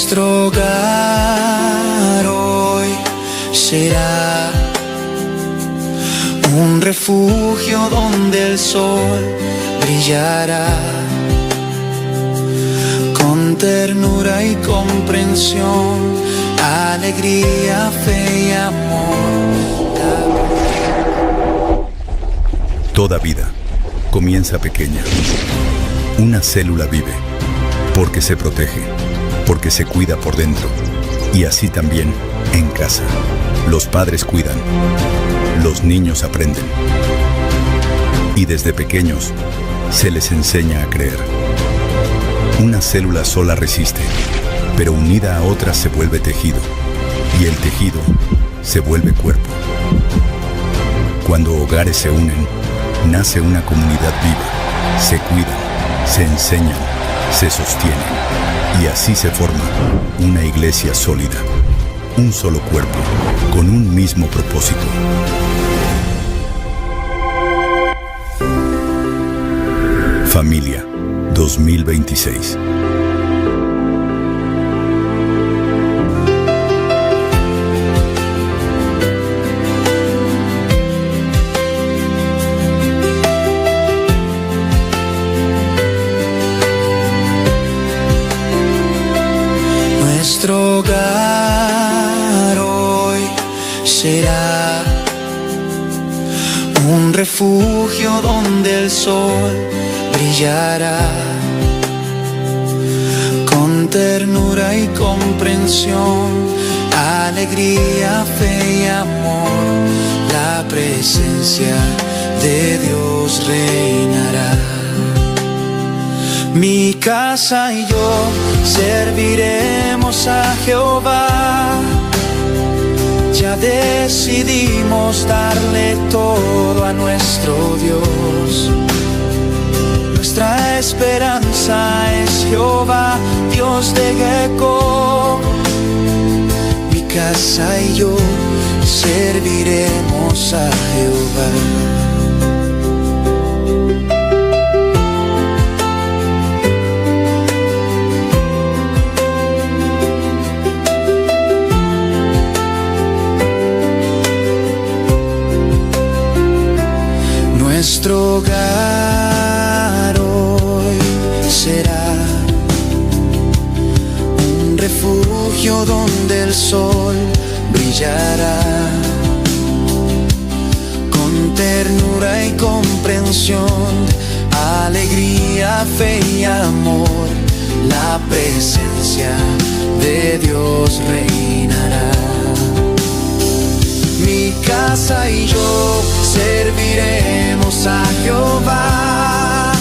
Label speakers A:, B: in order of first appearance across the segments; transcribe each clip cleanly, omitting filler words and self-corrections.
A: Nuestro hogar hoy será un refugio donde el sol brillará con ternura y comprensión, alegría, fe y amor.
B: Toda vida comienza pequeña. Una célula vive porque se protege, porque se cuida por dentro y así también en casa. Los padres cuidan, los niños aprenden y desde pequeños se les enseña a creer. Una célula sola resiste, pero unida a otras se vuelve tejido y el tejido se vuelve cuerpo. Cuando hogares se unen, nace una comunidad viva. Se cuidan, se enseñan, se sostienen. Y así se forma una iglesia sólida. Un solo cuerpo, con un mismo propósito. Familia 2026.
A: Nuestro hogar hoy será un refugio donde el sol brillará con ternura y comprensión, alegría, fe y amor. La presencia de Dios reinará. Mi casa y yo serviremos a Jehová. Ya decidimos darle todo a nuestro Dios. Nuestra esperanza es Jehová, Dios de Jacob. Mi casa y yo serviremos a Jehová. Nuestro hogar hoy será un refugio donde el sol brillará con ternura y comprensión, alegría, fe y amor. La presencia de Dios reinará. Mi casa y yo serviremos a Jehová.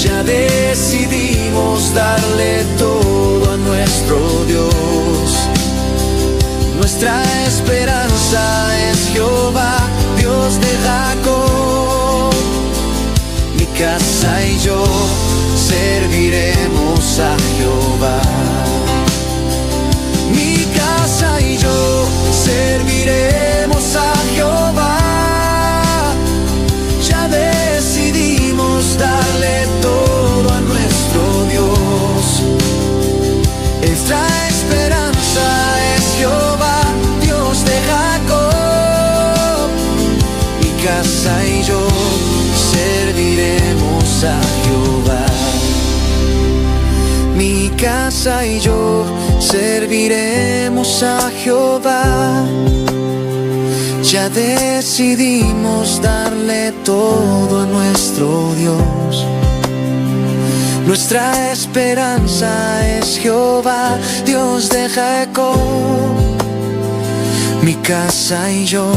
A: Ya decidimos darle todo a nuestro Dios. Nuestra esperanza es Jehová, Dios de Jacob. Mi casa y yo serviremos a Jehová. Mi casa y yo serviremos a Jehová. Ya decidimos darle todo a nuestro Dios. Nuestra esperanza es Jehová, Dios de Jacob. Mi casa y yo serviremos a Jehová. Mi casa y yo serviremos a Jehová. Ya decidimos darle todo a nuestro Dios. Nuestra esperanza es Jehová, Dios de Jacob. Mi casa y yo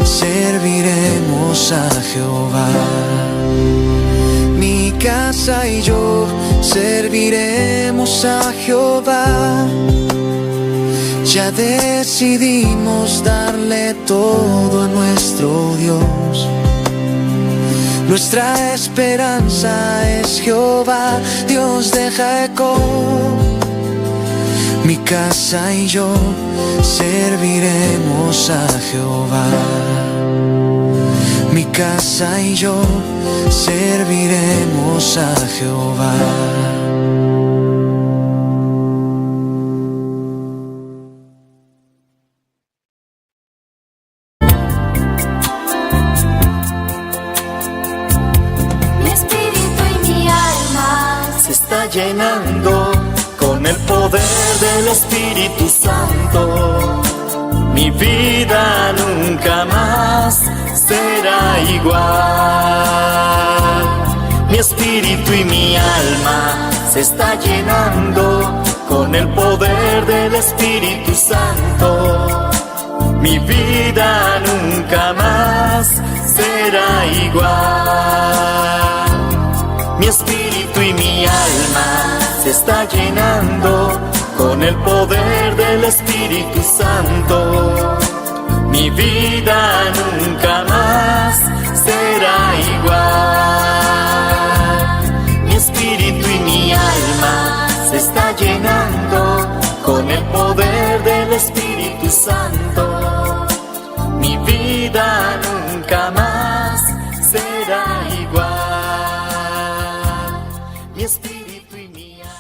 A: serviremos a Jehová. Mi casa y yo serviremos a Jehová. Ya decidimos darle todo a nuestro Dios. Nuestra esperanza es Jehová, Dios de Jacob. Mi casa y yo serviremos a Jehová. Mi casa y yo serviremos a Jehová. está llenando con el poder del Espíritu Santo. Mi vida nunca más será igual. Mi espíritu y mi alma se está llenando con el poder del Espíritu Santo. Mi vida nunca más será igual. Mi espíritu y mi alma se está llenando con el poder del Espíritu Santo. Mi vida nunca más será igual. Mi espíritu y mi alma se está llenando con el poder del Espíritu Santo. Mi vida nunca más será igual. Mi espíritu y mi alma.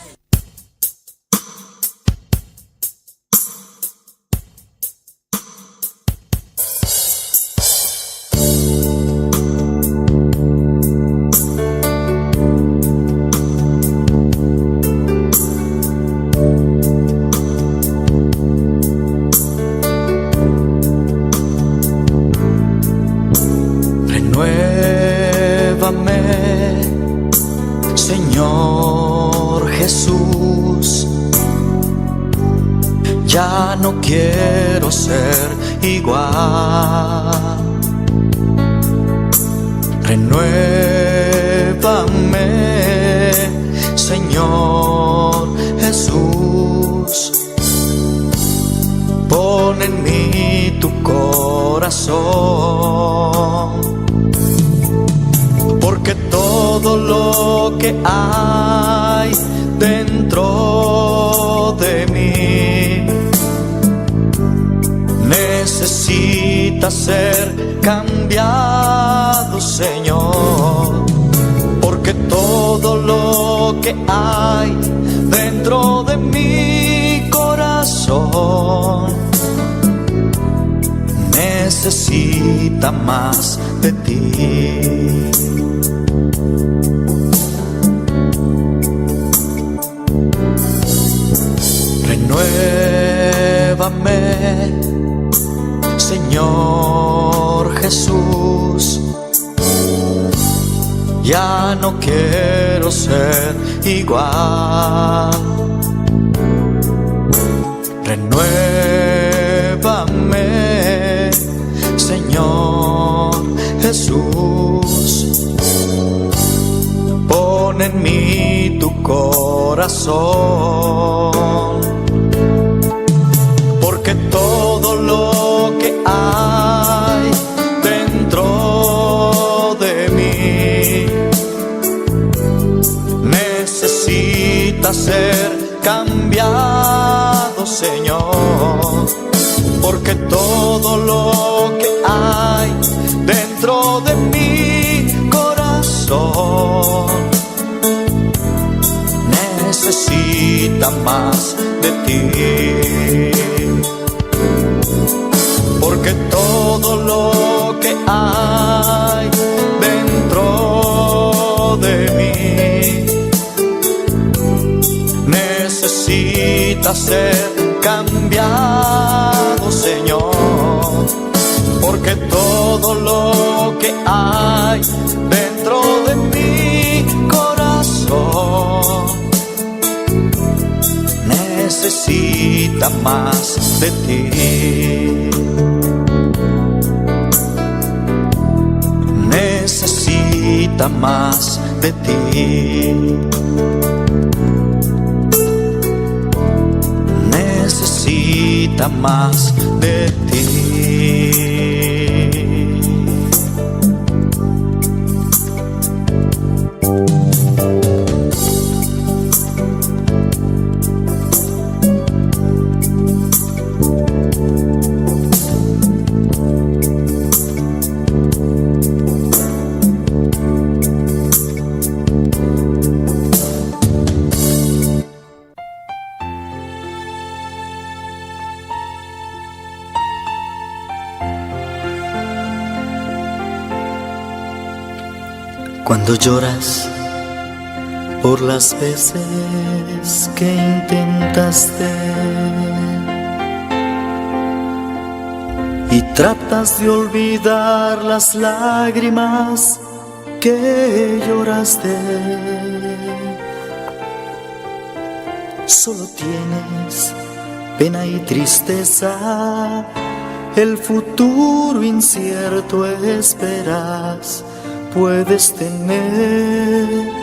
C: Renuévame, Señor Jesús. Ya no quiero ser igual. Renuévame, Señor Jesús. Pon en mí tu corazón, porque todo lo que hay dentro de mí necesita ser cambiado, Señor, porque todo lo que hay dentro de mi corazón necesita más de ti. Renuévame, Señor Jesús. Ya no quiero ser igual. Renuévame, Señor Jesús. Pon en mí tu corazón, porque todo lo que hay dentro de mí necesita ser cambiado, Señor, porque todo lo que hay dentro de mi corazón necesita más de ti. Porque todo lo que hay dentro de mí necesita ser cambiado, Señor, porque todo lo que hay dentro de mi corazón necesita más de ti. Necesita más de ti. Necesita más de ti.
D: Cuando lloras
A: Por las veces que intentaste y tratas de olvidar las lágrimas que lloraste. Solo tienes pena y tristeza, el futuro incierto esperas, puedes tener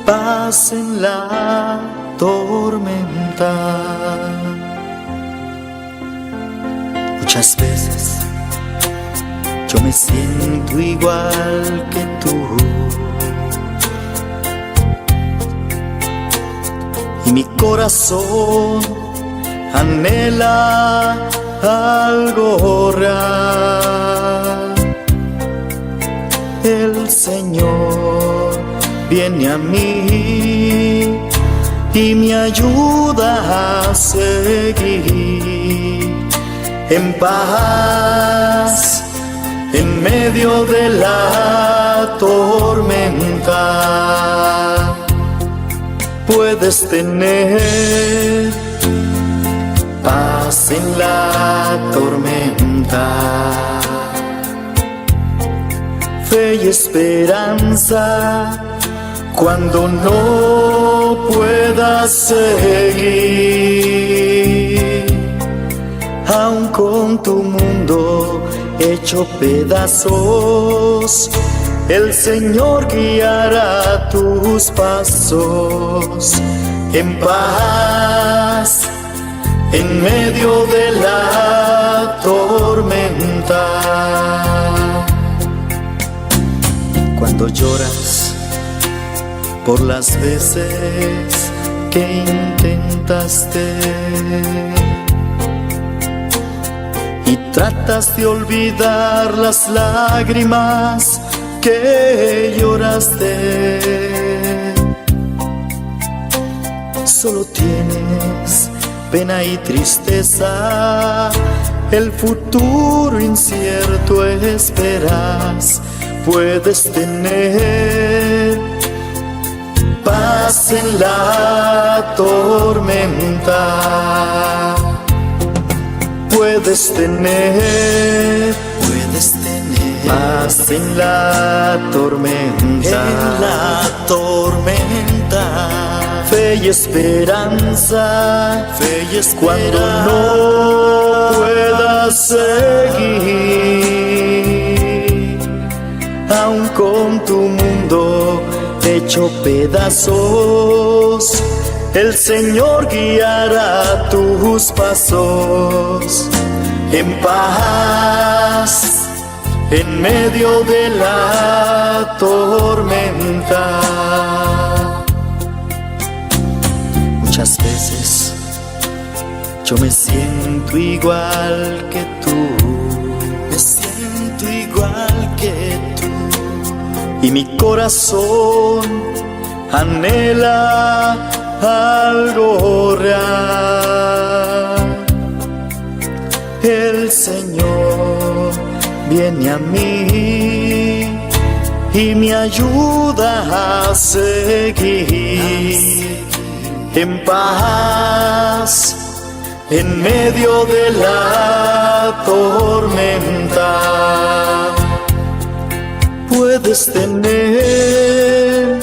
A: paz en la tormenta. Muchas veces yo me siento igual que tú. Y mi corazón anhela algo real. El Señor viene a mí y me ayuda a seguir en paz en medio de la tormenta. Puedes tener paz en la tormenta, fe y esperanza cuando no puedas seguir, aun con tu mundo hecho pedazos, el Señor guiará tus pasos en paz en medio de la tormenta. Cuando lloras por las veces que intentaste y tratas de olvidar las lágrimas que lloraste, solo tienes pena y tristeza, el futuro incierto esperas, puedes tener paz en la tormenta. Puedes tener, puedes tener paz en la tormenta, en la tormenta. Fe y esperanza, fe y esperanza cuando no puedas seguir, aun con tu mundo hecho pedazos, el Señor guiará tus pasos en paz en medio de la tormenta. Muchas veces yo me siento igual que tú, me siento igual que tú, y mi corazón anhela algo real. El Señor viene a mí y me ayuda a seguir en paz en medio de la tormenta. Puedes tener,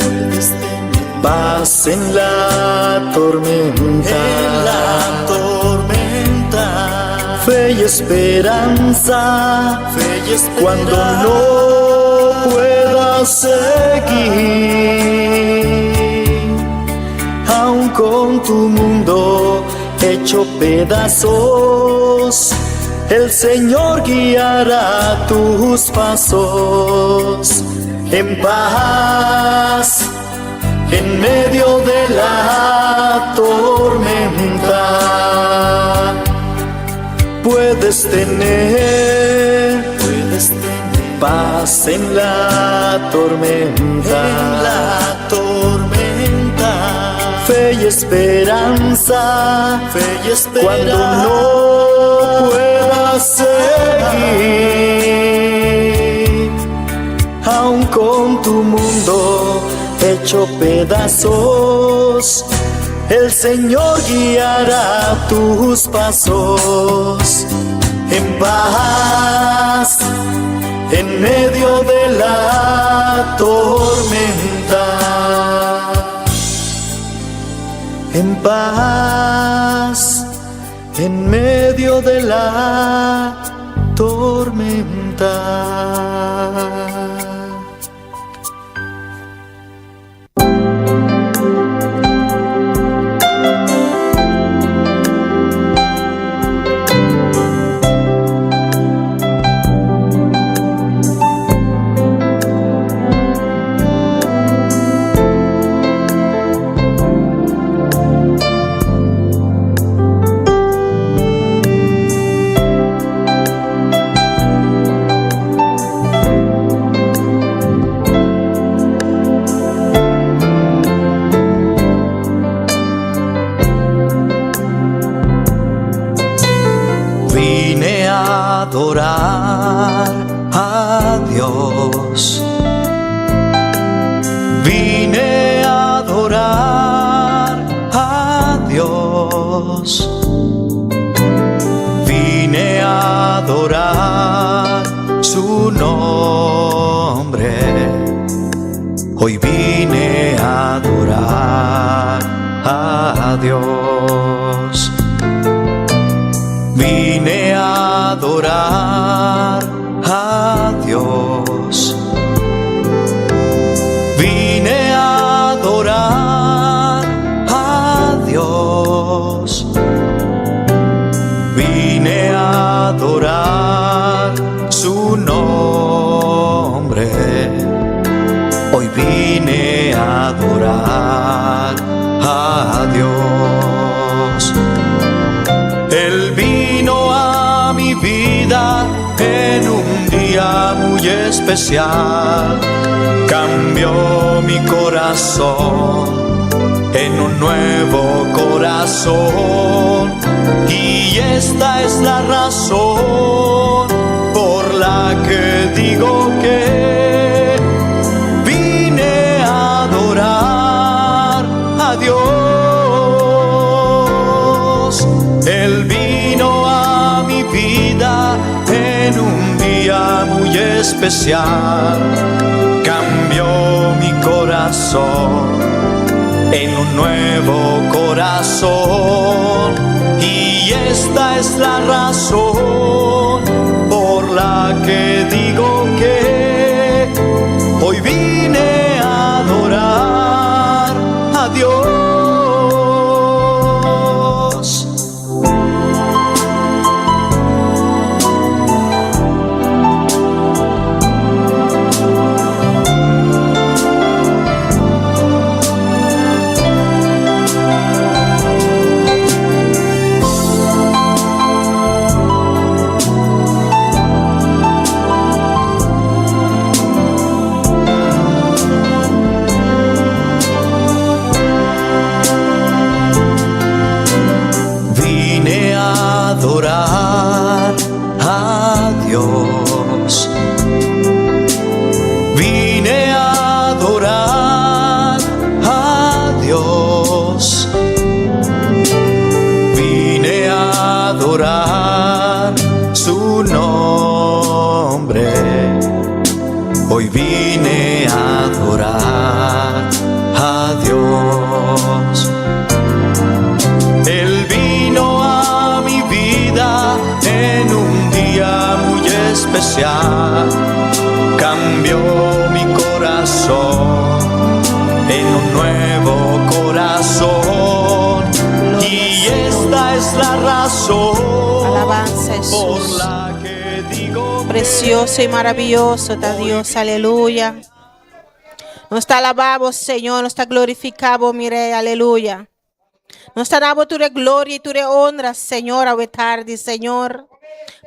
A: paz en la tormenta, en la tormenta. Fe y esperanza, fe y esperanza cuando no puedas seguir, aun con tu mundo hecho pedazos, el Señor guiará tus pasos en paz en medio de la tormenta. Puedes tener, paz en la tormenta, en la tormenta. Fe y esperanza, fe y esperanza cuando no puedas seguir, aun con tu mundo Hecho pedazos, el Señor guiará tus pasos en paz en medio de la tormenta. En paz en medio de la tormenta. Vine a adorar a Dios. Vine a adorar a Dios. Vine a adorar su nombre. Hoy vine a adorar a Dios. Vine a adorar a Dios. Vine a adorar a Dios. Vine a adorar su nombre. Hoy vine a adorar a Dios. Él vino a mi vida en un día muy especial. Cambió mi corazón en un nuevo corazón. Y esta es la razón por la que digo que vine a adorar a Dios. Él vino a mi vida en un día muy especial. Cambió mi corazón en un nuevo corazón. Y esta es la razón por la que digo que hoy vine a adorar a Dios. Vine a adorar a Dios. Vine a adorar a Dios. Vine a adorar su nombre. Hoy vine a adorar a Dios. Él vino a mi vida en un día muy especial. Cambió mi corazón en un nuevo corazón. Y esta es la razón
D: Alabanza,
A: por
D: Jesús.
A: la que digo
D: Precioso y maravilloso ta Dios, aleluya. Nos ta alabá Bo, Señor, nos ta glorifiká Bo, mi Rei, aleluya. Nos ta duna Bo tur gloria i tur honra, Señor, awe tardi, Señor.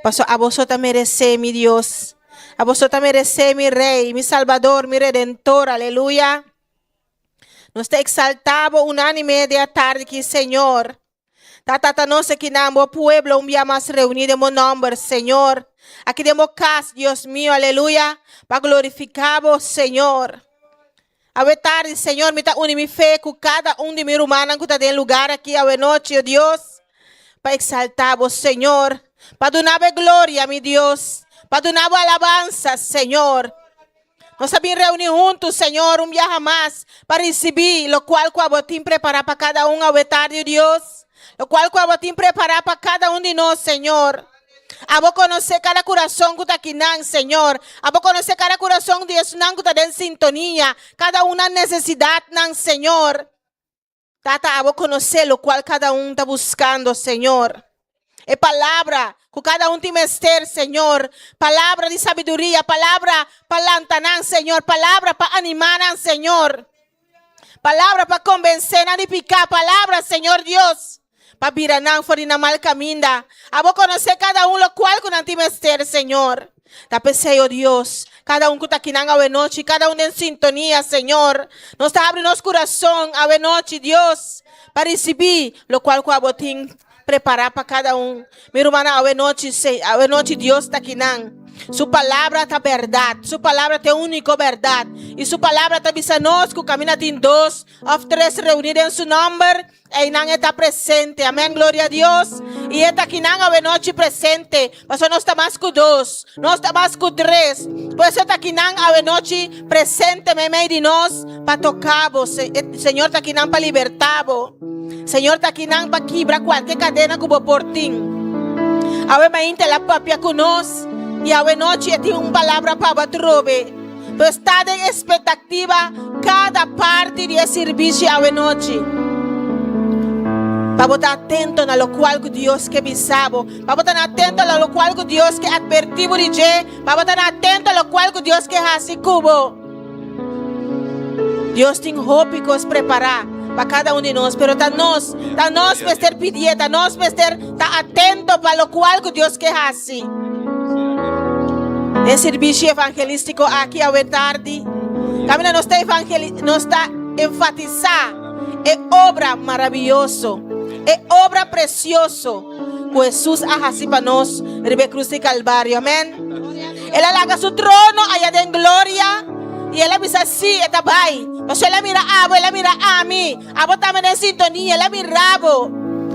D: Paso abo so ta meresé, mi Dios. Abo so ta meresé, mi Rei, mi Salbador, mi Redentor, aleluya. Nos ta eksaltá Bo unánime den e atardi aki, Señor. Tata, ta nos aki na bo pueblo, un dia mas reuní den bo nòmber, Señor. Aki den bo kas, Dios mio, aleluya, pa glorifiká Bo, Señor. Awe tardi, Señor, mi ta uni mi fe ku kada un di mi rumannan ku ta den lugar aki awe nochi, o Dios, pa eksaltá bo, Señor, pa duna bo e gloria, mi Dios, pa duna bo alabansa, Señor. Nos ta bin reuní huntu, Señor, un biaha mas, pa risibí lokual ku abo tin prepará pa kada un awe tardi, o Dios, lokual ku abo tin prepará pa kada un di nos, Señor. Abo konosé kada kurason ku ta akinan, Señor. Abo konosé kada kurason di esunnan ku ta den sintonia, kada un nan nesesidatnan, Señor. Tata, abo konosé lokual kada un ta buskando, Señor. E palabra ku kada un tin mester, Señor. Palabra di sabiduria, palabra pa lanta nan, Señor. Palabra pa animá nan, Señor. Palabra pa konbensé nan di piká. Palabra, Señor Dios, pa bira nan for di nan mal kaminda. Abo konosé kada un lokual ku nan tin mester, Señor. Ta p'esei, o Dios, kada un ku ta akinan awenochi, kada un den sintonia, Señor, nos ta habri nos kurason awenochi, Dios, pa risibí lokual ku abo tin prepará pa kada un. Mi rumannan, awenochi, awenochi Dios ta akinan. Su palabra ta bèrdat. Su palabra ta e úniko bèrdat. I su palabra ta bisa nos ku kaminda tin dos òf tres reuní den su nòmber, einan e ta presente. Amèn, gloria a Dios. I e ta akinan awenochi presente, pasobra nos ta mas ku dos, nos ta mas ku tres. Por eso e ta akinan awenochi presente meimei di nos pa toka bo. Señor ta akinan pa libertá bo. Señor ta akinan pa kibra kualke kadena ku bo por tin. Awe mainta el a papia ku nos i awe nochi e tin un palabra pa bo atrobe. Pues ta den espektativa kada parti di e sirbishi awe nochi. Pa bo ta atento na lokual ku Dios ke bisa bo, pa bo ta na atento na lokual ku Dios ke atvertí bo di dje, pa bo ta na atento na lokual ku Dios ke hasi ku bo. Dios tin hopi kos prepará pa kada un di nos, pero ta nos, ta nos mester pidié, ta nos mester ta atento pa lokual ku Dios ke hasi. Den sirbishi evangelístiko aki awe tardi, kaminda nos ta evangeli, nos ta enfatisá e obra maravioso, e obra presioso ku Hesus a hasi pa nos riba e krus di Kalvario. Amèn. El a laga su trono aya den gloria i el a bisa, Sí, e ta bai. Pasobra el a mira abo, el a mira ami. Abo tambe den sintonia, el a mira bo.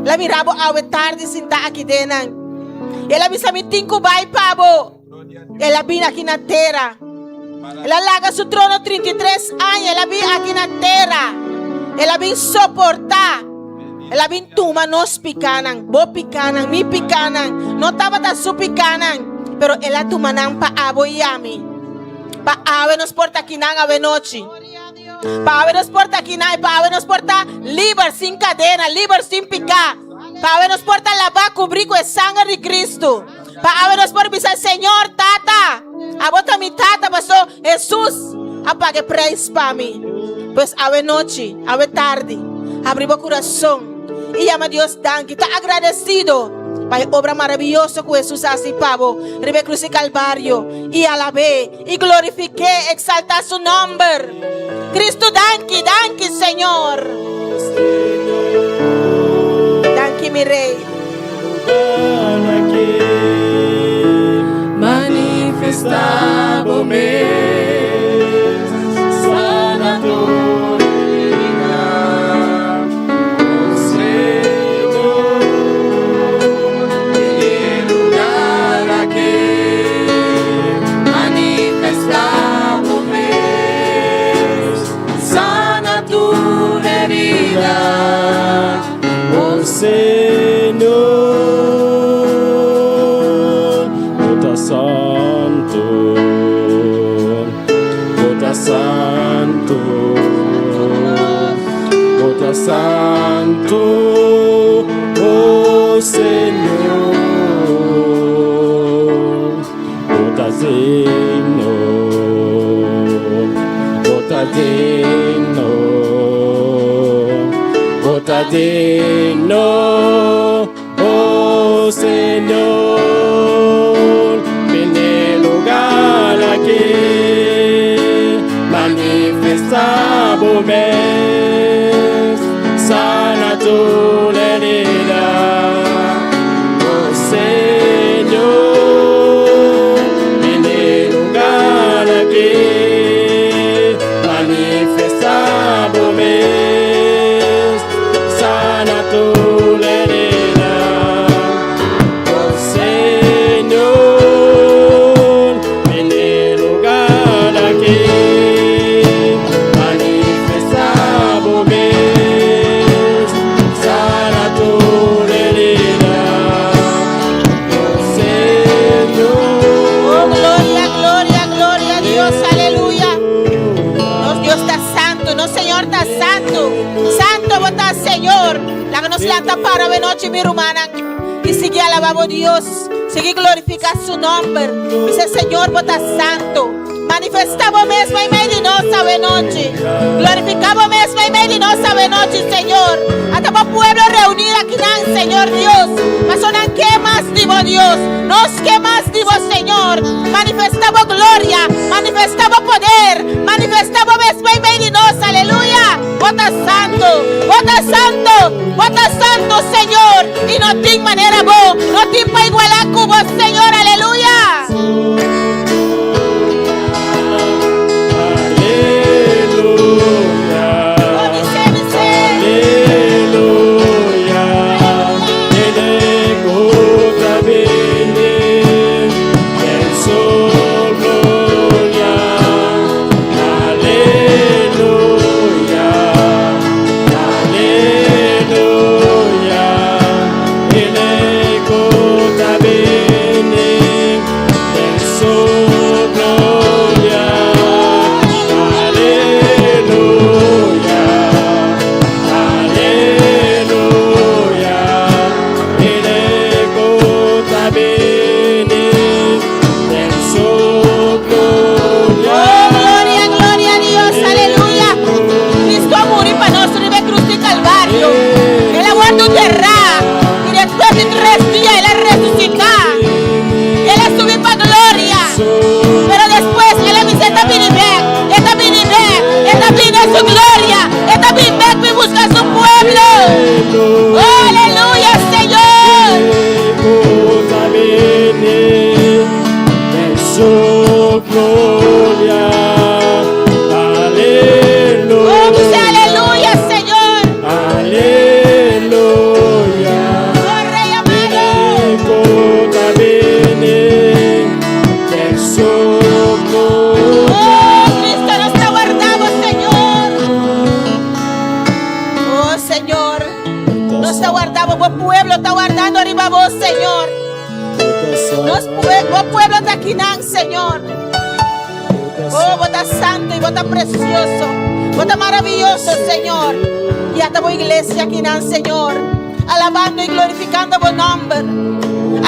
D: El a mira bo awe tardi sintá aki den nan. I el a bisa, Mi tin ku bai pa bo. El a bini aki na tera. El a laga su trono 33 aña, el a bini aki na tera. El a bin soportá. El a bin tuma nos pikánan, bo pikánan, mi pikánan. No tabata su pikánan, pero el a tuma nan pa abo i ami. Pa awe nos por ta akinan awenochi. Pa awe nos por ta akinan i pa awe nos por ta liber sin kadena, liber sin piká. Pa awe nos por ta labá, kubrí ku e sanger di Kristu. Pa awe nos por bisa, Señor, Tata, abo ta mi Tata, paso Hesus a paga e prijs pa mi. Pues awe nochi, awe tardi, habri bo kurason i yama Dios danki. Ta agradesido pa e obra maraviyoso ku Hesus a hasi pa bo riba e krus di Kalvario i alab'é i glorifik'é, eksaltá su nòmber. Kristu danki, danki Señor. Danki mi Rei.
A: Manifestá bo mes, sana tur herida, oh Señor, den e lugar aki. Manifestá bo mes, sana tur herida, oh Señor, bo ta santu, bo ta santu, bo ta santu, oh Señor, bo ta digno, bo ta digno, bo ta digno, oh Señor, bin e lugar aki, manifestá bo mes, sana tur herida, oh Señor, bin e lugar aki, manifestá.
D: Gloria Señor. Laga nos lanta para awe nochi mi rumannan y sigui alaba bo Dios, sigui glorifica su nomber. Bisa Señor bo ta santo. Manifesta bo mes meimei di nos awe nochi. Glorifica bo mes meimei di nos awe nochi, Señor. Ata bo pueblo reuni akinan, Señor Dios. Paso nan ke mas di bo, Dios. Nos ke mas di bo, Señor. Manifesta bo gloria, manifesta bo poder, manifesta bo mes meimei di nos. Aleluya. Bo ta santo, bo ta santo, bo ta santo, Señor. Y no tin manera bo, no tin pa iguala cu bo, Señor. Aleluya.
E: Aleluya.
D: Oh, bis'é, bis'é.
E: Aleluya. El ta bini den su gloria. Aleluya. Aleluya. El ta bini den su gloria. Aleluya. Aleluya. El ta bini den su gloria.
D: Oh, gloria, gloria a Dios, aleluya. Cristo a muri pa nos riba cruz di Calvario. El a wordo dera y despues di 3 dia el a resucita. El a subi pa gloria. Pero despues el a bisa e ta bini back, e ta bini back, e ta bini su gloria, e ta bini back pa busca su pueblo. Oh, aleluya, Señor.
E: Ta bini den su gloria. Aleluya.
D: Oh, bisa aleluya, Señor.
E: Aleluya.
D: Oh, Rey amado.
E: Ta bini den su gloria.
D: Oh, Cristo nos ta warda, Señor. Oh, Señor. Nos ta warda, bo pueblo ta wardando riba bo, Señor. Nos bo pueblo ta akinan, Señor. Oh, bo ta santo y bo ta precioso. Bo ta maraviyoso, Señor. Y ata bo iglesia akinan, Señor. Alabando y glorificando bo nomber.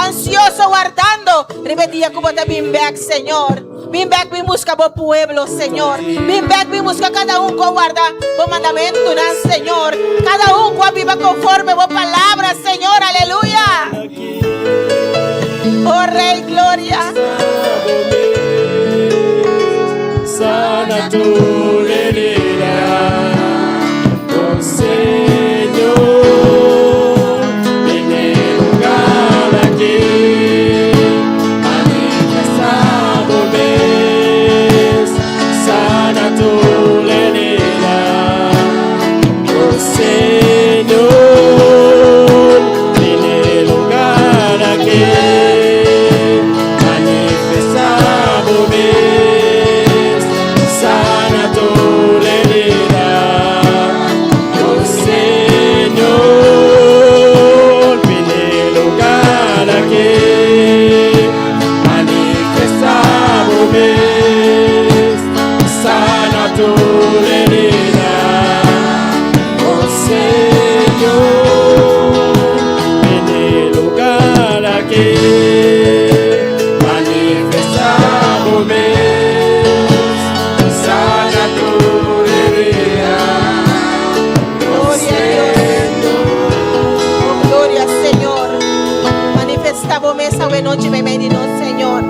D: Ansioso wardando. Riba e dia cu bo ta bin back, Señor. Bin back, bin busca bo pueblo, Señor. Bin back, bin busca cada un cu warda bo mandamento, Señor. Cada un cu biba conforme bo palabra, Señor. Aleluya. Oh, Rey, gloria.
E: Sana tur herida, oh Señor, den e lugar aki, manifesta bo mes, sana tur herida, oh Señor, den e lugar aki, manifesta bo mes, sana tur herida, oh Señor, den e lugar aki, manifesta bo mes, sana tur herida, oh Señor, den e lugar aki, manifesta bo mes, sana tur herida, oh
D: Gloria a Dios. Oh, gloria, Señor. Manifesta bo mes awe nochi, meimei di nos, Señor.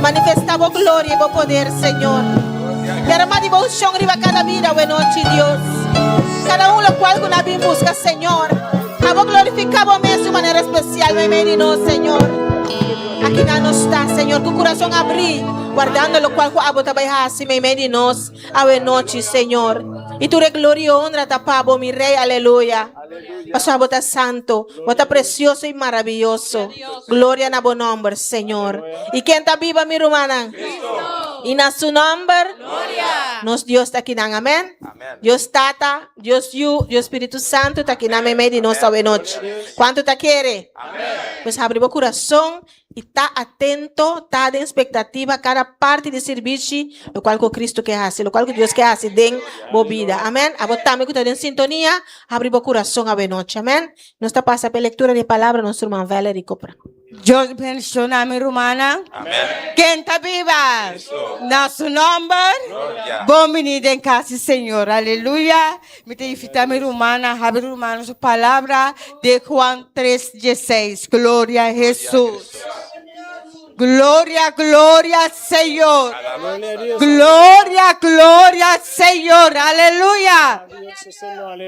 D: Manifesta bo gloria y bo poder, Señor. Derama di bo unshon riba cada bida awe nochi, Dios. Cada un locual cu nan a bin busca, Señor. Abo glorifica bo mes di manera especial, meimei di nos, Señor. Aki nan nos ta, Señor, cu curason habri, wardando locual cu abo ta bay hasi, meimei di nos, awe nochi, Señor. Y tur gloria y honra ta pa bo, mi Rey, aleluya. Paso abo ta santo, bo ta precioso y maraviyoso. Gloria na bo nomber, Señor. Y ken ta biba, mi rumannan? Y na su nomber, nos Dios ta akinan, amen. Dios Tata, Dios Yu, Dios Spirito Santo ta akinan meimei di nos awe nochi. Cuanto ta kere? Pues habri bo curason. I ta atento, ta den spektativa kada parti di sirbishi, lokual ku Kristu ke hasi, lokual ku Dios ke hasi den bo bida. Amèn. Abo tambe ku ta den sintonia, habri bo kurason awenochi. Amèn. Nos ta pasa pa e lektura di e palabra nos ruman Valerie Copra.
F: Dios bendiciona mi rumannan. Ken ta biba? Na su nomber. Bon bini den cas di Señor. Aleluya. Mi ta invita mi rumannan habri rumannan su palabra den Juan tres dieseis. Gloria a Hesus. Gloria, gloria Señor. Gloria, gloria Señor. Aleluya.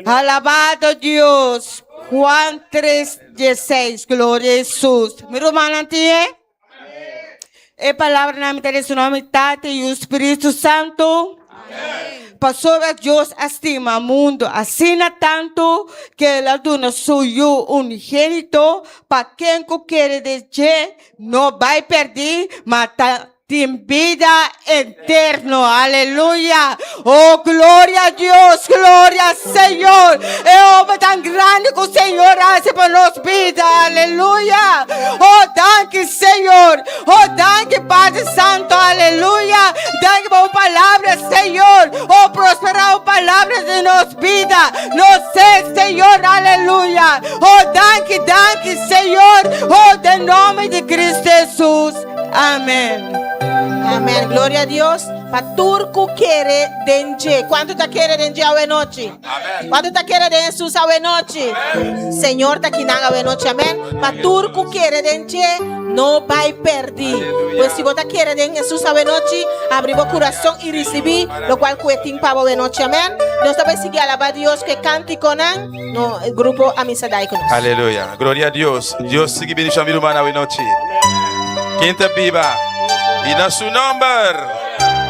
F: Alabado Dios. Juan 3, 16. Gloria a Jesús. Mi rumannan tin e? E palabranan mi ta den su nomber, Tata, Yu, Spiritu Santu. Pasobra Dios a stima mundu asina tantu ku el a duna su Yu unigénito, pa ken ku kere den dje no bai pèrdí, ma ta Tin bida eterno, aleluya. Oh, gloria a Dios, gloria al Señor. E obra tan grandi ku Señor hasi pa nos bida, aleluya. Oh, danki Señor. Oh, danki Padre Santo, aleluya. Danki pa bo palabra, Señor. Oh, prospera bo palabra den nos bida. Nos ser, Señor, aleluya. Oh, danki, danki, Señor. Oh, den nomber di Cristo Jesús. Amen.
D: Amen. Gloria a Dios. Pa tur ku kere den dje. Kuantu ta kere den dje awe nochi? Kuantu ta kere den Hesus awe nochi? Señor ta kinan awe nochi. Amen. Pa tur ku kere den dje no bai perdí. Pues si bo ta kere den Hesus awe nochi, abri bo kurason i risibí lokual ku e tin pa bo awe nochi. Amen. Nos ta bai sigui alabá Dios ku e kantikonan. No, grupo Amisadai ku nos.
G: Aleluya. Gloria a Dios. Dios sigui bendiciona mi ruman awe nochi. Ken ta biba? Y na su nomber.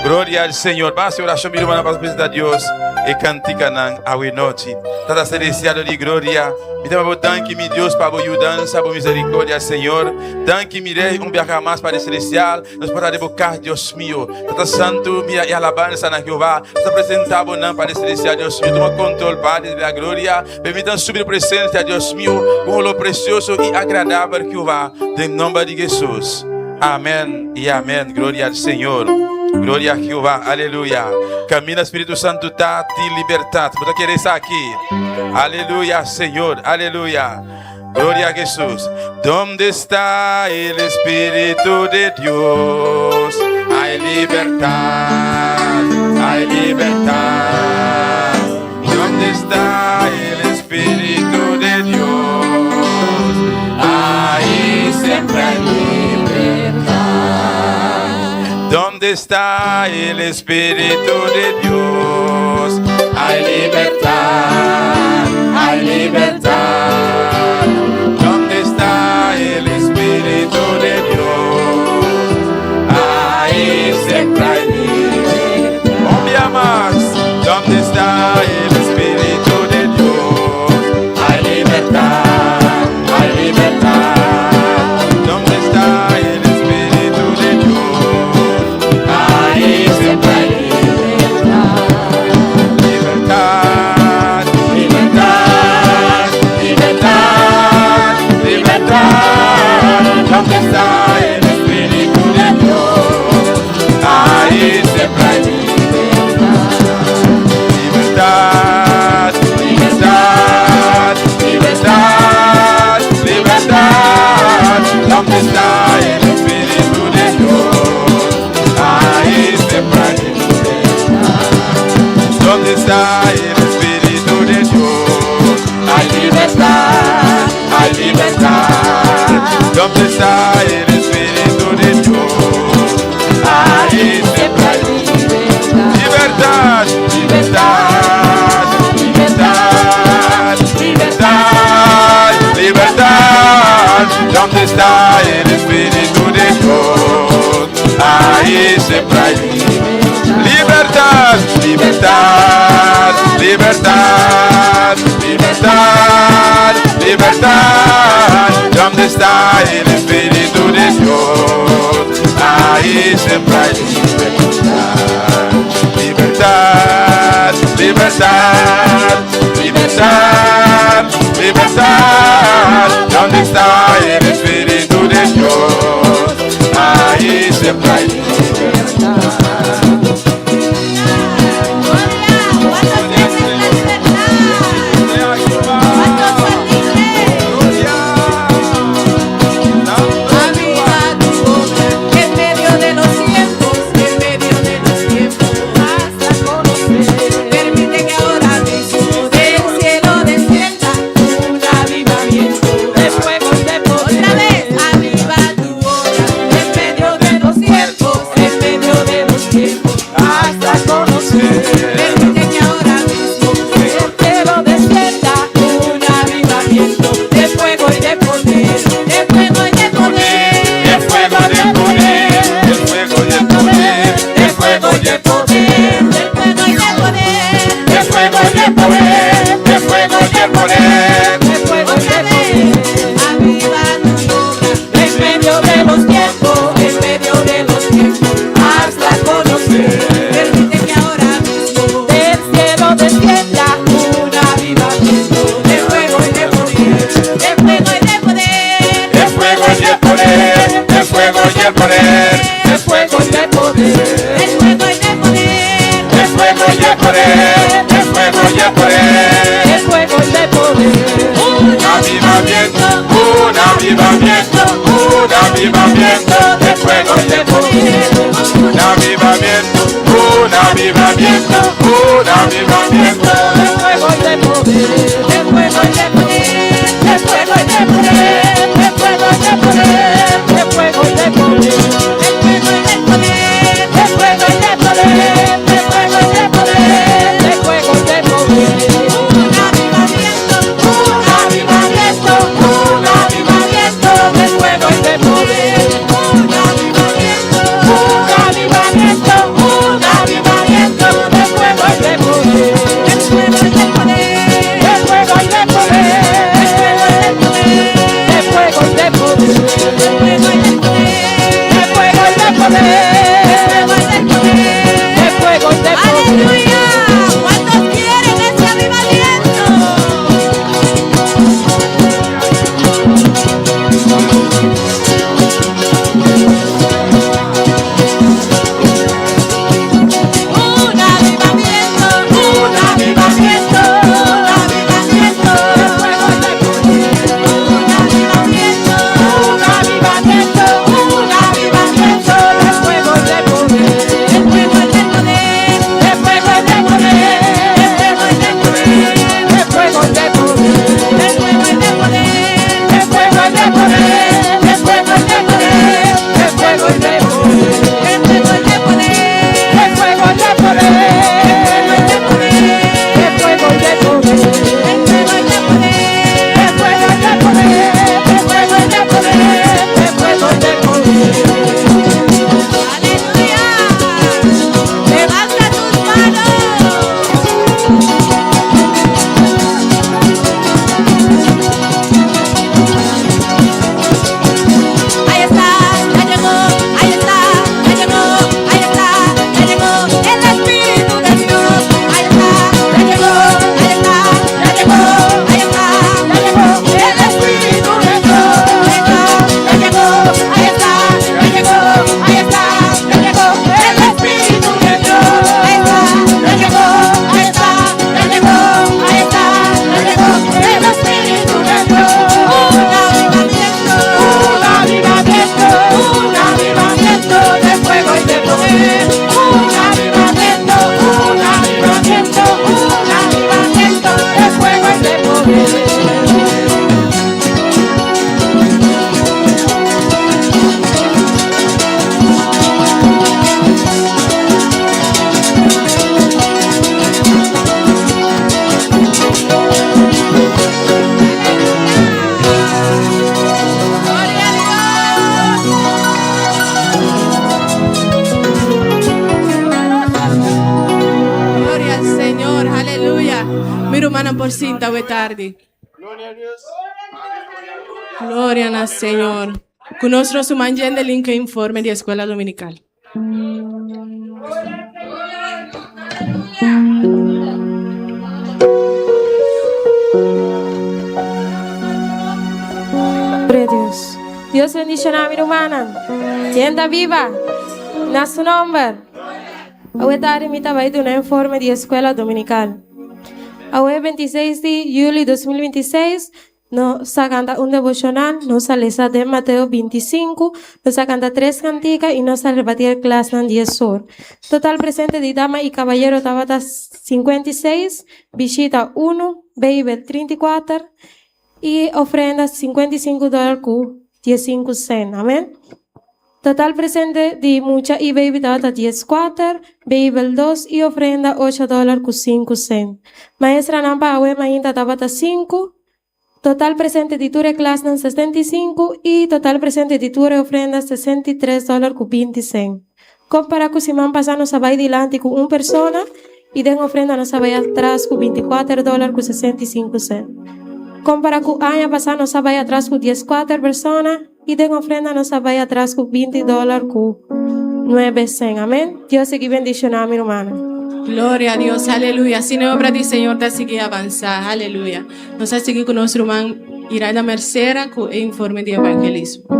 G: Gloria al Señor. Base oración mi ruman pa presenta Dios e canticanan awe nochi. Tata celestial di gloria. Mi ta bo danki mi Dios pa bo yudansa, bo misericordia, Señor. Danki mi Rey un biaha mas Padre celestial. Nos por ta bo cas, Dios mío. Tata Santo, mira e alabanza na Jehová. Nos ta presenta bo nan, Padre Celestial, Dios mío. Toma control, Padre de la gloria. Permitan subir presencia, Dios mío, como lo precioso y agradable, Jehová. Den nombre de Jesús. Amén y amén. Gloria al Señor. Gloria a Jehová. Aleluya. Camina, Espíritu Santo, ta ti libertad. ¿Por quieres aquí? Aleluya, Señor. Aleluya. Gloria a Jesús. ¿Dónde está el Espíritu de Dios? Hay libertad, hay libertad. ¿Dónde está el Espíritu de Dios? Ahí siempre hay libertad. ¿Dónde está el Espíritu de Dios? Hay libertad, hay libertad. ¿Dónde está el Espíritu de Dios? Ahí siempre hay libertad. Un más. ¿Dónde está el Espíritu de Dios? Hay libertad, hay libertad. ¿Dónde está el Espíritu de Dios? Ahí siempre hay libertad. Libertad, libertad, libertad. ¿Dónde está el Espíritu de Dios? Ahí siempre hay libertad. Libertad, libertad, libertad. ¿Dónde está el Espíritu de Dios? Ahí siempre hay libertad. ¿Dónde está el Espíritu de Dios? Hay libertad, hay libertad. ¿Dónde está el Espíritu de Dios? Ahí siempre hay libertad, libertad, libertad, libertad, libertad. ¿Dónde está el Espíritu de Dios? Ahí siempre hay libertad, libertad, libertad, libertad, libertad. ¿Dónde está el Espíritu de Dios? Ahí siempre hay libertad, libertad, libertad, libertad, libertad. ¿Dónde está el Espíritu de Dios? Siempre hay
H: Aviva tu obra en medio de los tiempos, en medio de los tiempos, hazla conocer. Permite que ahora mismo del cielo descienda un avivamiento de fuego y de poder. Otra vez, aviva tu obra en medio de los tiempos, en medio de los tiempos, hazla conocer. Permite que ahora mismo del cielo descienda un avivamiento de fuego y de poder, de fuego y de poder,
G: De fuego y de poder, de fuego y de poder, de fuego y de poder,
H: de fuego y de poder,
G: de fuego y de poder, de fuego y de poder.
H: de fuego y de poder. Aviva tu obra en medio de los tiempos, en medio de los tiempos, hazla conocer. Permite que ahora mismo del cielo descienda un avivamiento de fuego y de poder, de fuego y de poder,
G: De fuego y de poder, de fuego y de poder, de fuego y de poder,
H: de fuego y de poder,
G: de fuego y de poder, de fuego y de poder.
H: de fuego y de poder.
G: Un avivamiento, un avivamiento, un avivamiento de fuego y de poder. Un avivamiento, un avivamiento, un avivamiento
H: De fuego y de poder, de fuego y de poder, de fuego y de poder, de fuego y de poder, de fuego y de poder, de fuego y de poder, de fuego y de poder, de fuego y de poder, de fuego y de poder. Un avivamiento, un avivamiento, un avivamiento de fuego y de poder. Un avivamiento, un avivamiento, un avivamiento de fuego y de poder. De fuego y de poder, de fuego y de poder, de fuego y de poder, de fuego y de poder, de fuego y de poder, de fuego y de poder, de fuego y de poder. ¡Aleluya! ¿Cuántos quieren ese avivamiento? Un avivamiento, un avivamiento, un avivamiento de fuego y de poder. Un avivamiento, un avivamiento, un avivamiento de fuego y de poder. De fuego y de poder, de fuego y de poder, de fuego y de poder, de fuego y de poder, de fuego y de poder, de fuego y de poder, de fuego y de poder, de fuego y de poder, de fuego y de poder, de fuego y de poder, de fuego y de poder, de fuego y de poder, de fuego y de poder, de fuego y de poder, de fuego y de poder. ¡Aleluya! ¡Levanta tus manos! Ahí está, ya llegó, ahí está, ya llegó, ahí está, ya llegó el Espíritu de Dios. Ahí está, ya llegó, ahí está, ya llegó, ahí está, ya llegó el Espíritu de Dios. Ahí está, ya llegó, ahí está, ya llegó, ahí está, ya llegó el Espíritu de Dios. Ahí está, ya llegó, ahí está, ya llegó, ahí está, ya llegó el Espíritu de Dios. Un avivamiento, un avivamiento, un avivamiento de fuego y de poder. Un avivamiento, un avivamiento, un avivamiento de fuego y de poder. Gloria a Dios.
I: Gloria al Señor, aleluya. Mi rumannan por sinta awe tardi. Gloria al Señor. Ku nos ruman Jendelin ku informe di escuela dominical.
J: Gloria a Dios. Dios bendiciona mi rumannan. Ken ta biba.
I: Na su nòmber. Awe tardi mi ta bai duna informe di Escuela Dominical. Awe 26 di yüli 2026 nos a kanta un devoshonal, nos a lesa den Mateo 25, nos a kanta tres kantika i nos a repartí e klasnan 10 or. Total presente di dama i kabayero tabata 56, bishita 1, Beibel 34 i ofrenda 55 dòler ku 15 sènt. Amèn. Total presente di mucha i baby tabata 14, Beibel 2 i ofrenda 8 dòler ku 5 sènt. Maestranan pa awe mainta tabata 5. Total presente di tur e klasnan 65 i total presente di tur e ofrenda 63 dòler ku 20 sènt. Kompará ku siman pasá nos a bai dilanti ku un persona i den ofrenda nos a bai atras ku 24 dòler ku 65 sènt. Kompará ku aña pasá nos a bai atras ku 14 persona i den ofrenda nos a bai atras ku 20 dòler ku 9 sènt. Amèn. Dios sigui bendishoná mi rumannan. Gloria a Dios, aleluya. Asina e obra di Señor ta sigui avansá, aleluya. Nos a sigui ku nos ruman Iraida Mercera ku e informe di evangelismo.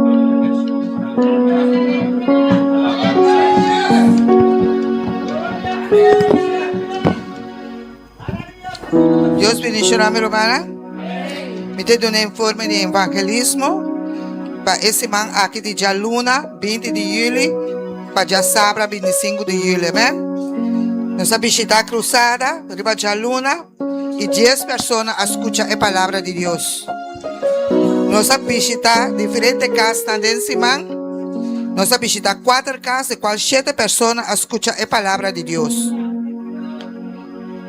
J: Dios bendiciona mi rumannan. Mi ta duna informe di evangelismo pa e siman aki di djaluna 20 di juli pa djasabra 25 di juli. Amen. Nos a bishita Cruzada riba djaluna i dies persona a skucha e palabra di Dios. Nos a bishita diferente kasnan den siman. Nos a bishita kuater kas di kual shete persona a skucha e palabra di Dios.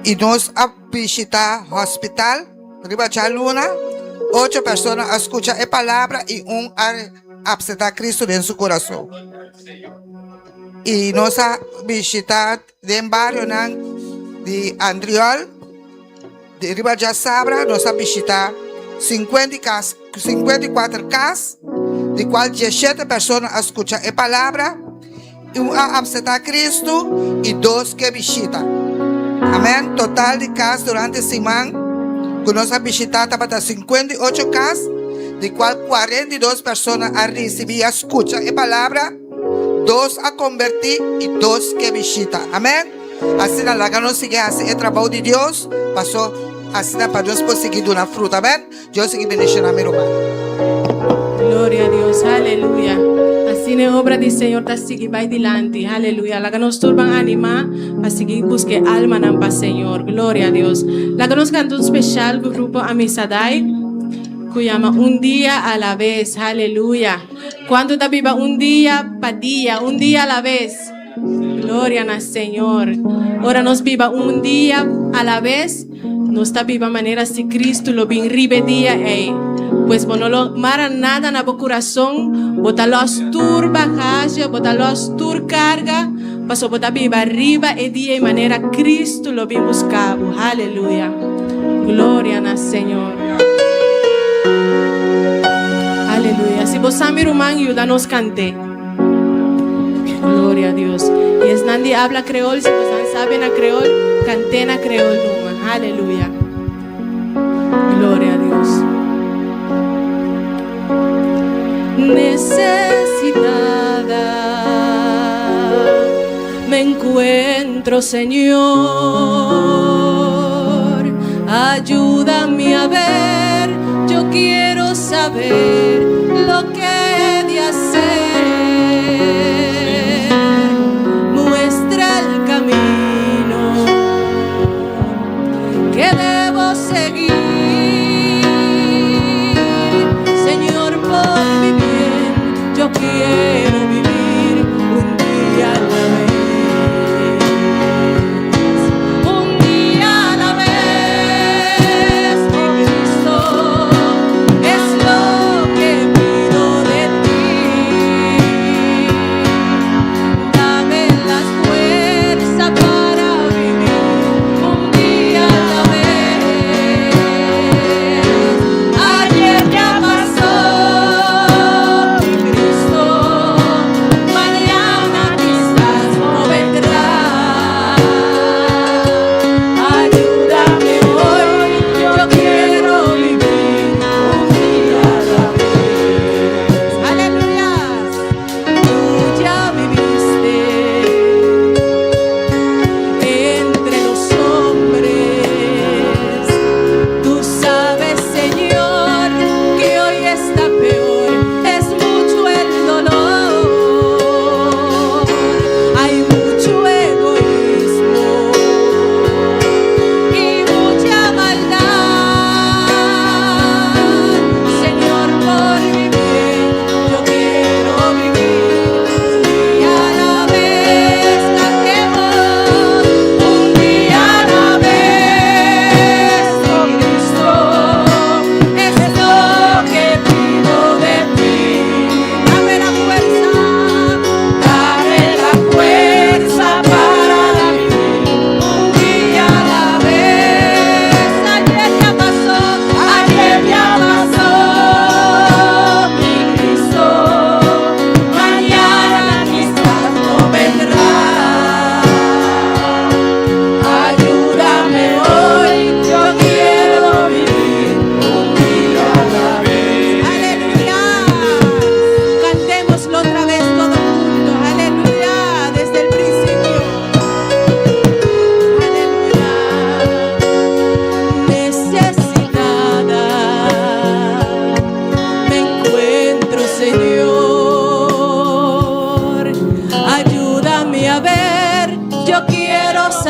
J: I nos a bishita hospital riba djaluna, ocho persona a skucha e palabra i un a apseptá Kristu den su kurason. I nos a bishita den barionan di Andriol, di riba djasabra nos a bishita 54 kas, di kual 17 persona a skucha e palabra. Un a apseptá Kristu i dos ke bishita. Amèn. Total di kas durante siman ku nos a bishitá tabata 58 kas, di kual 42 persona a risibí i a skucha e palabra, dos a kombertí i dos ke bishita. Amèn. Asina laga nos sigui hasi e trabou di Dios, paso asina pa nos por sigui duna fruta. Amèn. Dios sigui bendiciona mi ruman.
I: Gloria a Dios, aleluya. Asina e obra di Señor ta sigui bai dilanti, aleluya. Laga nos tur ban anima pa sigui busca e almanan pa Señor. Gloria a Dios. Laga nos canta un special cu grupo Amisadai cu yama Un Dia a la Vez, aleluya. Cuanto ta biba un dia pa dia, un dia a la vez? Gloria na Señor. Ora nos biba un dia a la vez, nos ta biba manera si Cristo lo bin riba e dia ei. Pues bo no lo mara nada na bo kurason, bo ta lòs tur bagaje, bo ta lòs tur karga, pasobra bo ta biba riba e dia ei manera Cristo lo bin buska bo. Haleluya. Gloria na Señor. Aleluya. Si bo sa mi ruman, yuda nos kant'é. Gloria a Dios. I esnan di habla creol, si bosan sabe na creol, kant'é na creol numa. Aleluya. Gloria a Dios. Necesitada me encuentro, Señor. Ayúdame a ver, yo quiero saber lo que he de hacer. Muestra el camino que debo seguir. Señor, por mi bien, yo quiero vivir un día a la vez. Un día a la vez, mi Cristo, es lo que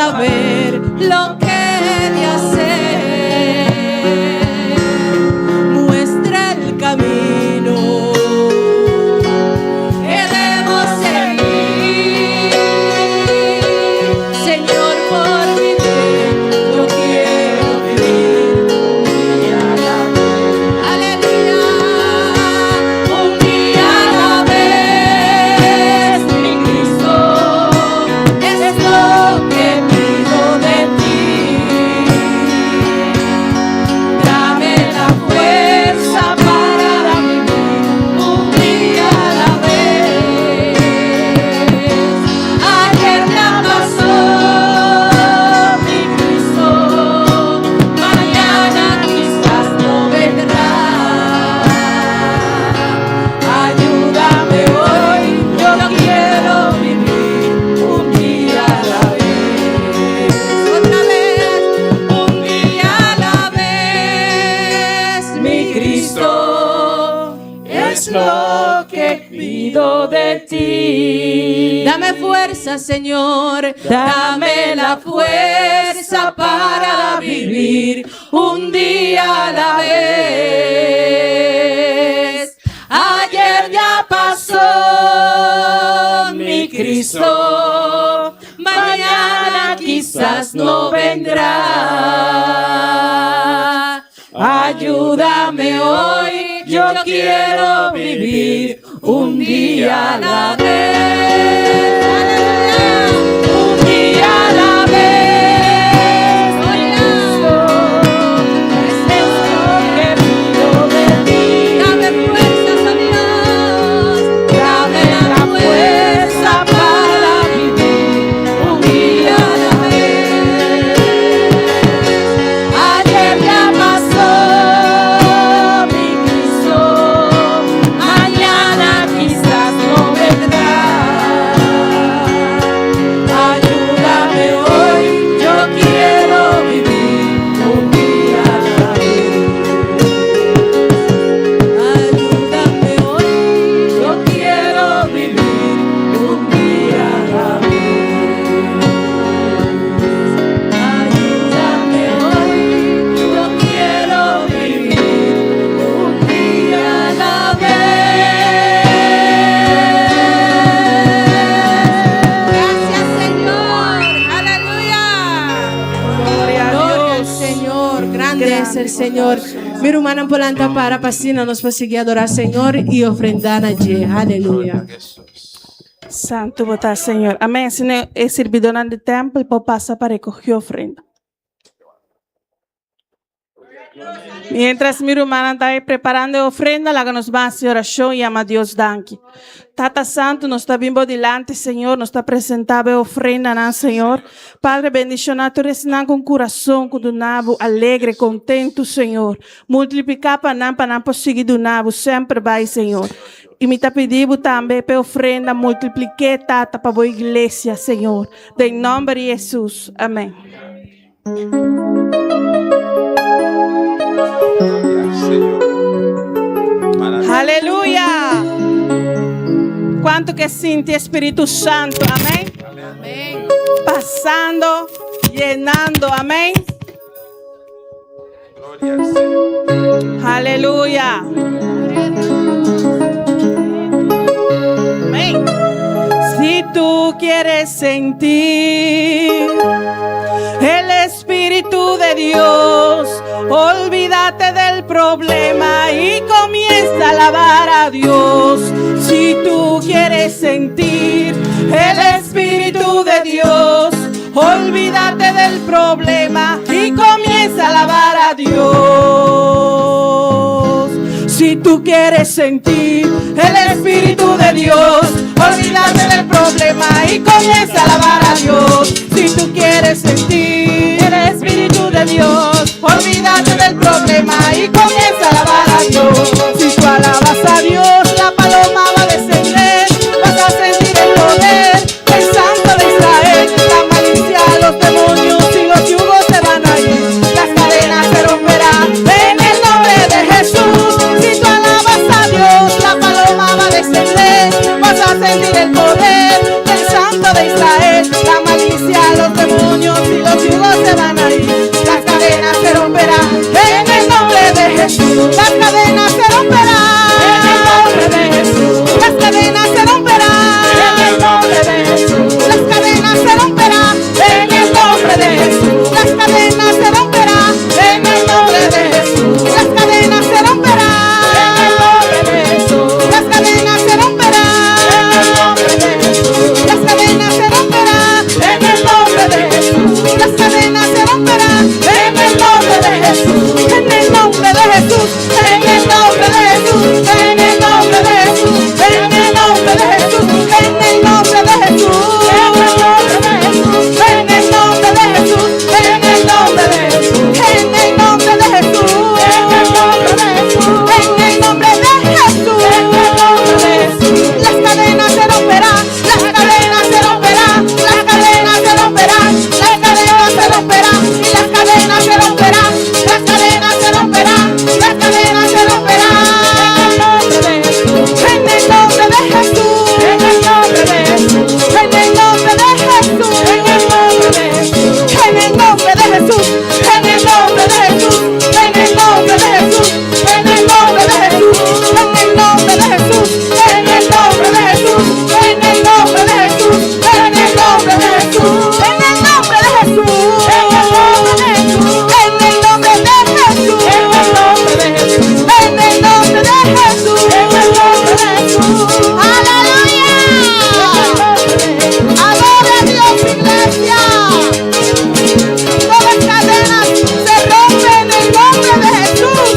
H: saber lo que he de hacer. Muestra el camino que debo seguir. Señor, por mi bien, yo quiero vivir un día a la vez. Aleluya, un día a la vez, mi Cristo, es lo que pido de ti. Dame la fuerza para vivir un día a la vez. Ayer ya pasó, mi Cristo, mañana quizás no vendrá. Ayúdame hoy, yo quiero vivir un día a la vez. Otra vez, un día a la vez, mi Cristo, es lo que pido de ti. Dame fuerza, Señor, dame la fuerza para vivir un día a la vez. Ayer ya pasó, mi Cristo, mañana quizás no vendrá. Ayúdame hoy, yo quiero vivir un día a la vez. Aleluya. Un día a la vez. Cristo, es lo que pido de ti. Dame fuerzas, oh Dios. Dame la fuerza para vivir un día a la vez. Ayer ya pasó, mi Cristo, mañana quizás no vendrá. Ayúdame hoy, yo quiero vivir un día a la vez. Ayúdame hoy, yo quiero vivir un día a la vez. Ayúdame hoy, yo quiero vivir un día a la vez. Gracias, Señor. Aleluya.
D: Gloria a
H: Gloria al
D: Dios.
H: Señor. Grande es el Señor. Mi rumannan por lanta para pa asina nos por sigui adorá Señor i ofrendá na dje. Aleluya.
D: Santu bo ta, Señor. Amèn. Asina e sirbidónan di tèmpel por pasa pa rekohé ofrenda. Mientras mi rumannan ta preparando e ofrenda, laga nos bai hasi orashon i yama Dios danki. Tata Santu, nos ta bin bo dilanti, Señor, nos ta presentá e ofrendanan, Señor. Padre, bendishoná tur esnan ku kurason, ku duna bo, alegre, kontentu, Señor. Multipliká pa nan, pa nan por sigui duna bo, semper bai, Señor. I mi ta pidi tambe pa ofrenda, multipliká, Tata, pa e iglesia, Señor. Den nòmber di Hesus. Amèn.
G: Señor.
D: Aleluya. Kuantu ke sinti Spiritu Santu, amèn? Pasando, yenando, amèn?
G: Gloria al Señor.
D: Aleluya. Amén. Si tú quieres sentir el Espíritu de Dios, olvídate del problema y comienza a alabar a Dios. Si tú quieres sentir el Espíritu de Dios, olvídate del problema y comienza a alabar a Dios. Si tú quieres sentir el Espíritu de Dios, olvídate del problema y comienza a alabar a Dios. Si tú quieres sentir el Espíritu de Dios, olvídate del problema y comienza a alabar a Dios. Si tú alabas a Dios, la paloma va a descender, vas a sentir el poder del Santo de Israel. La malicia, los demonios y los yugos se van a ir, las cadenas se romperán en el nombre de Jesús. Si tú alabas a Dios, la paloma va a descender, vas a sentir el poder del Santo de Israel. La malicia, los demonios
H: En el nombre de Jesús, en el nombre de Jesús, en el nombre de Jesús, en el nombre de Jesús, en el nombre de Jesús, en el nombre de Jesús, en el nombre de Jesús, en el nombre de Jesús, en el nombre de Jesús, en el nombre de Jesús, en el nombre de Jesús. Las cadenas se romperán, las cadenas se romperán, las cadenas se romperán, las cadenas se romperán, y las cadenas se romperán, las cadenas se romperán, las cadenas se romperán. En el nombre de Jesús, en el nombre de Jesús, en el nombre de Jesús, en el nombre de Jesús, en el nombre de Jesús, en el nombre de Jesús, en el nombre de Jesús, en el nombre de Jesús, en el nombre de Jesús, en el nombre de Jesús, en el nombre de Jesús, en el nombre de Jesús, en el nombre de Jesús, en el nombre de Jesús, en el nombre de Jesús, en el nombre de Jesús, en el nombre de Jesús, en el nombre de Jesús. Aleluya. Adora a Dios, iglesia. Todas cadenas se rompen en el nombre de Jesús.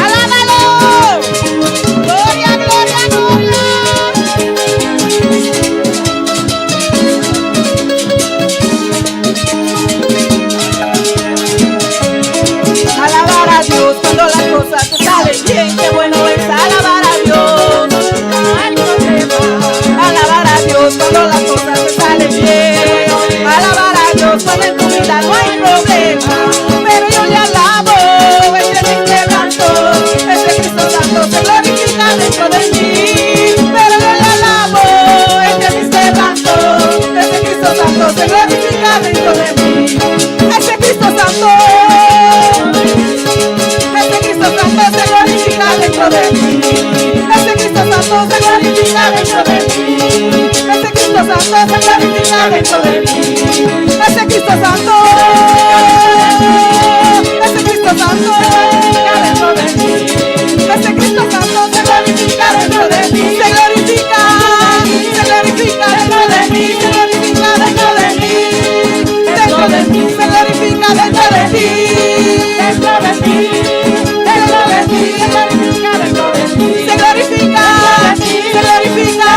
H: ¡Alábalo! ¡Gloria, gloria, gloria! Alabar a Dios cuando las cosas te salen bien, qué bueno es alabar a Dios. Alabar a Dios cuando las cosas te salen bien. Alabar a Dios cuando en tu vida no hay problema. Pero yo le alabo entre mis quebrantos. Ese Cristo Santo se glorifica dentro de mí. Pero yo le alabo entre mis quebrantos. Ese Cristo Santo se glorifica dentro de mí. Ese Cristo Santo. Ese Cristo Santo se glorifica dentro de mí. Ese Cristo Santo se glorifica dentro de mí. Ese Cristo Santo se glorifica dentro de mí. Ese Cristo Santo. Ese Cristo Santo se glorifica dentro de mí. Ese Cristo Santo se glorifica dentro de mí. Se glorifica, se glorifica dentro de mí. Se glorifica dentro de mí. Dentro de mí, se glorifica dentro de ti. Dentro de ti, dentro de ti, se glorifica dentro de ti. Se glorifica, se glorifica,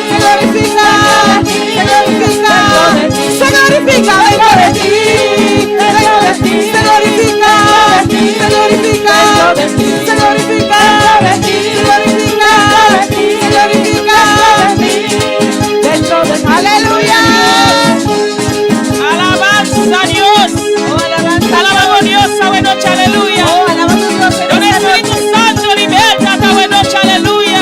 H: se glorifica, se glorifica, se glorifica dentro de ti. Dentro de ti, se glorifica, se glorifica, se glorifica, se glorifica, se glorifica. Aleluya.
K: Alabanza a Dios. Alabamos a Dios, buena noche, aleluya.
D: Oh, alabamos a Dios en
K: Don
D: esta
K: Espíritu
D: noche.
K: Santo, liberta, buena noche, aleluya.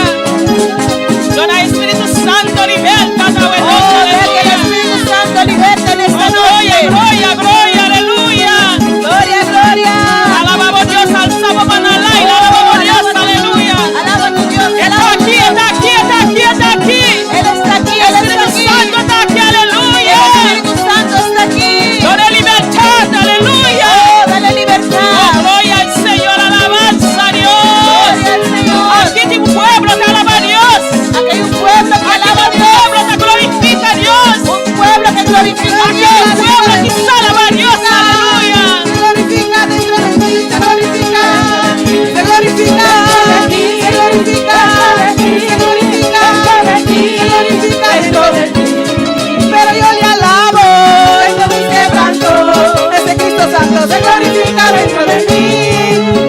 K: Don Espíritu Santo, liberta, buena noche,
D: Oh, deja que el
K: aleluya.
D: Espíritu Santo liberte en esta
K: Oh, gloria,
D: noche.
K: gloria, gloria, aleluya.
D: Gloria, gloria.
K: Alabamos a Dios, alzamos mano al aire, alabamos a Dios, aleluya.
D: Alaba a tu Dios.
K: Está
D: alaba a tu
K: aquí,
D: Dios.
K: está aquí, está aquí, está aquí.
D: Él está aquí, Él está
K: Espíritu
D: aquí.
K: Santo está aquí, aleluya.
D: El Espíritu Santo está aquí.
K: Dale libertad, aleluya.
D: Oh, dale libertad.
K: Oh, gloria al Señor, alabanza a Dios.
D: Gloria al Señor.
K: Aquí hay un pueblo que alaba a Dios.
D: Aquí hay un pueblo que
K: Aquí
D: alaba a
K: hay un
D: Dios.
K: pueblo que glorifica a Dios.
D: Un pueblo que glorifica a
K: Aquí
D: Dios.
K: hay un pueblo que alaba a Dios, aleluya.
H: Se glorifica dentro de ti, se glorifica, se glorifica, se glorifica, se glorifica, se glorifica dentro de ti. Pero yo le alabo en mis quebrantos, ese Cristo Santo se glorifica dentro de mí.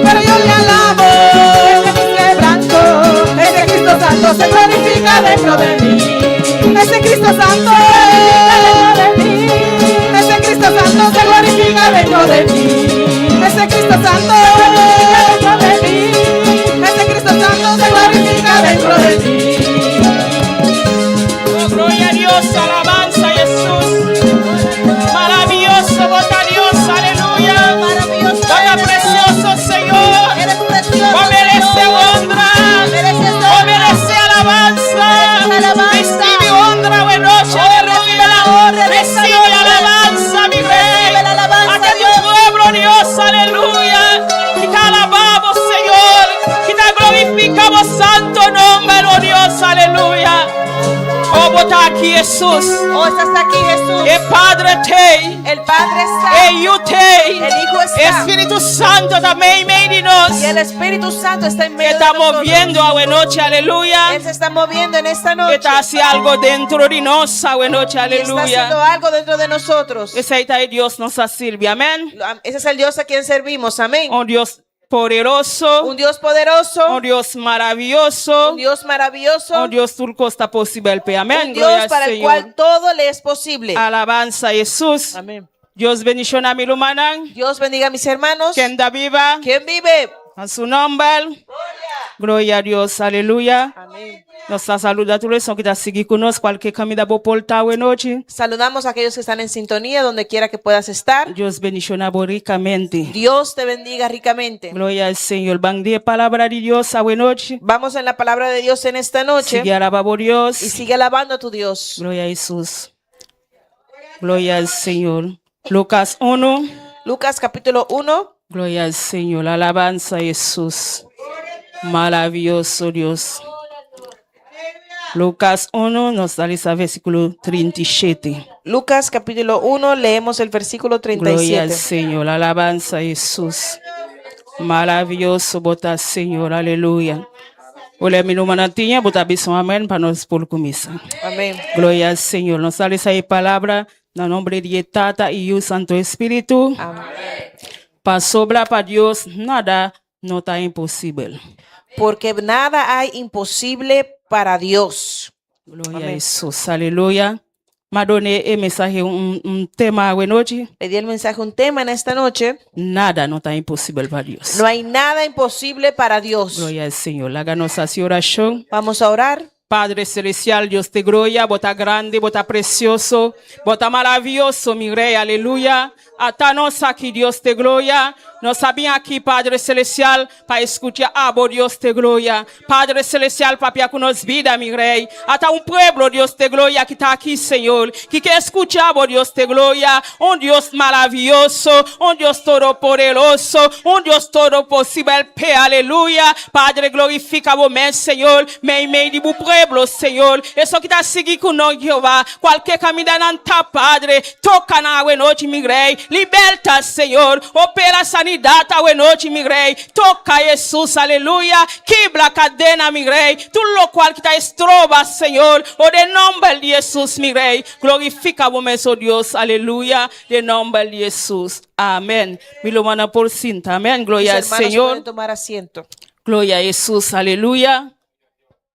H: Pero yo le alabo en mis quebrantos, ese Cristo Santo se glorifica dentro de mí. Ese Cristo Santo ese Cristo Santo se glorifica dentro de mí. Ese Cristo Santo dentro de mí. Ese Cristo Santo se glorifica dentro de mí.
K: Oh, gloria a Dios, alabanza a Jesús. Maravilloso, bota Dios, aleluya.
D: Maravilloso
K: Vaya
D: eres,
K: precioso, Señor.
D: Eres precioso,
K: Oh, merece
D: Señor.
K: honra.
D: Mereces
K: Oh,
D: honra.
K: merece alabanza.
D: Mereces alabanza.
K: Recibe honra, buena noche,
D: Oh, recibe la honra en esta
K: Recibe
D: noche.
K: alabanza, mi rey.
D: Recibe la alabanza,
K: Aquí hay
D: Dios.
K: un pueblo, Dios, aleluya. bo santo nomber, oh Dios, aleluya. Oh, bo ta aki, Jesús.
D: Oh, estás aquí, Jesús.
K: E Padre t'ei.
D: El Padre está.
K: E Yu t'ei.
D: El Hijo está.
K: E Spiritu Santo ta meimei di nos.
D: Y el Espíritu Santo está en medio
K: E ta
D: de nosotros.
K: moviendo awe nochi, aleluya.
D: Él se está moviendo en esta noche.
K: E ta hasi algo dentro di nos awe nochi,
D: Y está
K: aleluya.
D: haciendo algo dentro de nosotros.
K: Esei ta e Dios nos ta sirbi, amén.
D: Ese es el Dios a quien servimos, amén.
K: Un Dios poderoso.
D: Un Dios poderoso.
K: Un Dios maravilloso.
D: Un Dios maravilloso.
K: Un Dios tur kos ta posibel p'e, amén.
D: Un
K: Gloria
D: Dios
K: al
D: para el
K: Señor.
D: cual todo le es posible.
K: Alabanza a Jesús.
D: Amén.
K: Dios bendiciona mi rumannan.
D: Dios bendiga a mis hermanos.
K: Ken ta biba?
D: ¿Quién vive?
K: Na su nomber. Gloria a Dios. Aleluya.
D: Amén.
K: Nos ta saluda tur esun ku ta sigui ku nos kualke kaminda bo por ta awe nochi.
D: Saludamos a aquellos que están en sintonía donde quiera que puedas estar.
K: Dios bendiciona bo rikamente.
D: Dios te bendiga ricamente.
K: Gloria al Señor. Ban den palabra di Dios awe nochi.
D: Vamos en la palabra de Dios en esta noche.
K: Sigui alabá bo Dios.
D: Y sigue alabando a tu Dios.
K: Gloria a Jesús. Gloria al Señor. Lucas 1.
D: Lucas capítulo 1.
K: Gloria al Señor. Alabanza a Jesús. Maraviyoso Dios. Lucas 1, nos ta lesa versíkulo 37.
D: Lucas capítulo 1, leemos el versículo
K: Gloria al
D: 37.
K: Señor. Alabanza a Jesús. Maraviyoso bo ta Señor. Aleluya. Ora mi rumannan tin e, bo ta bisa un amèn pa nos por kuminsá.
D: Amén.
K: Gloria al Señor. Nos ta lesa e palabra na nòmber di Tata i Yu Santu Spiritu.
D: Amén.
K: Pasobra pa Dios nada no ta imposibel.
D: Porque nada hay imposible para Dios.
K: Gloria
D: Amén.
K: a Jesús. Aleluya. M'a duna e mensahe un tema awe nochi.
D: Le di el mensaje un tema en esta noche.
K: Nada no ta imposibel pa Dios.
D: No hay nada imposible para Dios.
K: Gloria al Señor. Laga nos hasi orashon.
D: Vamos a orar.
K: Padre Celestial, Dios de gloria, bo ta grandi, bo ta presioso, bo ta maravioso, mi Rei, aleluya. Ata nos aki, Dios de gloria. Nos a bin aki, Padre Celestial, pa skucha abo, Dios de gloria. Padre Celestial, papia ku nos bida, mi Rei. Ata un pueblo, Dios de gloria, ku ta aki, Señor, ku ke skucha abo, Dios de gloria. Un Dios maravioso, un Dios todopoderoso, un Dios todoposibel, p'e, aleluya. Padre, glorifiká bo mes, Señor, meimei di bo pueblo, Señor. Esun ku ta sigui ku nos, Jehová, kualke kaminda nan ta, Padre, toka nan awe nochi, mi Rei. Libertá, Señor. Operá sanidat awe nochi, mi Rei. Toka, Jesús, aleluya. Kibra kadena, mi Rei. Tur lokual ku ta stroba, Señor. O den nòmber di Jesús, mi Rei. Glorifiká bo mes, oh Dios, aleluya. Den nòmber di Jesús. Amèn. Mi rumannan por sinta. Amèn. Gloria
D: Mis
K: al
D: hermanos
K: Señor.
D: pueden tomar asiento.
K: Gloria a Jesús, aleluya.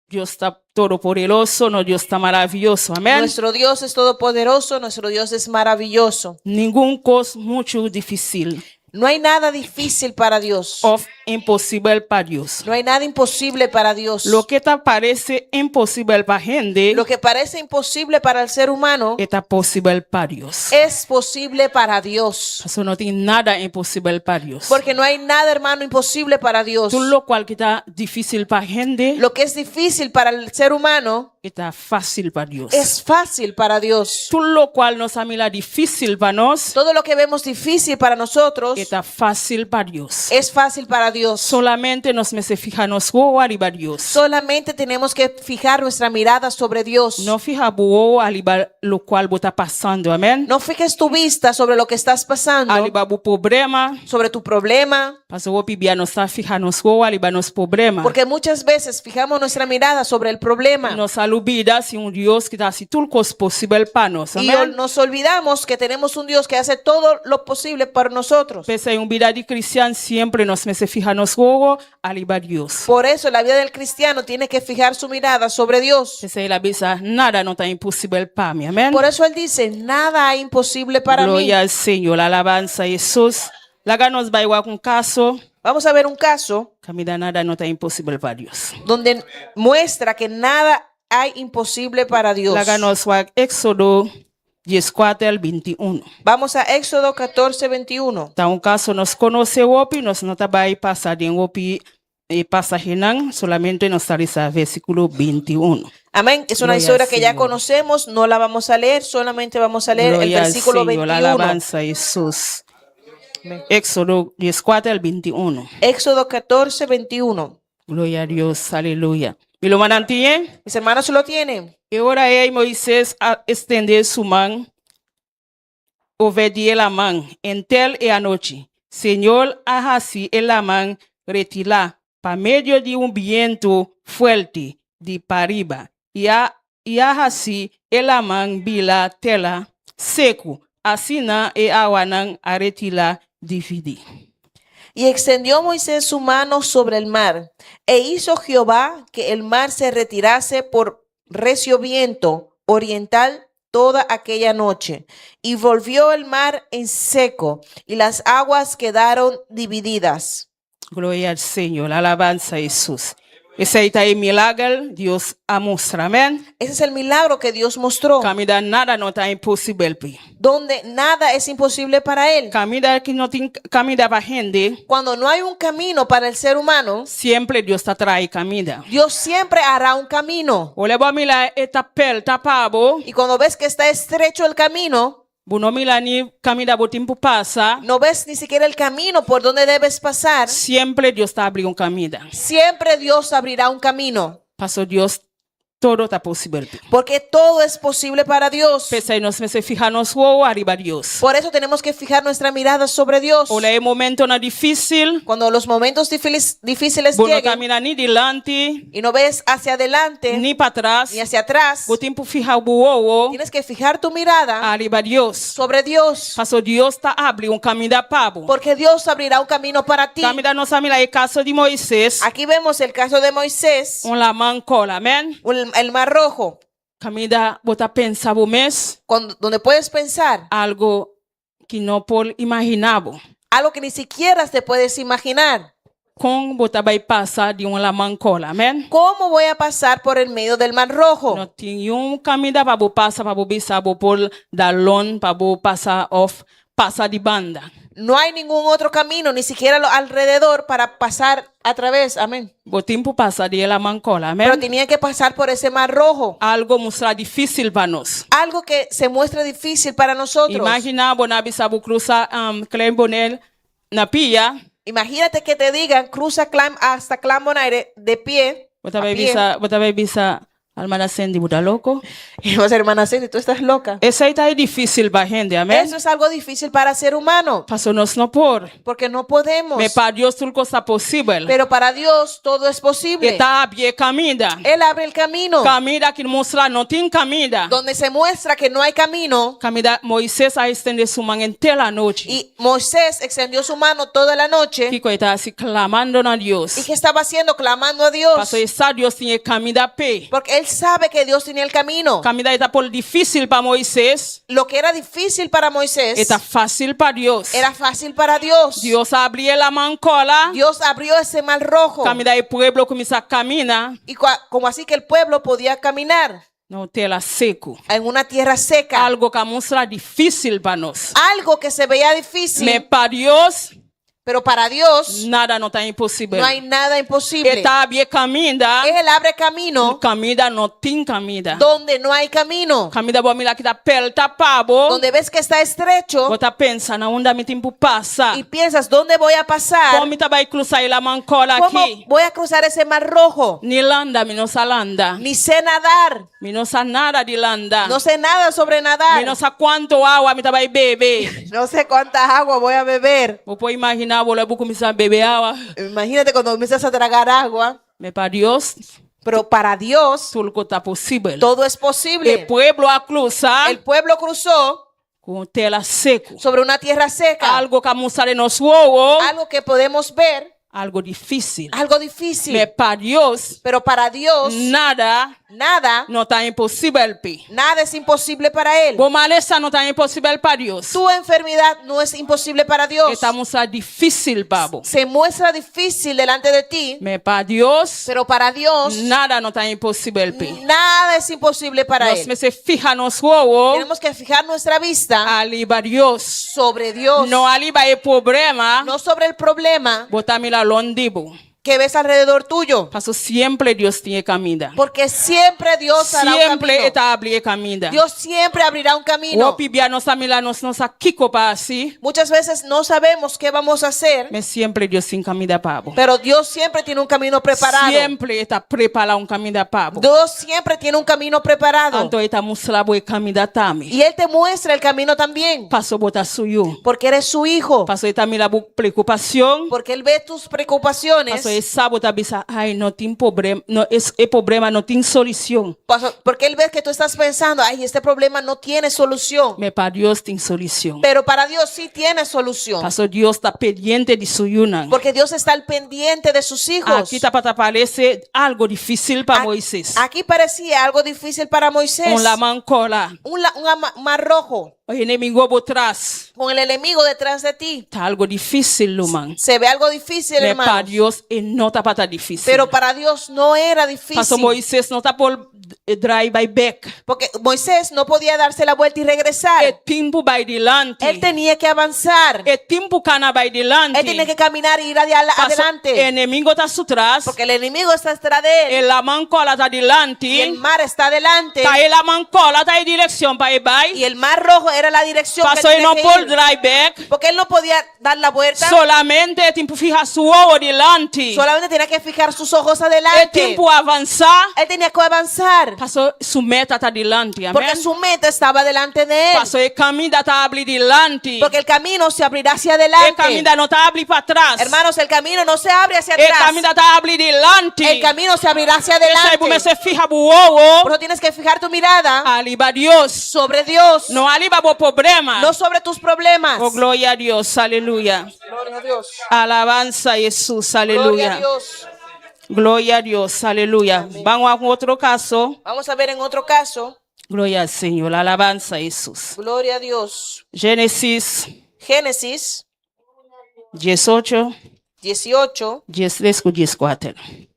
K: Dios ta todopoderoso, nos Dios ta maravioso. Amèn.
D: Nuestro Dios es todopoderoso, nuestro Dios es maravilloso.
K: Ningun kos muchu difísil.
D: No hay nada difícil para Dios.
K: Òf imposibel pa Dios.
D: No hay nada imposible para Dios.
K: Loke ta parse imposibel pa hende.
D: Lo que parece imposible para el ser humano.
K: E ta posibel pa Dios.
D: Es posible para Dios.
K: Pasobra no tin nada imposibel pa Dios.
D: Porque no hay nada, hermano, imposible para Dios.
K: Tur lokual ku ta difísil pa hende.
D: Lo que es difícil para el ser humano.
K: E ta fásil pa Dios.
D: Es fácil para Dios.
K: Tur lokual nos a mira difísil pa nos.
D: Todo lo que vemos difícil para nosotros.
K: E ta fásil pa Dios.
D: Es fácil para Dios.
K: Solamente nos mester fiha nos wowo ariba Dios.
D: Solamente tenemos que fijar nuestra mirada sobre Dios.
K: No fiha bo wowo ariba lokual bo ta pasando, amèn?
D: No fijes tu vista sobre lo que estás pasando.
K: Ariba bo problema.
D: Sobre tu problema.
K: Pasobra hopi bia nos ta fiha nos wowo ariba nos problema.
D: Porque muchas veces fijamos nuestra mirada sobre el problema.
K: Nos a lubidá si tin un Dios ku ta hasi tur kos posibel pa nos.
D: Y
K: Amèn?
D: nos olvidamos que tenemos un Dios que hace todo lo posible por nosotros.
K: P'esei un bida di kristian semper nos mester fiha nos wowo ariba Dios.
D: Por eso la vida del cristiano tiene que fijar su mirada sobre Dios.
K: P'esei el a bisa nada no ta imposibel pa mi. Amèn?
D: Por eso él dice, nada hay imposible para mí.
K: Gloria al Señor, alabanza a Jesús. Laga nos bai wak un kaso.
D: Vamos a ver un caso.
K: Kaminda nada no ta imposibel pa Dios.
D: Donde muestra que nada hay imposible para Dios.
K: Laga nos wak Éxodo 14 21.
D: Vamos a Éxodo 14, 21.
K: Ta un kaso nos konosé hopi, nos no ta bai pasa den hopi e pasahenan, solamente nos ta lesa versíkulo 21.
D: Amén. Es una
K: Gloria
D: historia
K: al
D: que ya
K: Señor.
D: conocemos, no la vamos a leer, solamente vamos a leer el
K: Gloria al
D: versículo
K: Señor,
D: 21.
K: alabanza a Jesús. Éxodo 14 al 21.
D: Éxodo 14, 21.
K: Gloria a Dios, aleluya. Mi rumannan tin?
D: Mis hermanos lo tienen.
K: E ora ei Moises a extendé su man over di e laman henter e anochi. Señor a hasi e laman retirá pa medio di un bientu fuerte di pariba i a i a hasi e laman bira tera seku, asina e awanan a retirá dividí.
D: Y extendió Moisés su mano sobre el mar, e hizo Jehová que el mar se retirase por recio viento oriental toda aquella noche. Y volvió el mar en seco, y las aguas quedaron divididas.
K: Gloria al Señor, alabanza a Jesús. Esei ta e milager Dios a mustra, amèn?
D: Ese es el milagro que Dios mostró.
K: Kaminda nada no ta imposibel p'e.
D: Donde nada es imposible para él.
K: Kaminda ku no tin kaminda pa hende.
D: Cuando no hay un camino para el ser humano.
K: Semper Dios ta traha kaminda.
D: Dios siempre hará un camino.
K: Ora bo mira e ta pèrtá pa bo.
D: Y cuando ves que está estrecho el camino.
K: Bo no mira ni kaminda bo tin ku pasa.
D: No ves ni siquiera el camino por donde debes pasar.
K: Semper Dios ta habri un kaminda.
D: Siempre Dios abrirá un camino.
K: Paso Dios tur ta posibel.
D: Porque todo es posible para Dios.
K: P'esei nos mester fiha nos wowo ariba Dios.
D: Por eso tenemos que fijar nuestra mirada sobre Dios.
K: Ora e momentonan difísil.
D: Cuando los momentos difíciles, difíciles
K: Bo no
D: lleguen
K: ta mira ni dilanti.
D: y no ves hacia adelante
K: ni pa atras.
D: ni hacia atrás,
K: Bo tin ku fiha bo wowo.
D: tienes que fijar tu mirada
K: Ariba Dios.
D: sobre Dios.
K: Paso Dios ta habri un kaminda pa bo.
D: Porque Dios abrirá un camino para ti.
K: Kaminda nos a mira e kaso di Moises.
D: Aquí vemos el caso de Moisés,
K: Un laman kòrá, amèn?
D: El mar rojo.
K: Kaminda bo ta pensa bo mes.
D: Cuando, donde puedes pensar
K: Algu ku no por imaginá bo.
D: Algo que ni siquiera te puedes imaginar.
K: Kon bo ta bai pasa den un laman kòrá, amèn?
D: ¿Cómo voy a pasar por el medio del mar rojo?
K: No tin un kaminda pa bo pasa pa bo bisa bo por dal rònt pa bo pasa òf pasa di banda.
D: No hay ningún otro camino, ni siquiera lo alrededor para pasar a través. Amén.
K: Bo tin ku pasa den laman kòrá, amèn?
D: Pero tenía que pasar por ese mar rojo.
K: Algu mustra difísil pa nos.
D: Algo que se muestra difícil para nosotros.
K: Imaginá bo nan bisa bo krusa Klein Bonaire na pia.
D: Imagínate que te digan, cruza Klein, hasta Klein Bonaire de pie.
K: Bo ta
D: A
K: bai
D: pie.
K: bisa, bo ta bai bisa, Hermana Cindy, bo ta loko.
D: Y vas a hermana Cindy, tú estás loca.
K: Esei ta difísil pa hende, amèn?
D: Eso es algo difícil para ser humano.
K: Paso nos no por.
D: Porque no podemos.
K: Ma pa Dios tur kos ta posibel.
D: Pero para Dios todo es posible.
K: E ta habri kaminda.
D: Él abre el camino.
K: Kaminda ku mustra no tin kaminda.
D: Donde se muestra que no hay camino.
K: Kaminda Moises a ekstendé su man henter anochi.
D: Y Moisés extendió su mano toda la noche.
K: Kiko e ta hasi klamando na Dios.
D: ¿Y qué estaba haciendo? Clamando a Dios.
K: Paso e sa Dios tin kaminda p'e.
D: Porque él sabe que Dios tenía el camino.
K: Kaminda tabata por difísil pa Moises.
D: Lo que era difícil para Moisés
K: Ta fásil pa Dios.
D: Era fácil para Dios.
K: Dios a habri laman kòrá.
D: Dios abrió ese mar rojo.
K: Kaminda e pueblo a kuminsá kana.
D: Y como así que el pueblo podía caminar
K: Na tera seku.
D: En una tierra seca.
K: Algu ku mustra difísil pa nos.
D: Algo que se veía difícil.
K: Ma pa Dios,
D: Pero para Dios
K: nada no ta imposibel.
D: No hay nada imposible.
K: E ta habri kaminda.
D: Él abre camino
K: Kaminda no tin kaminda.
D: Donde no hay camino.
K: Kaminda bo mira ku ta pèrtá pa bo.
D: Donde ves que está estrecho.
K: Bo ta pensa na unda mi tin ku pasa.
D: Y piensas, ¿dónde voy a pasar?
K: Kon mi ta bai krusa e laman kòrá
D: ¿Cómo
K: aki?
D: voy a cruzar ese mar rojo?
K: Ni landa, mi no sa landa.
D: Ni sé nadar.
K: Mi no sa nada di landa.
D: No sé nada sobre nadar.
K: Mi no sa kuantu awa mi ta bai bebe.
D: No sé cuánta agua voy a beber.
K: Bo por imaginá, bo lo kuminsá bebe awa.
D: Imagínate cuando comienzas a tragar agua.
K: Ma pa Dios,
D: Pero para Dios
K: tur ta posibel.
D: Todo es posible.
K: E pueblo a krusa
D: El pueblo cruzó
K: ku tera seku.
D: Sobre una tierra seca.
K: Algu ku mustra nos wowo.
D: Algo que podemos ver.
K: Algu difísil.
D: Algo difícil.
K: Ma pa Dios,
D: Pero para Dios,
K: nada
D: nada,
K: no ta imposibel p'e.
D: Nada es imposible para Él.
K: Bo malesa no ta imposibel pa Dios.
D: Tu enfermedad no es imposible para Dios.
K: E ta mustra difísil pa bo.
D: Se muestra difícil delante de ti.
K: Ma pa Dios,
D: Pero para Dios,
K: nada no ta imposibel p'e.
D: Nada es imposible para
K: Nos
D: Él.
K: mester fiha nos wowo
D: Tenemos que fijar nuestra vista
K: ariba Dios.
D: Sobre Dios.
K: No ariba e problema.
D: No sobre el problema.
K: Bo ta mira rònt di bo.
D: que ves alrededor tuyo.
K: Paso semper Dios tin e kaminda.
D: Porque siempre Dios hará un
K: Semper
D: camino.
K: E ta habri e kaminda.
D: Dios siempre abrirá un camino.
K: Hopi bia nos ta mira nos no sa kiko pa hasi.
D: Muchas veces no sabemos qué vamos a hacer,
K: Ma semper Dios tin kaminda pa bo.
D: pero Dios siempre tiene un camino preparado.
K: Semper E ta prepará un kaminda pa bo.
D: Dios siempre tiene un camino preparado.
K: Anto E ta mustra bo e kaminda tambe.
D: Y Él te muestra el camino también.
K: Paso bo ta su yu.
D: Porque eres su hijo.
K: Paso E ta mira bo preokupashon.
D: Porque Él ve tus preocupaciones.
K: Paso E sa bo ta bisa, ai, no tin problema, no, e problema no tin solushon.
D: Porque Él ve que tú estás pensando, ay, este problema no tiene solución.
K: Ma pa Dios tin solushon.
D: Pero para Dios sí tiene solución.
K: Paso Dios ta pendiente di su yunan.
D: Porque Dios está al pendiente de sus hijos.
K: Aki tabata parse algu difísil pa Moises.
D: Aquí parecía algo difícil para Moisés.
K: Un laman kòrá.
D: Un mar rojo.
K: Enemigu bo tras.
D: Con el enemigo detrás de ti.
K: Ta algu difísil, ruman.
D: Se ve algo difícil,
K: Ma
D: hermano.
K: pa Dios e no tabata difísil.
D: Pero para Dios no era difícil.
K: Paso Moises no tabata por drai bai bèk.
D: Porque Moisés no podía darse la vuelta y regresar.
K: E tin ku bai dilanti.
D: Él tenía que avanzar.
K: E tin ku kana bai dilanti.
D: Él tenía que caminar y ir
K: Paso
D: adelante.
K: Enemigu ta su tras.
D: Porque el enemigo está detrás de él.
K: E laman kòrá ta dilanti.
D: Y el mar está delante.
K: Ta e laman kòrá ta e direkshon pa e bai.
D: Y el mar rojo era la dirección que
K: Paso
D: él
K: e no
D: tenía que
K: por
D: ir.
K: drai bèk.
D: Porque él no podía dar la vuelta.
K: Solamente e tin ku fiha su wowo dilanti.
D: Solamente tenía que fijar sus ojos
K: E
D: adelante.
K: tin ku avansá.
D: Él tenía que avanzar.
K: Paso su meta ta dilanti. Amèn?
D: Porque su meta estaba delante de él.
K: Paso e kaminda ta habri dilanti.
D: Porque el camino se abrirá hacia
K: E
D: adelante.
K: kaminda no ta habri patras.
D: Hermanos, el camino no se abre hacia
K: E
D: atrás.
K: kaminda ta habri dilanti.
D: El camino se abrirá hacia
K: P'esei
D: adelante.
K: bo mester fiha bo wowo.
D: Por eso tienes que fijar tu mirada
K: Ariba Dios.
D: sobre Dios.
K: No ariba bo problema.
D: No sobre tus problemas.
K: Oh, gloria a Dios. Aleluya.
D: Gloria a Dios.
K: Alabanza a Jesús.
D: Gloria
K: Aleluya.
D: a Dios.
K: Gloria a Dios. Aleluya. Vamos a otro caso.
D: Vamos a ver en otro caso.
K: Gloria al Señor. Alabanza a Jesús.
D: Gloria a Dios.
K: Génesis
D: Génesis
K: 18,
D: 18,
K: 13 ku 14.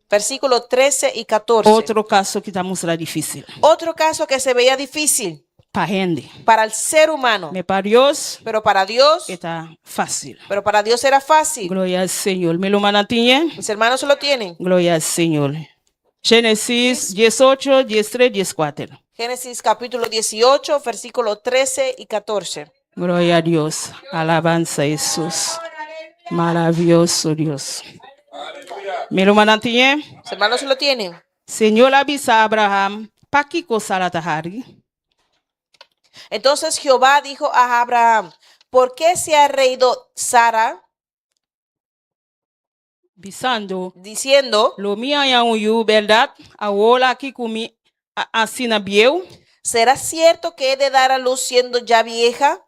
D: versículo 13 y 14.
K: Otro kaso ku ta mustra difísil.
D: Otro caso que se veía difícil
K: Pa hende.
D: para el ser humano,
K: Ma pa Dios
D: pero para Dios,
K: ta fásil.
D: pero para Dios era fácil.
K: Gloria al Señor. Mi rumannan tin'é?
D: Mis hermanos lo tienen.
K: Gloria al Señor. Génesis 18, 13, 14.
D: Génesis capítulo 18, versículo 13 y 14.
K: Gloria a Dios. Alabanza a Jesús. Maravioso Dios. Mi rumannan tin'é?
D: Mis hermanos lo tienen.
K: Señor a bisa Abraham, pakiko Sara ta hari?
D: Entonces Jehová dijo a Abraham: ¿Por qué se ha reído Sara
K: Bisando,
D: diciendo:
K: Lo mi haña un yu, bèrdat? Awor aki ku mi asina bieu?
D: ¿Será cierto que he de dar a luz siendo ya vieja?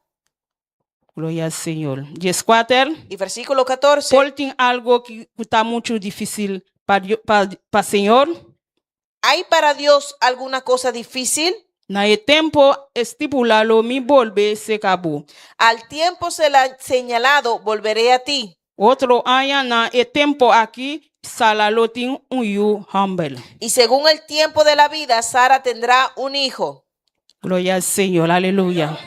K: Gloria al Señor. 14.
D: Y versículo 14.
K: Por tin algu ku ta muchu difísil pa, pa Señor?
D: ¿Hay para Dios alguna cosa difícil?
K: Na e tempu estipulá lo mi bolbe serka bo.
D: Al tiempo se la señalado, volveré a ti.
K: Otro aña na e tempu aki, Sara lo tin un yu hòmber.
D: Y según el tiempo de la vida, Sara tendrá un hijo.
K: Gloria al Señor, aleluya.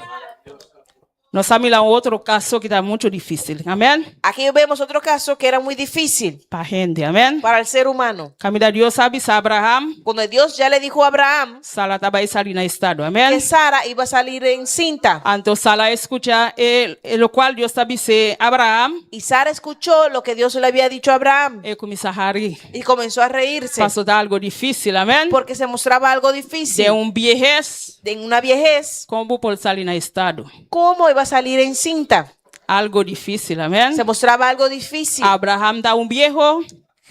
K: Nos a mira otro kaso ku ta muchu difísil. Amèn?
D: Aquí vemos otro caso que era muy difícil
K: Pa hende, amèn?
D: para el ser humano.
K: Kaminda Dios a bisa Abraham,
D: Cuando Dios ya le dijo a Abraham
K: Sara ta bai sali na estado. Amèn?
D: que Sara iba a salir encinta.
K: Anto Sara a skucha loke Dios a bisa Abraham.
D: Y Sara escuchó lo que Dios le había dicho a Abraham
K: El a kuminsá hari.
D: y comenzó a reírse
K: Paso ta algu difísil, amèn?
D: porque se mostraba algo difícil.
K: Den un biehes,
D: De una viejez,
K: kon bo por sali na estado?
D: ¿cómo iba a salir encinta?
K: Algu difísil, amèn?
D: Se mostraba algo difícil.
K: Abraham ta un bieu,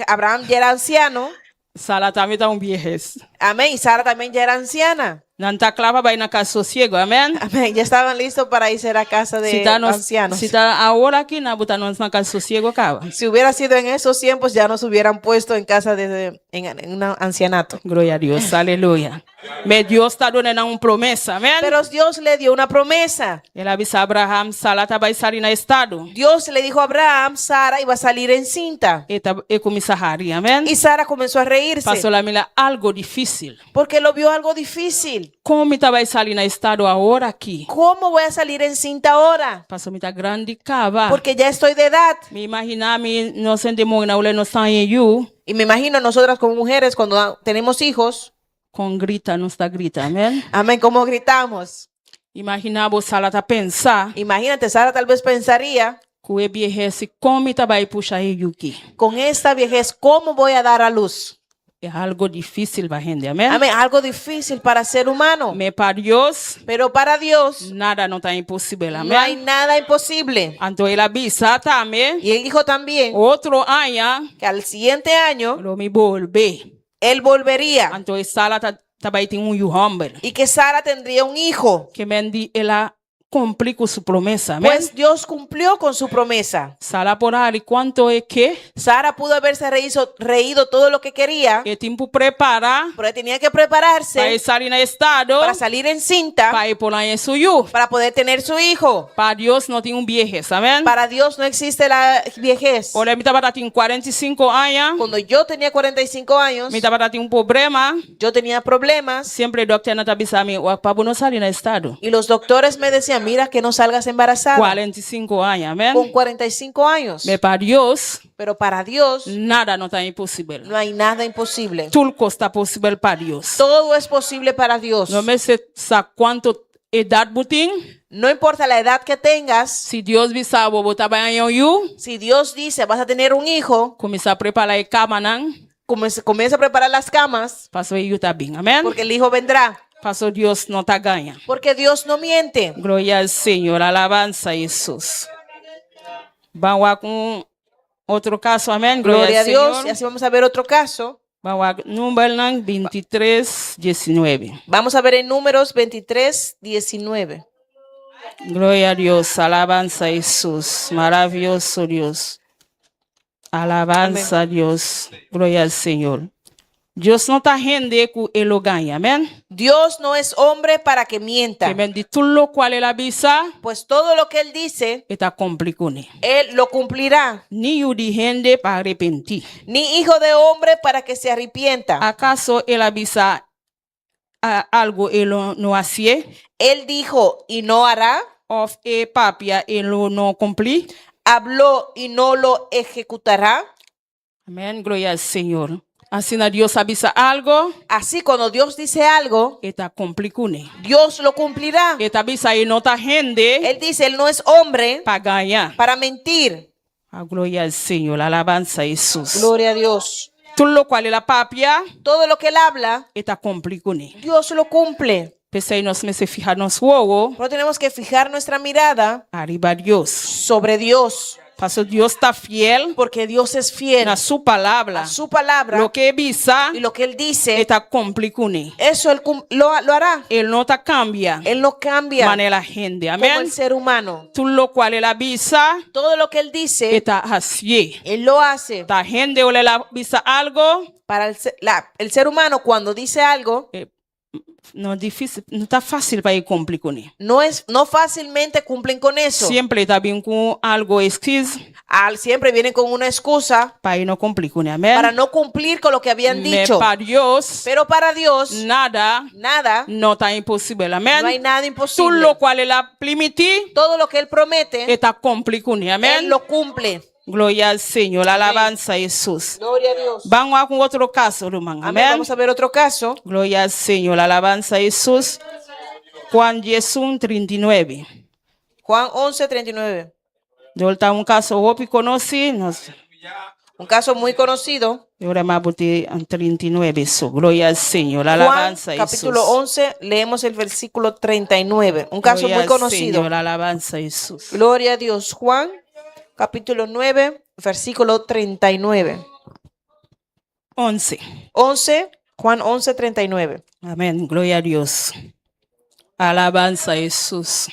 D: Abraham ya era anciano.
K: Sara tambe ta un biehes.
D: Amén. Y Sara también ya era anciana.
K: Nan ta kla pa bai na kas sosiegu, amèn?
D: Amén. Ya estaban listos para irse a la casa de
K: Si ta nos,
D: ancianos.
K: si ta awor aki, nan a bota nos na kas sosiegu kaba.
D: Si hubiera sido en esos tiempos, ya nos hubieran puesto en casa de en un ancianato.
K: Gloria a Dios, aleluya. Ma Dios ta duna nan un promesa, amèn?
D: Pero Dios le dio una promesa.
K: El a bisa Abraham, Sara ta bai sali na estado.
D: Dios le dijo a Abraham, Sara iba a salir encinta.
K: E ta e kuminsá hari, amèn?
D: Y Sara comenzó a reírse.
K: Paso el a mira algu difísil.
D: Porque lo vio algo difícil.
K: Kon mi ta bai sali na estado awor aki?
D: ¿Cómo voy a salir encinta ahora?
K: Paso mi ta grandi kaba.
D: Porque ya estoy de edad.
K: Mi imaginá mi nos hende muhé ora nos haña yu.
D: Y me imagino nosotras como mujeres cuando tenemos hijos.
K: Kon grita nos ta grita, amèn?
D: Amén, ¿cómo gritamos?
K: Imaginá bo Sara ta pensa.
D: Imagínate, Sara tal vez pensaría.
K: Ku e biehes kon mi ta bai pusha e yu aki?
D: Con esta viejez, ¿cómo voy a dar a luz?
K: Ta algu difísil pa hende, amèn?
D: Amén, algo difícil para ser humano.
K: Ma pa Dios,
D: Pero para Dios
K: nada no ta imposibel, amèn?
D: no hay nada imposible.
K: Anto el a bisa tambe.
D: Y él dijo también
K: Otro aña,
D: que al siguiente año
K: lo mi bolbe.
D: Él volvería.
K: Anto Sara ta bai tin un yu hòmber.
D: Y que Sara tendría un hijo.
K: Ke men di el a kumpli ku su promesa, amèn?
D: Pues Dios cumplió con su promesa.
K: Sara por a hari kuantu e ke.
D: Sara pudo haberse reído todo lo que quería.
K: E tin ku prepará.
D: Pero tenía que prepararse.
K: Pa sali na estado.
D: Para salir encinta.
K: Pa por haña su yu.
D: Para poder tener su hijo.
K: Pa Dios no tin un viejes, amèn?
D: Para Dios no existe la viejez.
K: Ora mi tabatin 45 aña.
D: Cuando yo tenía 45 años,
K: Mi tabatin un problema.
D: Yo tenía problemas.
K: Semper dòkternan ta bisa mi, pa bo no sali na estado.
D: Y los doctores me decían: "Mira que no salgas embarazada".
K: 45 aña, amèn?
D: Con 45 años.
K: Ma pa Dios,
D: Pero para Dios
K: nada no ta imposibel.
D: No hay nada imposible.
K: Tur kos ta posibel pa Dios.
D: Todo es posible para Dios.
K: No mester sa kuantu edat bo tin.
D: No importa la edad que tengas.
K: Si Dios bisa bo bo ta bai haña yu.
D: Si Dios dice: "Vas a tener un hijo".
K: Kuminsá prepará e kamanan.
D: Comienza a preparar las camas.
K: Paso e yu ta bin, amèn?
D: Porque el hijo vendrá.
K: Paso Dios no ta gaña.
D: Porque Dios no miente.
K: Gloria al Señor, alabansa Jesús. Ban ku otro kaso, amèn.
D: Gloria,
K: Gloria
D: a Dios.
K: Señor.
D: Y así vamos a ver otro caso.
K: Ban Numbernan 23, 19.
D: Vamos a ver en Números 23, 19.
K: Gloria a Dios, alabansa Jesús, maravioso Dios. Alabansa a Dios, gloria al Señor. Dios no ta hende ku e lo gaña, amèn?
D: Dios no es hombre para que mienta.
K: Ke men di tur loke el a bisa,
D: Pues todo lo que él dice,
K: e ta kumpli kuné.
D: Él lo cumplirá.
K: Ni yu di hende pa arepentí.
D: Ni hijo de hombre para que se arrepienta.
K: Akaso el a bisa algu e lo no hasié?
D: Él dijo y no hará.
K: Òf e papia e lo no kumpli?
D: Habló y no lo ejecutará.
K: Amèn. Gloria al Señor. Asina Dios a bisa algu,
D: Así cuando Dios dice algo,
K: e ta kumpli kuné.
D: Dios lo cumplirá.
K: E ta bisa e no ta hende
D: Él dice, Él no es hombre
K: pa gaña.
D: Para mentir.
K: A gloria al Señor, alabansa Jesús.
D: Gloria a Dios.
K: Tur loke el a papia,
D: Todo lo que Él habla,
K: e ta kumpli kuné.
D: Dios lo cumple.
K: P'esei nos mester fiha nos wowo
D: Pero tenemos que fijar nuestra mirada
K: riba Dios.
D: Sobre Dios.
K: Paso Dios ta fiel
D: Porque Dios es fiel
K: na su palabra.
D: A su palabra.
K: Loke e bisa,
D: Y lo que Él dice,
K: e ta kumpli kuné.
D: Eso Él lo hará.
K: E no ta kambia.
D: Él no cambia
K: Manera hende,
D: como
K: amèn?
D: el ser humano.
K: Tur loke el a bisa,
D: Todo lo que Él dice,
K: e ta hasié.
D: Él lo hace.
K: Ta hende ora el a bisa algu,
D: Para el ser humano, cuando dice algo,
K: no difísil, no ta fásil pa e kumpli kuné.
D: No es, no fácilmente cumplen con eso.
K: Semper ta bin ku algu excuse
D: Siempre vienen con una excusa
K: pa no kumpli kuné, amèn?
D: Para no cumplir con lo que habían
K: Ma
D: dicho.
K: pa Dios,
D: Pero para Dios,
K: nada
D: nada,
K: no ta imposibel, amèn?
D: No hay nada
K: Tur
D: imposible.
K: loke el a primintí,
D: Todo lo que Él promete,
K: e ta kumpli kuné, amèn?
D: Él lo cumple.
K: Gloria al Señor, alabansa Jesús.
D: Gloria a Dios.
K: Ban ku otro kaso, ruman,
D: Amén.
K: amèn?
D: Vamos a ver otro caso.
K: Gloria al Señor, alabansa Jesús. Juan 10, 39.
D: Juan 11, 39.
K: Di un kaso hopi konosí, nos
D: Un caso muy conocido.
K: Ora m'a bot'é 39 so. Gloria al Señor,
D: Juan
K: alabansa Jesús.
D: Capítulo 11, leemos el versículo 39. Un caso
K: Gloria
D: muy
K: al
D: conocido.
K: Señor, alabansa Jesús.
D: Gloria a Dios. Juan capítulo 9, versículo 39.
K: 11.
D: 11, Juan 11, 39.
K: Amèn. Gloria a Dios. Alabansa Jesús.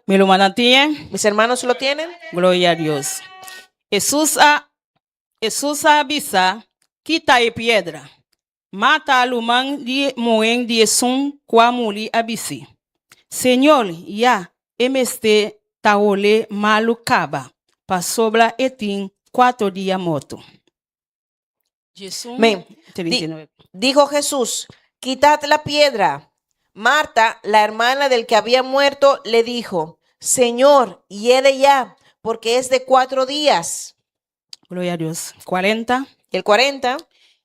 K: Mi rumannan tin?
D: Mis hermanos, ¿lo tienen?
K: Gloria a Dios. Jesús a Jesús a bisa. Kita e piedra. Marta, ruman di muhé di esun ku a muri a bis'é, Señor, ya e mester ta hole malu kaba, pasobra e tin kuater dia morto.
L: Amén.
K: 39.
L: Dijo Jesús, quitad la piedra. Marta, la hermana del que había muerto, le dijo, Señor, hiede ya, porque es de 4 días.
K: Gloria na Dios. 40.
L: El 40.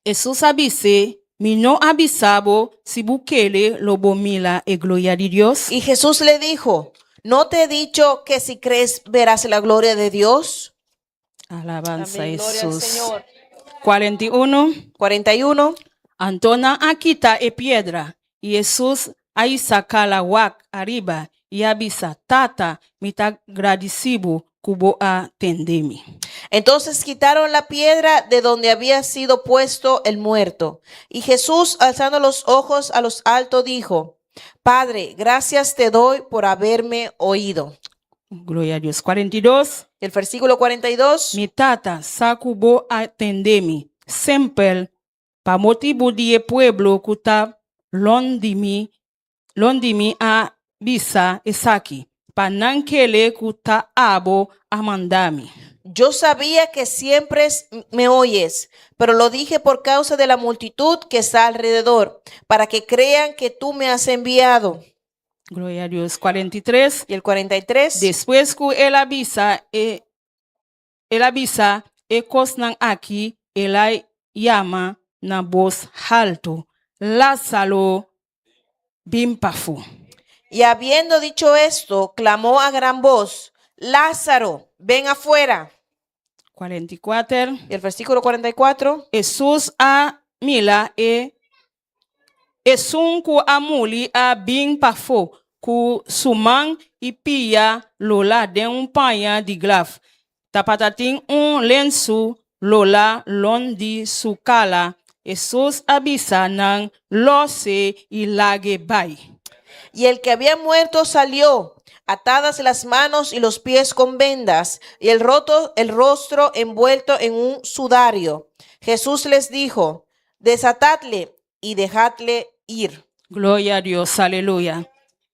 K: Hesus a bis'é, Mi no a bisa bo, si bo kere, lo bo mira e gloria di Dios.
L: Y Jesús le dijo, ¿no te he dicho que si crees verás la gloria de Dios?
K: Alabansa
L: Amén. Gloria al
K: Jesús.
L: Señor.
K: 41.
L: 41.
K: Anto nan a kita e piedra. I Hesus a hisa kara wak ariba i a bisa, Tata, mi ta gradisí bo ku bo a tende mi.
L: Entonces quitaron la piedra de donde había sido puesto el muerto. Y Jesús, alzando los ojos a los altos, dijo, Padre, gracias te doy por haberme oído.
K: Gloria na Dios. 42.
L: El versículo 42.
K: Mi tata sa ku bo a tende mi. Semper pa motibu di e pueblo ku ta rònt di mi, rònt di mi a bisa esaki. Pa nan kere ku ta abo a manda mi.
L: Yo sabía que siempre me oyes, pero lo dije por causa de la multitud que está alrededor, para que crean que tú me has enviado.
K: Gloria na Dios. 43.
L: Y el 43.
K: Despues ku el a bisa e el a bisa e kosnan aki, el a yama na bos haltu. Lázaro, bin pafó.
L: Y habiendo dicho esto, clamó a gran voz, Lázaro, ven afuera.
K: 44.
L: Y el versículo 44.
K: Hesus a mira e esun ku a muri a bin pafó ku su man i pia lorá den un paña di graf. Tabatin un lensu lorá rònt di su kara. Hesus a bisa nan lòs é i lag'é bai.
L: Y el que había muerto salió, atadas las manos y los pies con vendas, y el rostro envuelto en un sudario. Jesús les dijo, desatadle y dejadle ir.
K: Gloria na Dios, aleluya.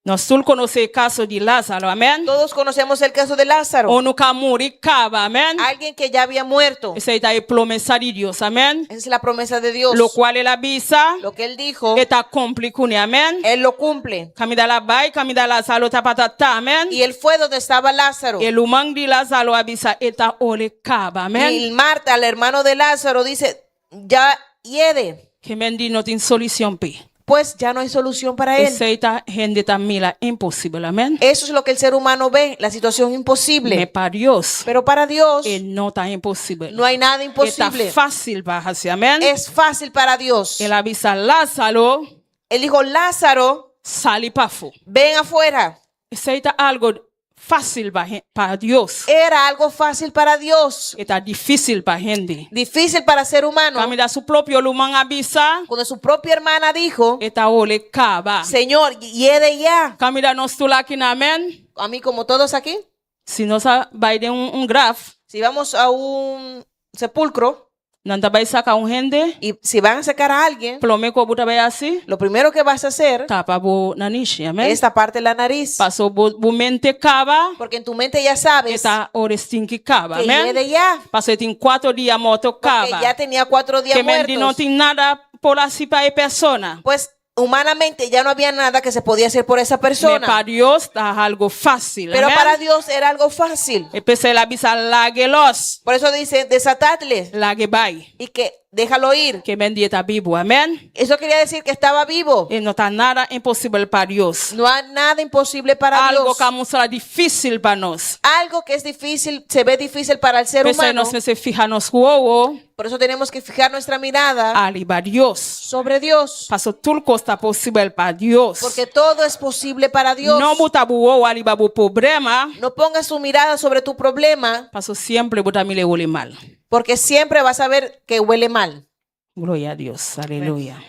K: Nos tur konosé e kaso di Lázaro, amèn?
L: Todos conocemos el caso de Lázaro.
K: Unu ku a muri kaba, amèn?
L: Alguien que ya había muerto.
K: Esei ta e promesa di Dios, amèn?
L: Esa es la promesa de Dios.
K: Lokual el a bisa,
L: Lo que él dijo,
K: e ta kumpli kuné, amèn?
L: él lo cumple.
K: Kaminda el a bai, kaminda Lázaro tabata ta, amèn?
L: Y él fue donde estaba Lázaro.
K: E ruman di Lázaro a bisa, e ta hole kaba, amèn?
L: Y Marta, el hermano de Lázaro, dice, ya hiede.
K: Ke men di no tin solushon p'é.
L: Pues ya no hay solución para él.
K: Esei ta hende ta mira imposibel, amèn?
L: Eso es lo que el ser humano ve, la situación imposible.
K: Ma pa Dios,
L: Pero para Dios
K: e no ta imposibel.
L: no hay nada
K: E ta
L: imposible.
K: fásil pa hasi, amèn?
L: Es fácil para Dios.
K: El a bisa Lázaro,
L: Él dijo, Lázaro,
K: sali pafó.
L: ven afuera.
K: Esei ta algu fásil pa Dios.
L: Era algo fácil para Dios.
K: E ta difísil pa hende.
L: Difícil para ser humano.
K: Kaminda su propio ruman a bisa,
L: Cuando su propia hermana dijo,
K: e ta hole kaba.
L: Señor, hiede ya.
K: Kaminda nos tur aki, amèn?
L: A mí, como todos aquí,
K: Si nos bai den un graf,
L: si vamos a un sepulcro
K: nan ta bai saka un hende,
L: y si van a sacar a alguien,
K: promé ku bo ta bai hasi,
L: lo primero que vas a hacer
K: tapa bo nanishi, amèn?
L: es taparte la nariz.
K: Paso bo, bo mente kaba,
L: Porque en tu mente ya sabes
K: e ta hole stinki kaba,
L: que
K: amèn?
L: hiede ya.
K: Paso e tin 4 dia morto
L: Porque
K: kaba.
L: ya tenía 4 días
K: Ke men di no
L: muertos.
K: tin nada por hasi pa e persona.
L: Pues humanamente ya no había nada que se podía hacer por esa
K: Ma
L: persona.
K: pa Dios ta algu fásil,
L: Pero
K: amèn?
L: para Dios era algo fácil.
K: I p'esei el a bisa lag'é lòs,
L: Por eso dice, desatadle
K: lag'é bai.
L: y que déjalo ir.
K: Ke men di e ta bibu, amèn?
L: Eso quería decir que estaba vivo.
K: I no ta nada imposibel pa Dios.
L: No hay nada imposible para
K: Algu
L: Dios.
K: ku ta mustra difísil pa nos.
L: Algo que es difícil, se ve difícil para el ser
K: P'esei
L: humano.
K: nos mester fiha nos wowo,
L: Por eso tenemos que fijar nuestra mirada
K: ariba Dios.
L: sobre Dios.
K: Paso tur kos ta posibel pa Dios.
L: Porque todo es posible para Dios.
K: No buta bo wowo ariba bo problema.
L: No pongas tu mirada sobre tu problema,
K: Paso semper bo ta mir'é hole malu.
L: porque siempre vas a ver que huele mal.
K: Gloria na Dios. Aleluya.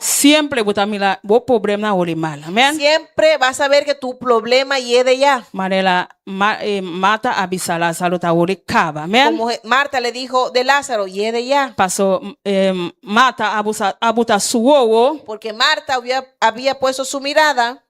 K: Semper bo ta mira bo problema hole mal. Amen.
L: Siempre vas a ver que tu problema hiede ya.
K: Manera Ma, eh, Marta a bisa Lázaro ta hole kaba. Amen.
L: Como Marta le dijo de Lázaro, hiede ya.
K: Paso eh, Marta a busa, a buta su wowo.
L: Porque Marta había, había puesto su mirada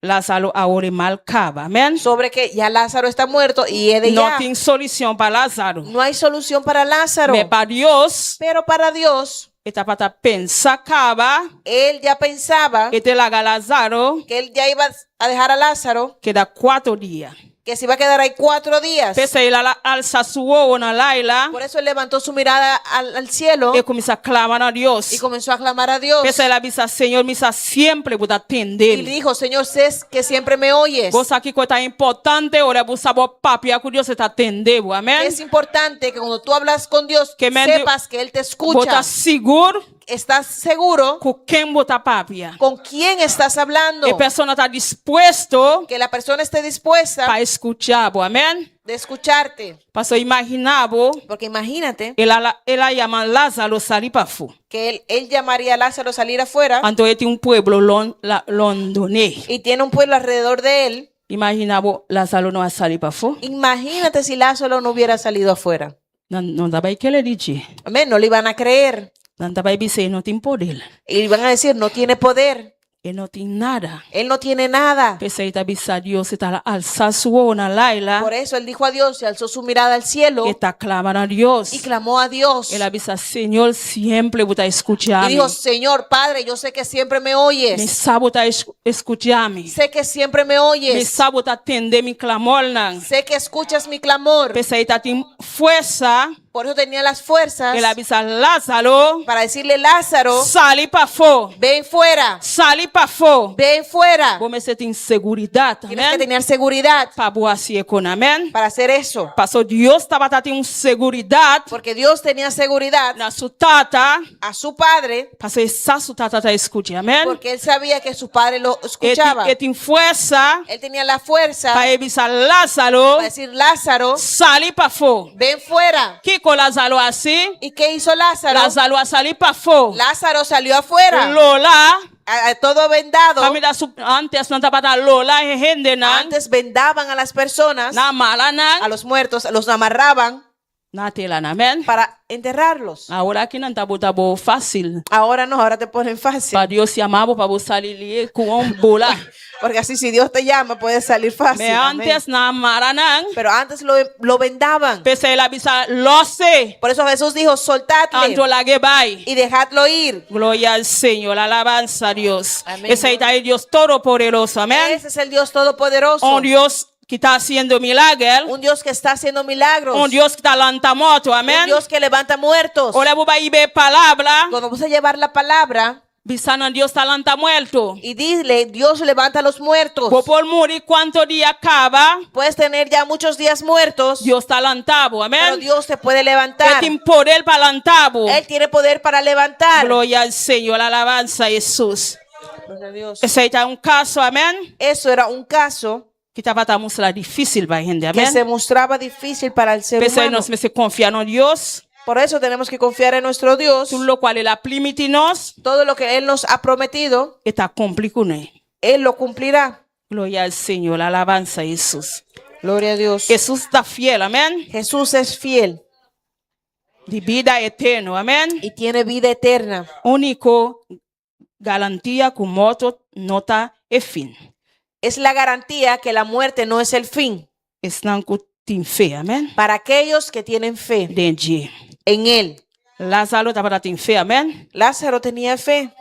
K: Lázaro a hole mal kaba. Amen.
L: sobre que ya Lázaro está muerto y hiede
K: No
L: ya.
K: tin solushon pa Lázaro.
L: No hay solución para Lázaro.
K: Ma pa Dios,
L: Pero para Dios,
K: e tabata pensa kaba,
L: él ya pensaba
K: e ta laga Lázaro
L: que él ya iba a dejar a Lázaro,
K: keda kuater dia.
L: que se iba a quedar ahí cuatro días.
K: P'esei el a alsa su wowo na laila
L: Por eso él levantó su mirada al, al cielo
K: i kuminsá klama na Dios.
L: y comenzó a clamar a Dios.
K: P'esei el a bisa, Señor, mi sa semper bo ta tende.
L: Y le dijo, Señor, sé que siempre me oyes.
K: Bo sa kiko ta importante, ora bo sa bo papia ku Dios e ta tende bo. Amèn.
L: Es importante que cuando tú hablas con Dios,
K: Que me-
L: sepas que Él te
K: Bo ta
L: escucha.
K: sigur
L: Estás seguro
K: ku ken bo ta papia.
L: con quién estás hablando.
K: E persona ta dispuesto
L: Que la persona esté dispuesta
K: pa skucha bo. Amèn.
L: de escucharte.
K: Paso imaginá bo,
L: Porque imagínate
K: el a, el a yama Lázaro sali pafó.
L: que él, él llamaría a Lázaro a salir afuera
K: Anto e tin un pueblo lon, la, rondon'é.
L: y tiene un pueblo alrededor de él.
K: Imaginá bo, Lázaro no a sali pafó.
L: Imagínate si Lázaro no hubiera salido afuera.
K: Nan no ta bai kere den dje.
L: Amén, no le iban a creer.
K: Nan ta bai bisa e no tin poder.
L: Y iban a decir, no tiene poder.
K: E no tin nada.
L: Él no tiene nada.
K: P'esei e ta bisa Dios e ta alsa su wowo na laila.
L: Por eso él dijo a Dios y alzó su mirada al cielo
K: E ta klama na Dios.
L: y clamó a Dios.
K: El a bisa, Señor, semper bo ta skucha
L: Y dijo, Señor, Padre, yo sé que siempre me
K: Mi
L: oyes.
K: sa bo ta skucha mi.
L: Sé que siempre me
K: Mi
L: oyes.
K: sa bo ta tende mi klamornan.
L: Sé que escuchas mi clamor.
K: P'esei e tatin forsa.
L: Por eso tenía las fuerzas
K: El a bisa Lázaro,
L: para decirle, Lázaro,
K: sali pafó.
L: ven fuera,
K: Sali pafó.
L: ven fuera.
K: Bo mester tin seguridat.
L: Tienes que
K: Amèn.
L: tener seguridad
K: Pa bo hasi esei, amèn.
L: para hacer eso.
K: Paso Dios tabatin un seguridat
L: Porque Dios tenía seguridad
K: na su tata.
L: a su padre,
K: Paso e sa su tata ta skucha, amèn.
L: porque él sabía que su padre lo escuchaba.
K: E tin forsa
L: Él tenía la fuerza
K: pa bisa Lázaro,
L: para decir, Lázaro,
K: sali pafó.
L: ven fuera.
K: Kiko Lázaro a hasi,
L: ¿Y qué hizo Lázaro?
K: Lázaro a sali pafó.
L: Lázaro salió afuera,
K: Lola,
L: a- a todo vendado.
K: Kaminda su, antes nan tabata lola e hendenan,
L: Antes vendaban a las personas,
K: nan a mara nan,
L: a los muertos, los amarraban
K: na tera nan, amèn.
L: para enterrarlos.
K: Awor aki nan ta bota bo fásil.
L: Ahora no, ahora te ponen fácil.
K: Pa Dios yama bo pa bo sali ku un bola.
L: Porque así si Dios te llama, puedes salir fácil.
K: Me
L: Amén.
K: antes nan a mara nan,
L: Pero antes lo, lo vendaban.
K: P'esei el a bisa lòs e,
L: Por eso Jesús dijo, soltadle
K: anto lag'é bai.
L: y dejadlo ir.
K: Gloria al Señor, alabanza a Dios.
L: Amén.
K: Esei ta e Dios todopoderoso, amèn.
L: Ese es el Dios todopoderoso.
K: Un Dios ku ta hasiendo milager.
L: Un Dios que está haciendo milagros.
K: Un Dios ku ta lanta morto, amèn.
L: Un Dios que levanta muertos.
K: Ora bo bai hiba palabra,
L: Cuando vamos a llevar la palabra
K: bisa nan Dios ta lanta morto.
L: y dile, Dios levanta a los muertos.
K: Bo por muri kuantu dia kaba,
L: Puedes tener ya muchos días muertos,
K: Dios ta lanta bo,
L: pero
K: amèn.
L: Dios te puede
K: E
L: levantar.
K: tin poder pa lanta bo.
L: Él tiene poder para levantar.
K: Gloria al Señor, alabanza a Jesús.
L: Gloria a Dios.
K: Esei ta un kaso, amèn.
L: Eso era un caso
K: Ku tabata mustra difísil pa hende,
L: que
K: amèn.
L: se mostraba difícil para el ser
K: P'esei
L: humano.
K: nos mester konfia na Dios.
L: Por eso tenemos que confiar en nuestro Dios.
K: Tur loke el a primintí nos,
L: Todo lo que Él nos ha prometido,
K: e ta kumpli kuné.
L: Él lo cumplirá.
K: Gloria al Señor, alabanza a Jesús.
L: Gloria a Dios.
K: Jesús ta fiel, amèn.
L: Jesús es fiel
K: Di bida eterno, amèn.
L: y tiene vida eterna.
K: Úniko garantia ku morto no ta e fin.
L: Es la garantía que la muerte no es el fin
K: Esnan ku tin fe, amèn.
L: para aquellos que tienen fe
K: Den dje.
L: en Él.
K: Lázaro tabatin fe, amèn.
L: Lázaro tenía fe.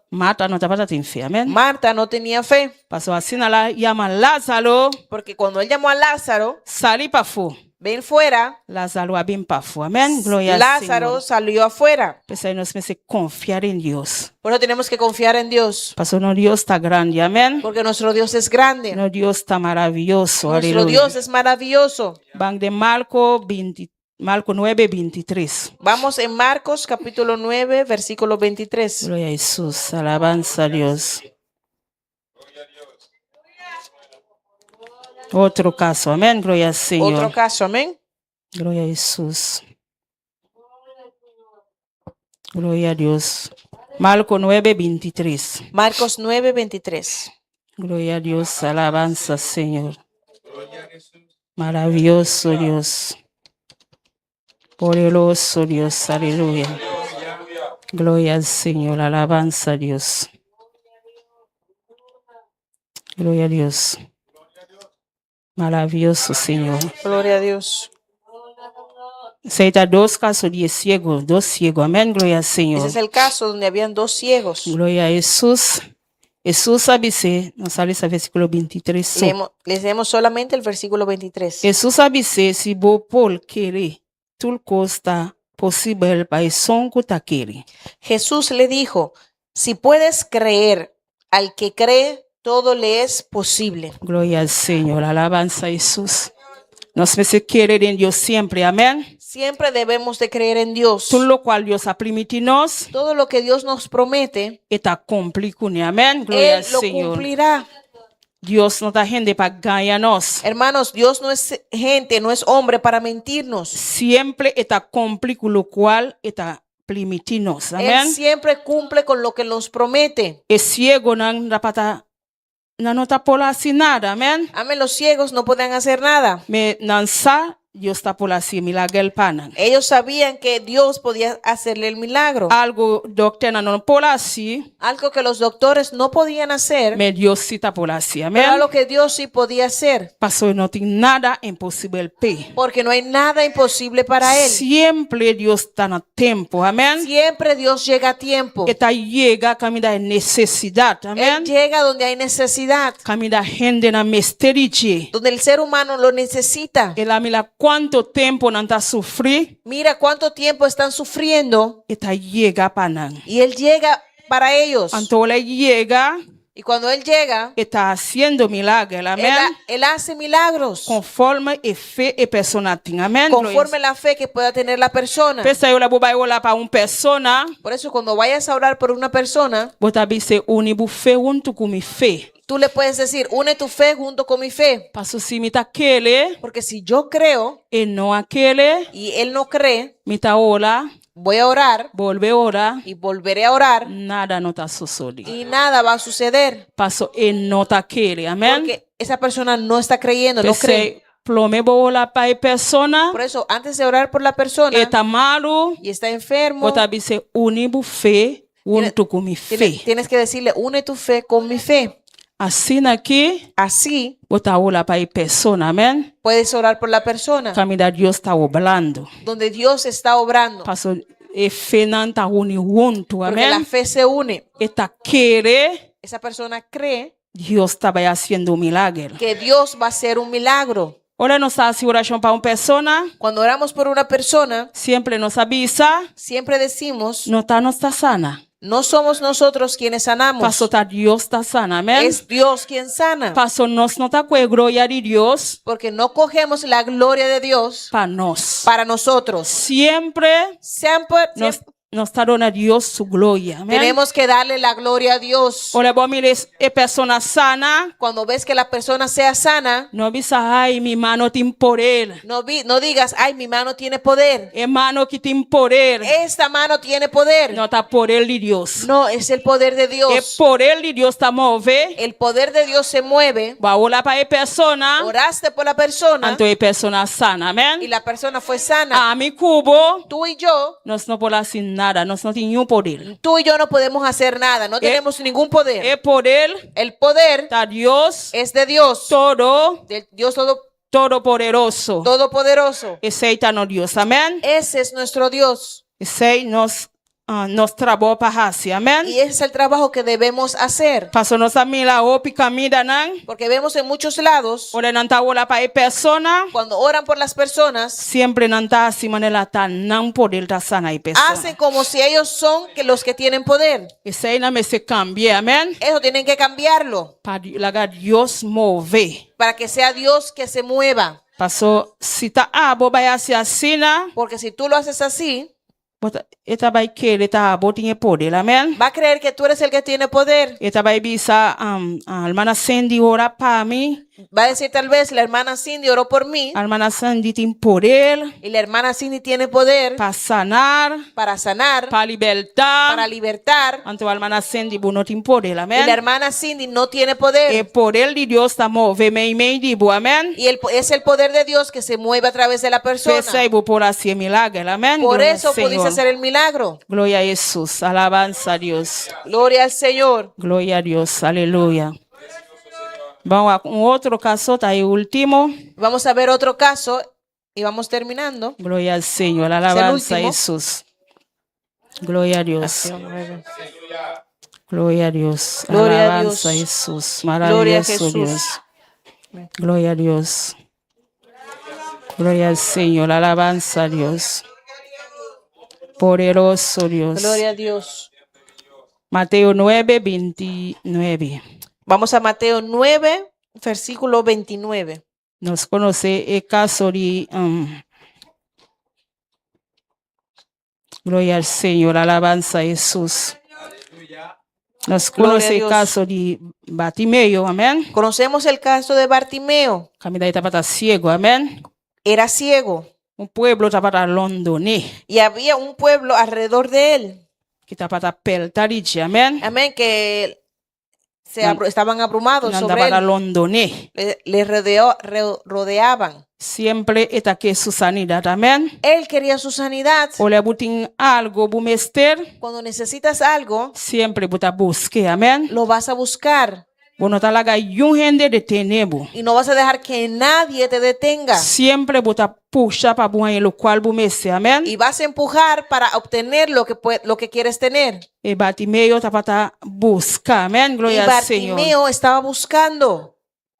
K: Marta no tabatin fe, amèn.
L: Marta no tenía fe.
K: Paso asina el a yama Lázaro,
L: Porque cuando él llamó a Lázaro,
K: sali pafó.
L: ven fuera,
K: Lázaro a bin pafó, amèn. Gloria al
L: Lázaro
K: Señor.
L: salió afuera.
K: P'esei nos mester konfia den Dios.
L: Por eso tenemos que confiar en Dios.
K: Paso nos Dios ta grandi, amèn.
L: Porque nuestro Dios es grande.
K: Nos Dios ta maravioso,
L: Nuestro
K: aleluya.
L: Dios es maravilloso.
K: Ban den Marko 20, Marko 9, 23.
L: Vamos en Marcos capítulo 9, versículo 23.
K: Gloria a Jesús, alabanza a Dios. Otro kaso, amèn. Gloria al Señor.
L: Otro caso, amén.
K: Gloria a Jesús. Gloria a Dios. Marko 9, 23.
L: Marcos 9, 23.
K: Gloria a Dios, alabanza, Señor. Maravilloso Dios. Poderoso Dios, aleluya. Gloria al Señor, alabanza a Dios. Gloria a Dios. Maravilloso Señor.
L: Gloria a Dios.
K: Esei ta dos kaso di siegu, dos siegu. Amèn, gloria al Señor.
L: Ese es el caso donde habían dos ciegos.
K: Gloria a Hesus. Hesus a bis'é, nos a lesa versíkulo 23 so.
L: Leemos, les leemos solamente el versículo 23.
K: Hesus a bis'é, Si bo por kere, tur kos ta posibel pa esun ku ta kere.
L: Jesús le dijo, Si puedes creer, al que cree, todo le es posible.
K: Gloria al Señor, alabanza a Hesus. Nos mester kere den Dios siempre, amèn.
L: Siempre debemos de creer en Dios.
K: Tur lokual Dios a primiti nos,
L: Todo lo que Dios nos promete,
K: e ta kumpli kuné, amèn. Gloria
L: Él
K: al
L: lo
K: Señor.
L: cumplirá.
K: Dios no ta hende pa gaña nos.
L: Hermanos, Dios no es gente, no es hombre para mentirnos.
K: Siempre e ta kumpli ku lokual e ta primiti nos,
L: Él
K: amèn.
L: siempre cumple con lo que nos promete.
K: E siegonan tabata nan no ta por hasi nada, amèn.
L: Amén, los ciegos no podían hacer nada.
K: Me nan sa Dios ta por hasi milager pa nan.
L: Ellos sabían que Dios podía hacerle el milagro.
K: Algu dòkternan no por hasi.
L: Algo que los doctores no podían hacer.
K: Me Dios sí ta por hasi, amèn.
L: Pero algo que Dios sí podía hacer.
K: Paso no tin nada imposibel p'e.
L: Porque no hay nada imposible para él.
K: Siempre Dios ta na tempu, amèn.
L: Siempre Dios llega a tiempo.
K: E ta yega kaminda e nesesidat, amèn.
L: Él llega donde hay necesidad.
K: Kaminda hendenan mester di dje.
L: Donde el ser humano lo necesita.
K: El a mira kuantu tempu nan ta sufri.
L: Mira cuánto tiempo están sufriendo.
K: E ta yega pa nan.
L: Y él llega para ellos.
K: Anto ora e yega.
L: Y cuando él llega.
K: E ta hasiendo milager, amèn.
L: Él, él hace milagros.
K: Konforme e fe e persona tin, amèn.
L: Conforme la fe que pueda tener la persona.
K: P'esei ora bo bai ora pa un persona.
L: Por eso cuando vayas a orar por una persona.
K: Bo ta bis'é uni bo fe huntu ku mi fe.
L: Tú le puedes decir, une tu fe junto con mi fe.
K: Paso si mi ta kere.
L: Porque si yo creo.
K: E no a kere.
L: Y él no cree.
K: Mi ta ora.
L: Voy a orar.
K: Bolbe ora.
L: Y volveré a orar.
K: Nada no ta sosodé.
L: Y nada va a suceder.
K: Paso e no ta kere. Amèn.
L: Porque esa persona no está creyendo, no cree.
K: P'esei promé bo ora pa e persona.
L: Por eso, antes de orar por la persona.
K: E ta malu.
L: Y está enfermo.
K: Bo ta bis'é uni bo fe huntu ku mi fe.
L: Tienes que decirle, une tu fe con mi fe.
K: Asina aki.
L: Así.
K: Bo ta ora pa e persona, amèn.
L: Puedes orar por la persona.
K: Kaminda Dios ta obrando.
L: Donde Dios está obrando.
K: Paso e fenan ta uni huntu,
L: Porque la
K: amèn.
L: fe se une.
K: E ta kere.
L: Esa persona cree.
K: Dios ta bai hasiendo un milager.
L: Que Dios va a hacer un milagro.
K: Ora nos ta hasi orashon pa un persona.
L: Cuando oramos por una persona.
K: Siempre nos a bisa.
L: Siempre decimos.
K: No ta nos ta sana.
L: No somos nosotros quienes sanamos.
K: Paso ta Dios ta sana, amèn.
L: Es Dios quien sana.
K: Paso nos no ta kue gloria di Dios.
L: Porque no cogemos la gloria de Dios.
K: Pa nos.
L: Para nosotros.
K: Siempre.
L: Siempre.
K: Nos, nos ta duna Dios su gloria, amèn.
L: Tenemos que darle la gloria a Dios.
K: Ora bo mira e persona sana.
L: Cuando ves que la persona sea sana.
K: No bisa, ai, mi man no tin poder.
L: No, vi, no digas, ay, mi mano tiene poder.
K: E man aki tin poder.
L: Esta mano tiene poder.
K: No ta poder di Dios.
L: No, es el poder de Dios.
K: E poder di Dios ta move.
L: El poder de Dios se mueve.
K: Bo a ora pa e persona.
L: Oraste por la persona.
K: Anto e persona sana, amèn.
L: Y la persona fue sana.
K: Ami ku bo.
L: Tú y yo.
K: Nos no por hasi nada, nos no tin niun poder.
L: Tú y yo no podemos hacer nada, no tenemos ningún poder.
K: E poder.
L: El poder.
K: Ta Dios.
L: Es de Dios.
K: Todo.
L: Del Dios todo.
K: Todopoderoso.
L: Todopoderoso.
K: Esei ta nos Dios, amèn.
L: Ese es nuestro Dios.
K: Esei nos uh, nos trabou pa hasi, amèn.
L: Y ese es el trabajo que debemos hacer.
K: Paso nos a mira hopi kamindanan.
L: Porque vemos en muchos lados.
K: Ora nan ta ora pa e persona.
L: Cuando oran por las personas.
K: Siempre nan ta hasi manera ta nan poder ta sana e persona.
L: Hacen como si ellos son que los que tienen poder.
K: Esei nan mester kambia, amèn.
L: Eso tienen que cambiarlo.
K: Pa laga Dios move.
L: Para que sea Dios que se mueva.
K: Paso si ta abo bai hasi asina.
L: Porque si tú lo haces así.
K: E ta bai kere ta abo tin e poder, amèn.
L: Va a creer que tú eres el que tiene poder.
K: E ta bai bisa, um, ruman Cindy ora pa mi.
L: Va a decir tal vez, la hermana Cindy oró por mí.
K: Hermana Cindy tin poder.
L: Y la hermana Cindy tiene poder.
K: Pa sana.
L: Para sanar.
K: Pa libertá.
L: Para libertar.
K: Anto hermana Cindy bo no tin poder, amèn.
L: Y la hermana Cindy no tiene poder.
K: E poder di Dios ta move meimei di bo, amèn.
L: Y el, es el poder de Dios que se mueve a través de la persona.
K: P'esei bo por hasi e milager, amèn.
L: Por
K: Gloria
L: eso
K: al
L: pudiste
K: Señor.
L: hacer el milagro.
K: Gloria a Jesús, alabanza a Dios.
L: Gloria al Señor.
K: Gloria a Dios, aleluya. Ban wak un otro kaso, ta e último.
L: Vamos a ver otro caso y vamos terminando.
K: Gloria al Señor,
L: Es el
K: alabanza a
L: último.
K: Jesús. Gloria a Dios. Gloria a Dios.
L: Gloria a
K: alabanza a
L: Dios.
K: Jesús.
L: Gloria a
K: Maravilloso
L: Jesús.
K: Dios. Gloria a Dios. Gloria al Señor. Alabanza a Dios. Poderoso Dios.
L: Gloria a Dios.
K: Mateo 9, 29.
L: Vamos a Mateo 9, versículo 29.
K: Nos konosé e kaso di um, Gloria al Señor, alabanza a Jesús. Nos
L: Gloria a
K: konosé e
L: Dios.
K: kaso di Bartimeo, amèn.
L: Conocemos el caso de Bartimeo.
K: Kaminda e tabata siegu, amèn.
L: Era ciego.
K: Un pueblo tabata rondon'é.
L: Y había un pueblo alrededor de él.
K: Ku tabata pèrta di dje, amèn.
L: Amén. Que se
K: Nan-
L: estaban abrumados
K: Nan
L: sobre
K: tabata
L: él.
K: rondon'é.
L: Le rodeaban.
K: Semper e ta ke su sanidat, amèn.
L: Él quería su sanidad.
K: Ora bo tin algu bo mester,
L: Cuando necesitas algo,
K: semper bo ta busk'é, amèn.
L: lo vas a buscar.
K: Bo no ta laga niun hende detené bo.
L: Y no vas a dejar que nadie te detenga.
K: Semper bo ta pusha pa bo haña lokual bo mester, amèn.
L: Y vas a empujar para obtener lo que quieres tener.
K: E Bartimeo tabata buska, amèn.
L: Y
K: Gloria al Señor.
L: Bartimeo estaba buscando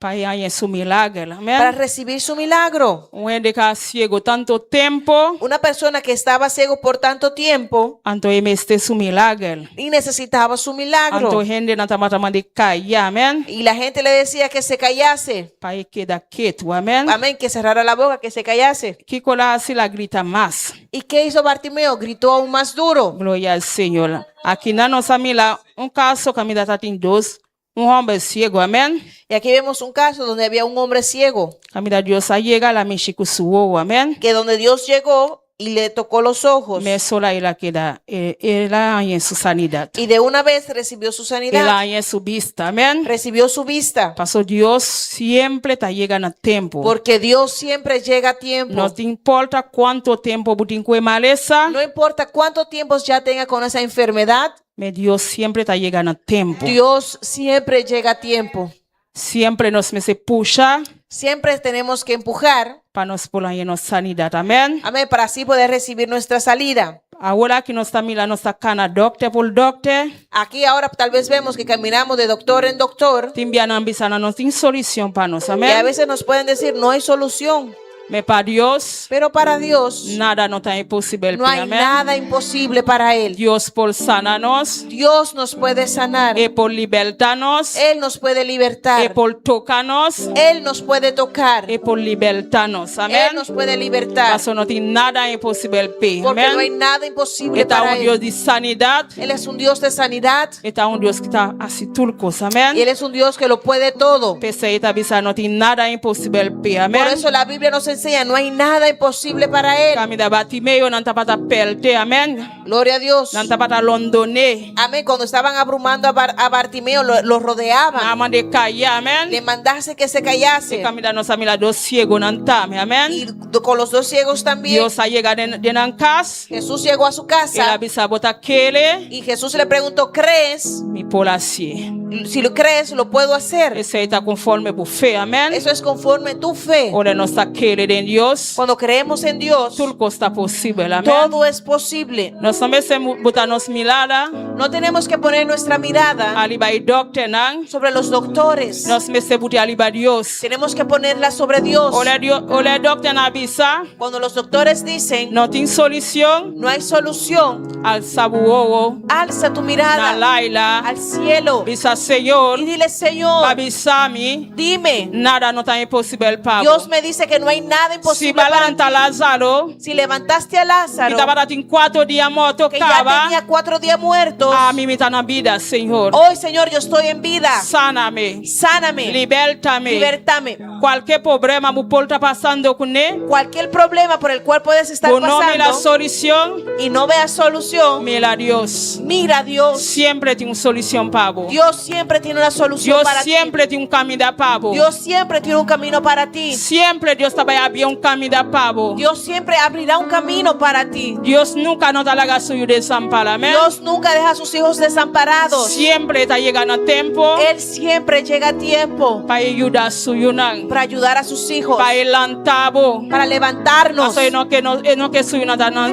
K: Pa haña su milager, amèn.
L: para recibir su milagro.
K: Un hende ku a siegu tantu tempu.
L: Una persona que estaba ciego por tanto tiempo
K: Anto e mester su milager.
L: y necesitaba su milagro.
K: Anto hendenan tabata mand'é kaya, amèn.
L: Y la gente le decía que se callase.
K: Pa e keda ketu, amèn.
L: Amén, que cerrara la boca, que se callase.
K: Kiko el a hasi? El a grita mas.
L: ¿Y qué hizo Bartimeo? Gritó aún más duro.
K: Gloria al Señor. Akinan nos a mira un kaso kaminda tabatin dos, un hòmber siegu, amèn.
L: Y aquí vemos un caso donde había un hombre ciego,
K: Kaminda Dios a yega, el a mishi ku su wowo, amèn.
L: Que donde Dios llegó y le tocó los ojos.
K: Mesora el a keda, el a haña su sanidat.
L: Y de una vez recibió su sanidad.
K: El a haña su bista, amèn.
L: Recibió su vista.
K: Paso Dios semper ta yega na tempu.
L: Porque Dios siempre llega a tiempo.
K: No ta importá kuantu tempu bo tin ku e malesa.
L: No importa cuánto tiempo ya tenga con esa enfermedad.
K: Ma Dios semper ta yega na tempu.
L: Dios siempre llega a tiempo.
K: Semper nos mester pusha.
L: Siempre tenemos que empujar.
K: Pa nos por haña nos sanidat, amèn.
L: Amén, para así poder recibir nuestra salida.
K: Awor aki nos ta mira, nos ta kana dòkter pa dòkter.
L: Aquí ahora tal vez vemos que caminamos de doctor en doctor.
K: Tin bia nan bisa no tin solushon pa nos, amèn.
L: Y a veces nos pueden decir, no hay solución.
K: Ma pa Dios,
L: Pero para Dios,
K: nada no ta imposibel.
L: no hay
K: amèn.
L: nada imposible para Él.
K: Dios por sana nos.
L: Dios nos puede sanar.
K: E por libertá nos.
L: Él nos puede libertar.
K: E por toka nos.
L: Él nos puede tocar.
K: E por libertá nos. Amèn.
L: Él nos puede libertar.
K: Paso no tin nada imposibel p'e.
L: Porque
K: Amèn.
L: no hay nada imposible
K: E ta
L: para
K: un Dios
L: Él.
K: di sanidat.
L: Él es un Dios de sanidad.
K: E ta un Dios ku ta hasi tur kos. Amèn.
L: Y Él es un Dios que lo puede todo.
K: P'esei e ta bisa no tin nada imposibel p'e. Amèn.
L: Por eso la Biblia nos enseña, no hay nada imposible para Él.
K: Kaminda Bartimeo nan tabata pèrt'é. Amèn.
L: Gloria a Dios.
K: Nan tabata rondon'é.
L: Amén. Cuando estaban abrumando a Bartimeo, lo rodeaban.
K: Nan a mand'é kaya. Amèn.
L: Le mandase que se callase.
K: Kaminda nos a mira dos siegunan tambe. Amèn.
L: Y con los dos ciegos también.
K: Dios a yega den, den nan kas.
L: Jesús llegó a su casa.
K: El a bisa bo ta kere.
L: Y Jesús le preguntó, ¿crees?
K: Mi por hasié.
L: Si lo crees, lo puedo hacer.
K: Esei ta konforme bo fe, amèn.
L: Eso es conforme a tu fe.
K: Ora nos ta kere den Dios.
L: Cuando creemos en Dios,
K: Tur kos ta posibel, amèn.
L: todo es posible.
K: Nos no mester buta nos mirada.
L: No tenemos que poner nuestra mirada
K: Ariba e dòkternan.
L: sobre los doctores.
K: Nos mester but'é ariba Dios.
L: Tenemos que ponerla sobre Dios.
K: Ora Dios, ora dòkternan bisa.
L: Cuando los doctores dicen,
K: No tin solushon.
L: no hay solución,
K: Alsa bo wowo.
L: alza tu mirada
K: Na laila.
L: al cielo
K: Bisa Señor.
L: y dile, Señor,
K: Pa bisa mi.
L: dime.
K: Nada no ta imposibel pa bo.
L: Dios me dice que no hay nada
K: Si
L: imposible para ti.
K: b'a lanta Lázaro.
L: Si levantaste a Lázaro,
K: Ku tabatin kuater dia morto
L: que ya
K: kaba.
L: tenía 4 días muerto, muertos.
K: Ami mi ta na bida, Señor.
L: Hoy, Señor, yo estoy en vida.
K: Sana mi.
L: Sáname.
K: Liberta mi.
L: Libertame.
K: Kualke problema bo por ta pasando kuné.
L: Cualquier problema por el cual puedes estar
K: Bo no mira
L: pasando
K: solushon.
L: y no veas solución,
K: Mira Dios.
L: mira a Dios.
K: Semper tin un solushon pa bo.
L: Dios siempre tiene una solución
K: Dios
L: para ti.
K: semper tin un kaminda pa bo.
L: Dios siempre tiene un camino para ti.
K: Semper Dios ta bai habri un kaminda pa bo.
L: Dios siempre abrirá un camino para ti.
K: Dios nunka no ta laga su yu desampará. Amèn.
L: Dios nunca deja a sus hijos desamparados.
K: Semper e ta yega na tempu.
L: Él siempre llega a tiempo
K: Pa yuda su yunan.
L: para ayudar a sus hijos,
K: Pa lanta bo.
L: para levantarnos.
K: Paso e no ke no e no ke su yunan ta na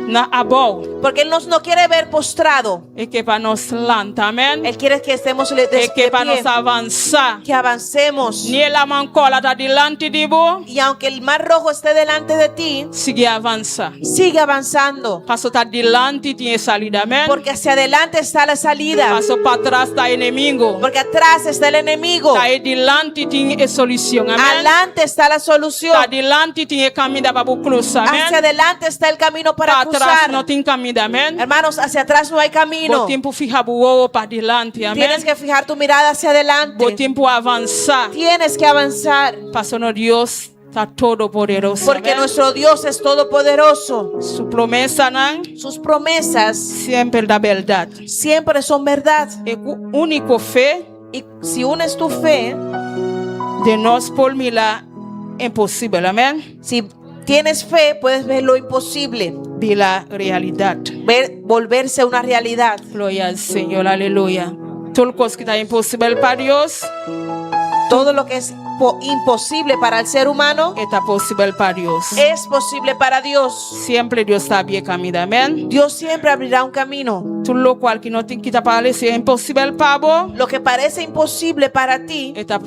K: na abou.
L: Porque Él nos no quiere ver postrado.
K: E ke pa nos lanta. Amèn.
L: Él quiere que estemos de,
K: E ke
L: de
K: pa
L: pie,
K: nos avansá.
L: que avancemos.
K: Ni laman kòrá ta dilanti di bo.
L: Y aunque el mar rojo esté delante de ti,
K: Sigui avansá.
L: sigue avanzando.
K: Paso ta dilanti tin salida. Amèn.
L: Porque hacia adelante está la salida.
K: Paso patras ta enemigu.
L: Porque atrás está el enemigo.
K: Ta dilanti tin solushon. Amèn.
L: Adelante está la solución.
K: Ta dilanti tin kaminda pa krusa.
L: Hacia
K: Amèn.
L: adelante está el camino para
K: Patras
L: cruzar.
K: no tin kaminda. Amèn.
L: Hermanos, hacia atrás no hay camino.
K: Bo tin ku fiha bo wowo pa dilanti. Amèn.
L: Tienes que fijar tu mirada hacia adelante.
K: Bo tin ku avansá.
L: Tienes que avanzar.
K: Paso nos Dios ta todopoderoso.
L: Porque
K: Amèn.
L: nuestro Dios es todopoderoso.
K: Su promesanan
L: Sus promesas
K: semper ta bèrdat.
L: siempre son verdad.
K: I ku úniko fe
L: Y si unes tu fe,
K: di nos por mira imposibel. Amèn.
L: si tienes fe, puedes ver lo imposible,
K: Bira realidat.
L: ver, volverse una realidad.
K: Gloria al Señor, aleluya. Tur kos ku ta imposibel pa Dios,
L: Todo lo que es imposible para el ser humano
K: ta posibel pa Dios.
L: es posible para Dios.
K: Semper Dios ta habri kaminda, amèn.
L: Dios siempre abrirá un camino.
K: Tur loke ku no tin ku ta parse imposibel pa bo,
L: Lo que parece imposible para ti
K: ta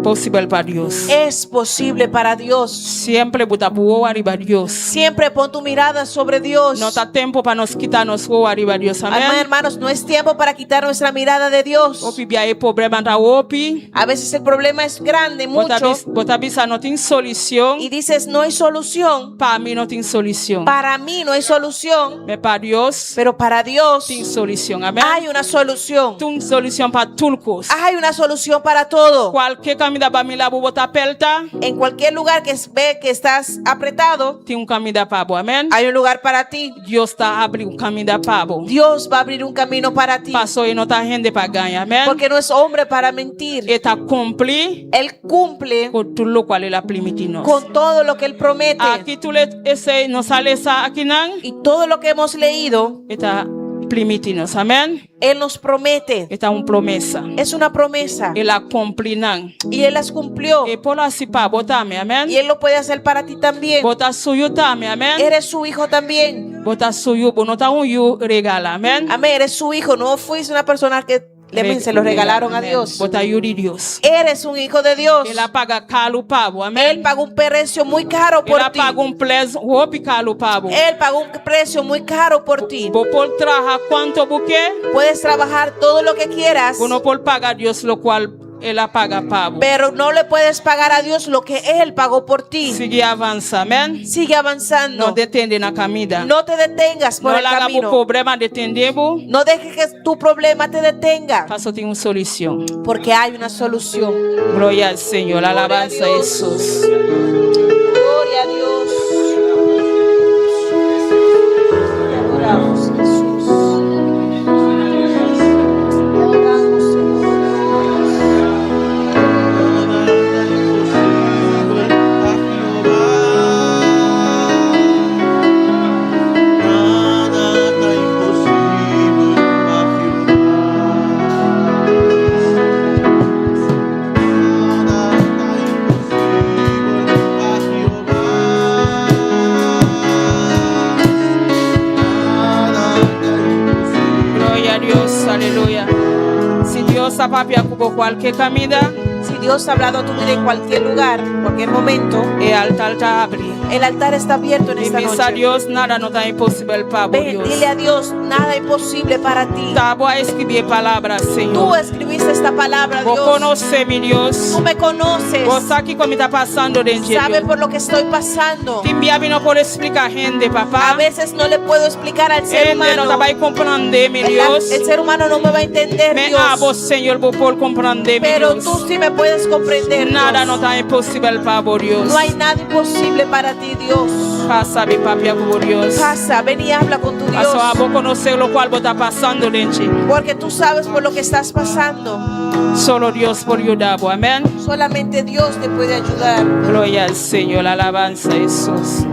K: posibel pa Dios.
L: es posible para Dios.
K: Semper bo ta wowo riba Dios.
L: Siempre pon tu mirada sobre Dios.
K: No ta tempu pa nos kita nos wowo riba Dios,
L: Amén,
K: amèn.
L: hermanos, no es tiempo para quitar nuestra mirada de Dios.
K: Hopi bia e problema ta hopi.
L: A veces el problema es grande, mucho,
K: Bo ta bisa no tin solushon.
L: y dices, no hay solución.
K: Pa mi no tin solushon.
L: Para mí no hay solución,
K: Ma pa Dios
L: pero para Dios
K: tin solushon. Amèn.
L: hay una solución.
K: Tin solushon pa tur kos.
L: Hay una solución para todo.
K: Kualke kaminda bo mira bo ta pèrtá,
L: En cualquier lugar que ve que estás apretado,
K: tin un kaminda pa bo. Amèn.
L: hay un lugar para ti.
K: Dios ta habri un kaminda pa bo.
L: Dios va a abrir un camino para ti.
K: Paso e no ta hende pa gaña. Amèn.
L: Porque no es hombre para mentir.
K: E ta kumpli
L: Él cumple
K: ku tur loke el a primintí nos.
L: con todo lo que Él promete.
K: Aki tur esei nos a lesa akinan,
L: Y todo lo que hemos leído,
K: e ta primintí nos. Amèn.
L: Él nos promete.
K: E ta un promesa.
L: Es una promesa.
K: El a kumpli nan.
L: Y Él las cumplió.
K: E por hasi pa bo tambe. Amèn.
L: Y Él lo puede hacer para ti también.
K: Bo ta su yu tambe. Amèn.
L: Eres su hijo también.
K: Bo ta su yu, bo no ta un yu regalá. Amèn.
L: Amén. Eres su hijo. No fuiste una persona que le, se lo regalaron a Dios.
K: Bo ta yu di Dios.
L: Eres un hijo de Dios.
K: El a paga karu pa bo. Amèn.
L: Él pagó un precio muy caro por
K: El a
L: ti.
K: paga un preis hopi karu pa bo.
L: Él pagó un precio muy caro por ti.
K: Bo por traha kuantu bo ke.
L: Puedes trabajar todo lo que quieras,
K: Bo no por paga Dios loke el a paga pa bo.
L: pero no le puedes pagar a Dios lo que Él pagó por ti.
K: Sigui avansá, amèn.
L: Sigue avanzando.
K: No detené na kaminda.
L: No te detengas por
K: No
L: el
K: laga
L: camino.
K: problema detené bo.
L: No dejes que tu problema te detenga,
K: Paso tin un solushon.
L: porque hay una solución.
K: Gloria al Señor. Alabanza a
L: Dios.
K: Jesús.
L: Gloria a Dios. Te adoramos, Jesús. Te adoramos, Señor.
A: Nada ta imposibel pa Jehová. Nada ta imposibel pa Jehová. Nada ta imposibel.
K: Gloria a Dios. Aleluya. Si Dios a papia ku bo kualke kaminda,
L: Si Dios ha hablado a tu vida en cualquier lugar, cualquier momento,
K: e altar ta habri.
L: El altar está abierto en
K: I
L: esta
K: bisa
L: noche.
K: Dios, nada no ta imposibel pa bo,
L: Ven,
K: Dios.
L: dile a Dios, nada imposible para ti.
K: Ta bo a skirbi e palabra,
L: Tú
K: Señor.
L: escribiste esta palabra,
K: Bo
L: Dios.
K: konosé mi, Dios.
L: Tú me conoces.
K: Bo sa kiko mi ta pasando den
L: Sabe
K: Dios.
L: por lo que estoy pasando.
K: Tin bia mi no por splika hende, papá.
L: A veces no le puedo explicar al ser
K: Hende no
L: humano.
K: ta bai komprondé mi,
L: El,
K: Dios.
L: el ser humano no me va a entender,
K: Ma
L: Dios.
K: abo, Señor, bo por komprondé mi,
L: Pero
K: Dios.
L: tú sí me puedes comprender.
K: Nada
L: Dios.
K: no ta imposibel pa bo, Dios.
L: No hay nada imposible para ti, Dios.
K: Pasa, bin papia ku Dios.
L: Pasa, ven y habla con tu Dios.
K: Paso abo konosé lokual bo ta pasando den.
L: Porque tú sabes por lo que estás pasando.
K: Solo Dios por yuda bo. Amèn.
L: Solamente Dios te puede ayudar.
K: Gloria al Señor, alabanza a Jesús.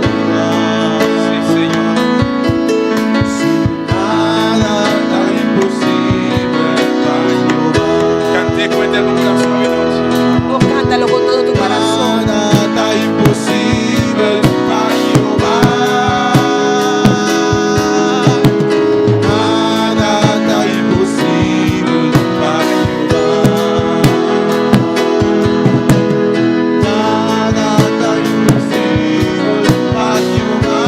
G: Sí, Señor.
M: Nada ta imposibel pa Jehová.
G: Cante con eterno corazón hoy noche.
L: Oh, cántalo con todo tu corazón.
M: Nada ta imposibel pa Jehová. Nada ta imposibel pa Jehová. Nada ta imposibel pa Jehová.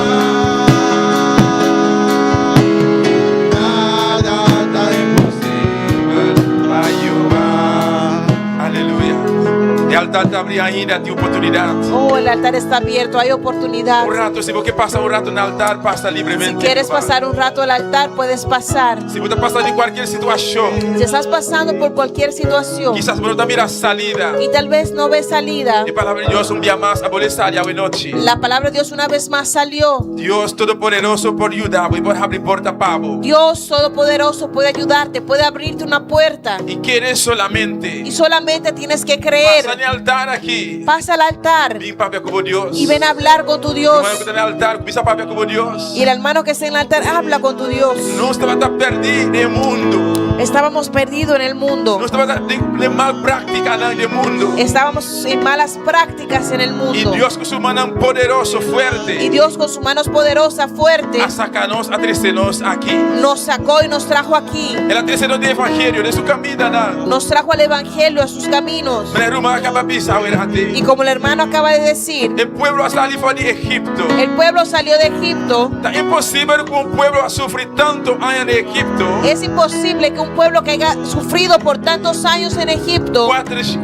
M: Nada ta imposibel
G: Pa Jehová. Aleluya. E altar ta habrí ainda, tin oportunidat.
L: Oh, el altar está abierto, hay oportunidad.
G: Un ratu, si bo ke pasa un ratu na altar, pasa
L: Si
G: libremente.
L: quieres
G: Jehová.
L: pasar un rato al altar, puedes pasar.
G: Si bo ta pasando den kualke situashon,
L: Si estás pasando por cualquier situación
G: kisas bo no ta mira salida.
L: y tal vez no ves salida,
G: E palabra di Dios un dia mas a bolbe sali awe nochi.
L: la palabra de Dios una vez más salió.
G: Dios Todopoderoso por yuda i por habri porta pa bo.
L: Dios Todopoderoso puede ayudarte, puede abrirte una puerta.
G: I kere solamente.
L: Y solamente tienes que creer.
G: Pasa na altar aki.
L: Pasa al altar
G: Bin papia ku Dios.
L: y ven a hablar con tu Dios.
G: Ruman ku ta na altar, kuminsá papia ku Dios.
L: Y el hermano que está en el altar habla con tu Dios.
G: Nos tabata pèrdí den mundu.
L: Estábamos perdidos en el mundo.
G: Nos tabata den mal práktika den mundu.
L: Estábamos en malas prácticas en el
G: I
L: mundo.
G: Dios ku su man poderoso, fuerte,
L: Y Dios con sus manos poderosas, fuerte,
G: a saka nos, a trese nos aki.
L: nos sacó y nos trajo aquí.
G: El a trese nos den evangelio, den su kaminda.
L: Nos trajo al evangelio, a sus caminos.
G: Manera ruman a kaba bisa
L: Y como el hermano acaba de decir,
G: E pueblo a sali for di Egipto.
L: el pueblo salió de Egipto.
G: Ta imposibel ku un pueblo a sufri tantu aña na Egipto.
L: Es imposible que un pueblo que haya sufrido por tantos años en Egipto,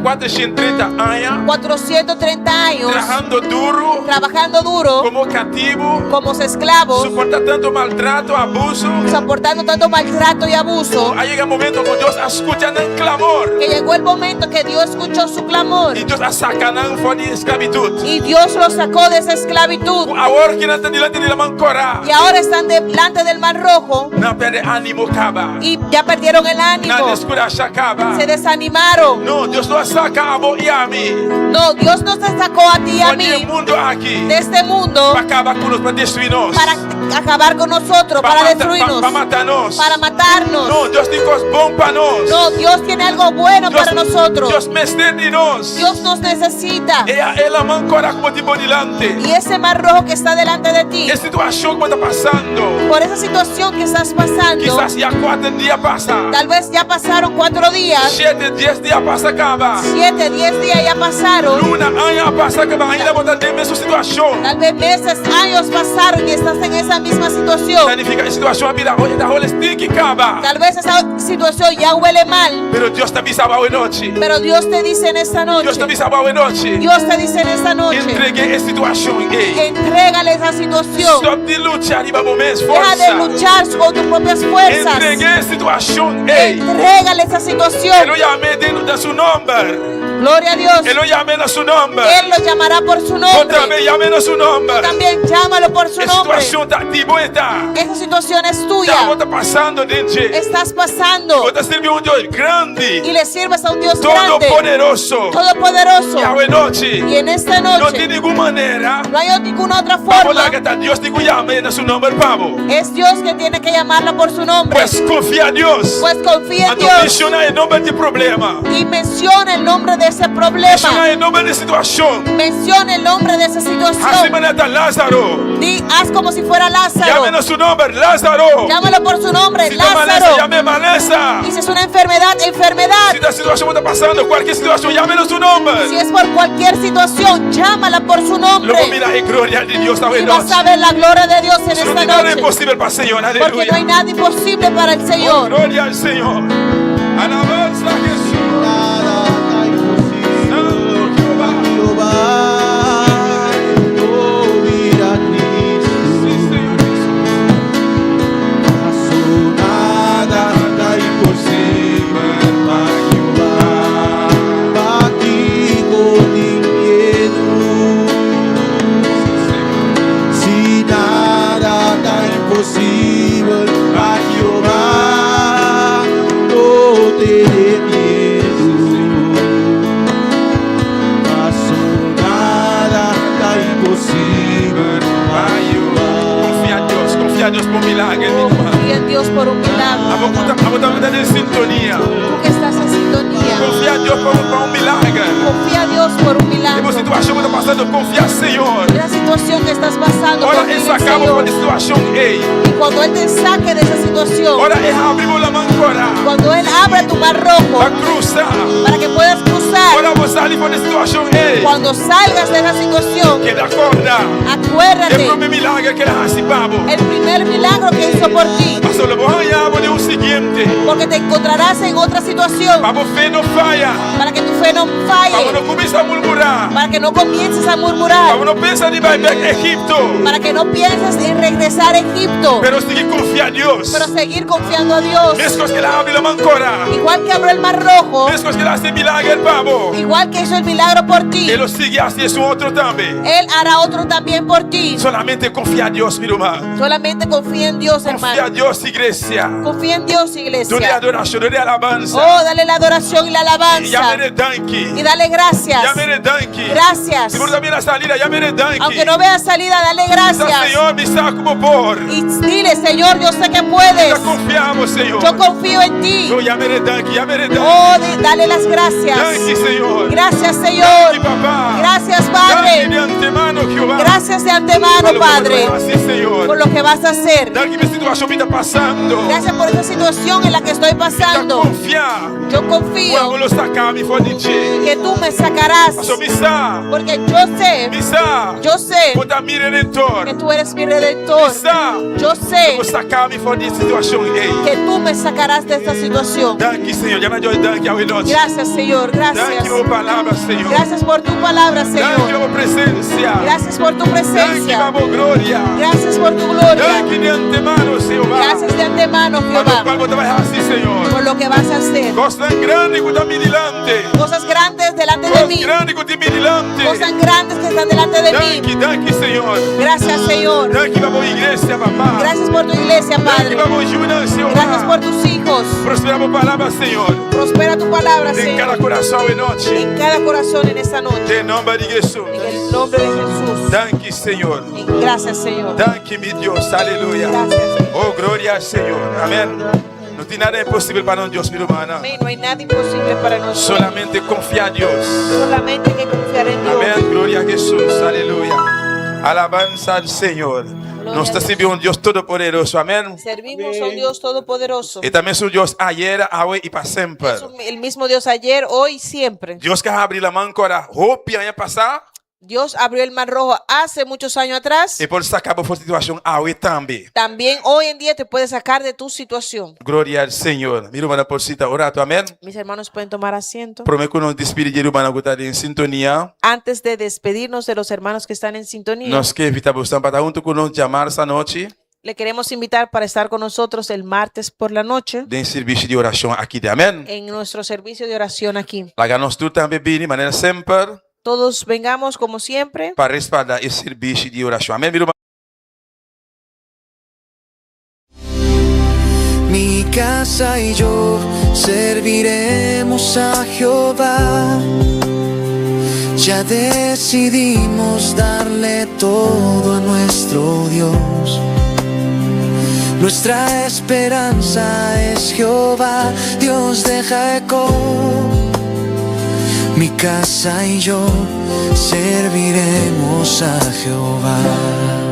G: 430 aña,
L: 430 años,
G: trahando duru,
L: trabajando duro,
G: komo katibu,
L: como esclavos,
G: soportá tantu maltrato, abuso.
L: soportando tanto maltrato y abuso,
G: A yega un momento ku Dios a skucha nan klamor.
L: que llegó el momento que Dios escuchó su clamor
G: I Dios a saka nan for di sklabitut.
L: y Dios los sacó de esa esclavitud.
G: Awor ku nan ta dilanti di Laman Kòrá.
L: Y ahora están delante del Mar Rojo
G: Nan a pèrdè ánimo kaba.
L: y ya perdieron el
G: Nan a
L: ánimo,
G: deskurashá kaba.
L: se desanimaron.
G: No, Dios no a saka abo i ami.
L: No, Dios no te sacó a ti y a
G: For di
L: mí
G: mundu aki.
L: de este mundo
G: Pa kaba ku nos, pa destruí nos.
L: para acabar con nosotros,
G: Pa
L: para
G: mata-
L: destruirnos,
G: Pa, pa mata nos.
L: para matarnos.
G: No, Dios tin kos bon pa nos.
L: No, Dios tiene algo bueno
G: Dios,
L: para nosotros.
G: Dios mester di nos.
L: Dios nos necesita.
G: E e Laman Kòrá ku tin bo dilanti.
L: Y ese mar rojo que está delante de ti,
G: E situashon ku ta pasando.
L: por esa situación que estás pasando,
G: Kisas ya 4 dia pasa.
L: tal vez ya pasaron 4 días,
G: 7, 10 dia pasa kaba.
L: 7, 10 días ya pasaron,
G: Luna, aña pasa kaba. Ainda bo ta den mesun situashon.
L: tal vez meses, años pasaron y estás en esa misma situación.
G: Significa e situashon a bira hole, ta hole stinki kaba.
L: Tal vez esa situación ya huele mal,
G: Pero Dios ta bisa bo awe nochi.
L: pero Dios te dice en esta noche,
G: Dios ta bisa bo awe nochi.
L: Dios te dice en esta noche,
G: Entreg'é e situashon ei.
L: entrégale esa situación.
G: Stòp di lucha riba bo mes
L: Deja de
G: forsa.
L: luchar con tus propias fuerzas.
G: Entreg'é e situashon ei.
L: Entrégale esa situación.
G: E lo yam'é den su nòmber.
L: Gloria a Dios.
G: E lo yam'é na su nòmber.
L: Él lo llamará por su
G: Bo
L: nombre.
G: tambe yam'é na su nòmber.
L: Tú también llámalo por su
G: E
L: nombre.
G: situashon ta di bo e ta.
L: Esa situación es
G: Ta
L: tuya.
G: bo ta pasando den dje.
L: Estás pasando.
G: Bo ta sirbi un Dios grandi.
L: Y le sirves a un Dios grande.
G: Todopoderoso.
L: Todopoderoso.
G: I awe nochi.
L: Y en esta
G: No
L: noche.
G: tin ningun manera.
L: No hay ninguna otra
G: Pa bo
L: forma.
G: laga ta Dios tin ku yam'é na su nòmber pa bo.
L: Es Dios que tiene que llamarla por su nombre.
G: Pues konfia Dios.
L: Pues confía en
G: Anto
L: Dios.
G: menshoná e nòmber di problema.
L: Y menciona el nombre de ese problema.
G: Menshoná e nòmber di situashon.
L: Menciona el nombre de esa
G: Hasi
L: situación.
G: manera ta Lázaro.
L: Di, haz como si fuera Lázaro.
G: Yam'é na su nòmber, Lázaro.
L: Llámalo por su nombre,
G: Si ta malesa,
L: Lázaro.
G: yam'é malesa.
L: Y si es una enfermedad, enfermedad.
G: Si ta situashon ta pasando, kualke situashon, yam'é na su nòmber.
L: Si es por cualquier situación, llámala por su nombre.
G: Lo bo mira e gloria di Dios awe
L: Y vas
G: nochi.
L: a ver la gloria de Dios en
G: No
L: esta
G: tin nada
L: noche.
G: imposibel pa Señor.
L: Porque no hay
G: Aleluya.
L: nada imposible para el Señor.
G: Gloria al Señor. Alabanza a Jesús. Santo Jehová.
M: Jehová, oh, mira a Cristo.
G: Sí, Señor Jesús.
M: Paso nada ta imposibel pa Jehová. Pakiko tin miedu. Si nada ta imposibel pa Jehová, no tene miedu. Paso nada ta imposibel pa Jehová.
G: Konfia Dios, konfia Dios pa un milager, mi ruman.
L: Confía en Dios por un milagro.
G: Abo ku ta den sintonia.
L: Tú que estás en sintonía.
G: Konfia Dios pa un milager.
L: Confía a Dios por un
G: E
L: milagro.
G: situashon ku ta pasando, konfia Señor.
L: La situación que estás pasando,
G: Ora
L: confía
G: e
L: en el
G: saka bo
L: Señor.
G: for di e situashon ei.
L: Y cuando Él te saque de esa situación,
G: Ora e habri bo laman kòrá.
L: cuando Él abra tu mar rojo,
G: Pa krusa.
L: para que puedas cruzar,
G: Ora bo sali for di e situashon ei.
L: cuando salgas de esa situación,
G: Keda kòrda.
L: acuérdate
G: E promé milager ku el a hasi pa bo.
L: el primer milagro que hizo por ti,
G: Paso lo bo haña bo den un siguiente.
L: porque te encontrarás en otra situación,
G: Pa bo fe no faya.
L: para que tu fe no
G: Pa bo
L: falle,
G: no kuminsá murmurá.
L: para que no comiences a murmurar,
G: Pa bo no pensa di bai bèk Egipto.
L: para que no pienses en regresar a Egipto,
G: Pero sigui konfia Dios.
L: pero seguir confiando a Dios.
G: Meskos ku el a habri laman kòrá.
L: Igual que abrió el mar rojo,
G: Meskos ku el a hasi milager pa bo.
L: igual que hizo el milagro por ti,
G: E lo sigui hasi esun otro tambe.
L: Él hará otro también por ti.
G: Solamente konfia Dios, mi ruman.
L: Solamente confía en Dios,
G: Konfia
L: hermano.
G: Dios, iglesia.
L: Confía en Dios,
G: Dun'é
L: iglesia.
G: adorashon, dun'é alabansa.
L: Oh, dale la adoración y la
G: I
L: alabanza.
G: yam'é danki.
L: Y dale gracias.
G: Yam'é danki.
L: Gracias.
G: Si bo no ta mira salida, yam'é danki.
L: Aunque no veas salida, dale gracias.
G: Señor, mi sa ku bo por.
L: Y dile, Señor, yo sé que puedes.
G: Mi ta konfia bo, Señor.
L: Yo confío en ti.
G: Oh, yam'é danki, yam'é danki.
L: Oh, dale las gracias.
G: Danki, Señor.
L: Gracias, Señor.
G: Danki, Papá.
L: Gracias, Padre.
G: Danki di antemano, Jehová.
L: Gracias de antemano,
G: Pa loke
L: Padre,
G: bo ta hasi, Señor.
L: por lo que vas a hacer.
G: Danki pa e situashon mi ta pasando.
L: Gracias por esa situación en la que estoy pasando.
G: Konfia.
L: Yo confío
G: Ku bo lo saka mi for di dje.
L: que tú me sacarás.
G: Paso mi sa.
L: Porque yo sé,
G: Mi sa.
L: yo sé
G: Bo ta mi redentor.
L: que tú eres mi redentor.
G: Mi sa.
L: Yo sé
G: Bo saka mi for di e situashon ei.
L: que tú me sacarás de esta situación.
G: Danki, Señor. Yama Dios danki awe nochi.
L: Gracias, Señor. Gracias.
G: Danki pa bo palabra, Señor.
L: Gracias por tu palabra,
G: Danki
L: Señor.
G: pa bo presensia.
L: Gracias por tu
G: Danki
L: presencia.
G: pa bo gloria.
L: Gracias por tu gloria.
G: Danki di antemano, Señor.
L: Gracias de antemano,
G: Pa
L: Jehová,
G: loke bo ta bai hasi, Señor.
L: por lo que vas a hacer.
G: Kosnan grandi ku ta mi dilanti.
L: Cosas grandes delante de
G: Kos
L: mí.
G: grandi ku tin mi dilanti.
L: Cosas grandes que están delante de mí.
G: Danki, danki, Señor.
L: Gracias, Señor.
G: Danki pa bo iglesia, Papá.
L: Gracias por tu iglesia,
G: Danki
L: Padre.
G: pa bo yunan, Señor.
L: Gracias por tus hijos.
G: Prosperá bo palabra, Señor.
L: Prospera tu palabra,
G: Den kada
L: Señor.
G: kurason awe nochi.
L: En cada corazón en esta noche.
G: Den nòmber di Hesus.
L: En el nombre de Jesús.
G: Danki, Señor.
L: Gracias, Señor.
G: Danki, mi Dios. Aleluya.
L: Gracias.
G: Oh, gloria al Señor. Amèn. No tin nada imposibel pa nos Dios, mi ruman.
L: Amén. No hay nada imposible para nosotros.
G: Solamente konfia Dios.
L: Solamente hay que confiar en Dios.
G: Amèn. Gloria a Hesus. Aleluya. Alabansa al Señor. Nos ta sirbi un Dios todopoderoso. Amèn.
L: Servimos a un Dios todopoderoso.
G: E ta mesun Dios ayera, awe i pa semper.
L: El mismo Dios ayer, hoy, siempre.
G: Dios ku a habri laman kòrá hopi aña pasá.
L: Dios abrió el mar rojo hace muchos años atrás.
G: E por saka bo for di situashon awe tambe.
L: También hoy en día te puede sacar de tu situación.
G: Gloria al Señor. Mi rumannan por sinta un ratu. Amèn.
L: Mis hermanos pueden tomar asiento.
G: Promé ku nos despidí di rumannan ku ta den sintonia.
L: Antes de despedirnos de los hermanos que están en sintonía,
G: Nos ke invitá boso pa ta huntu ku nos djamars anochi.
L: Le queremos invitar para estar con nosotros el martes por la noche
G: Den servisio di orashon aki. Amèn.
L: en nuestro servicio de oración aquí.
G: Laga nos tur tambe bini, manera semper,
L: Todos vengamos como siempre
G: pa respaldá e servisio di orashon. Amèn, mi ruman.
N: Mi casa y yo serviremos a Jehová. Ya decidimos darle todo a nuestro Dios. Nuestra esperanza es Jehová, Dios de Jacob. Mi casa y yo serviremos a Jehová.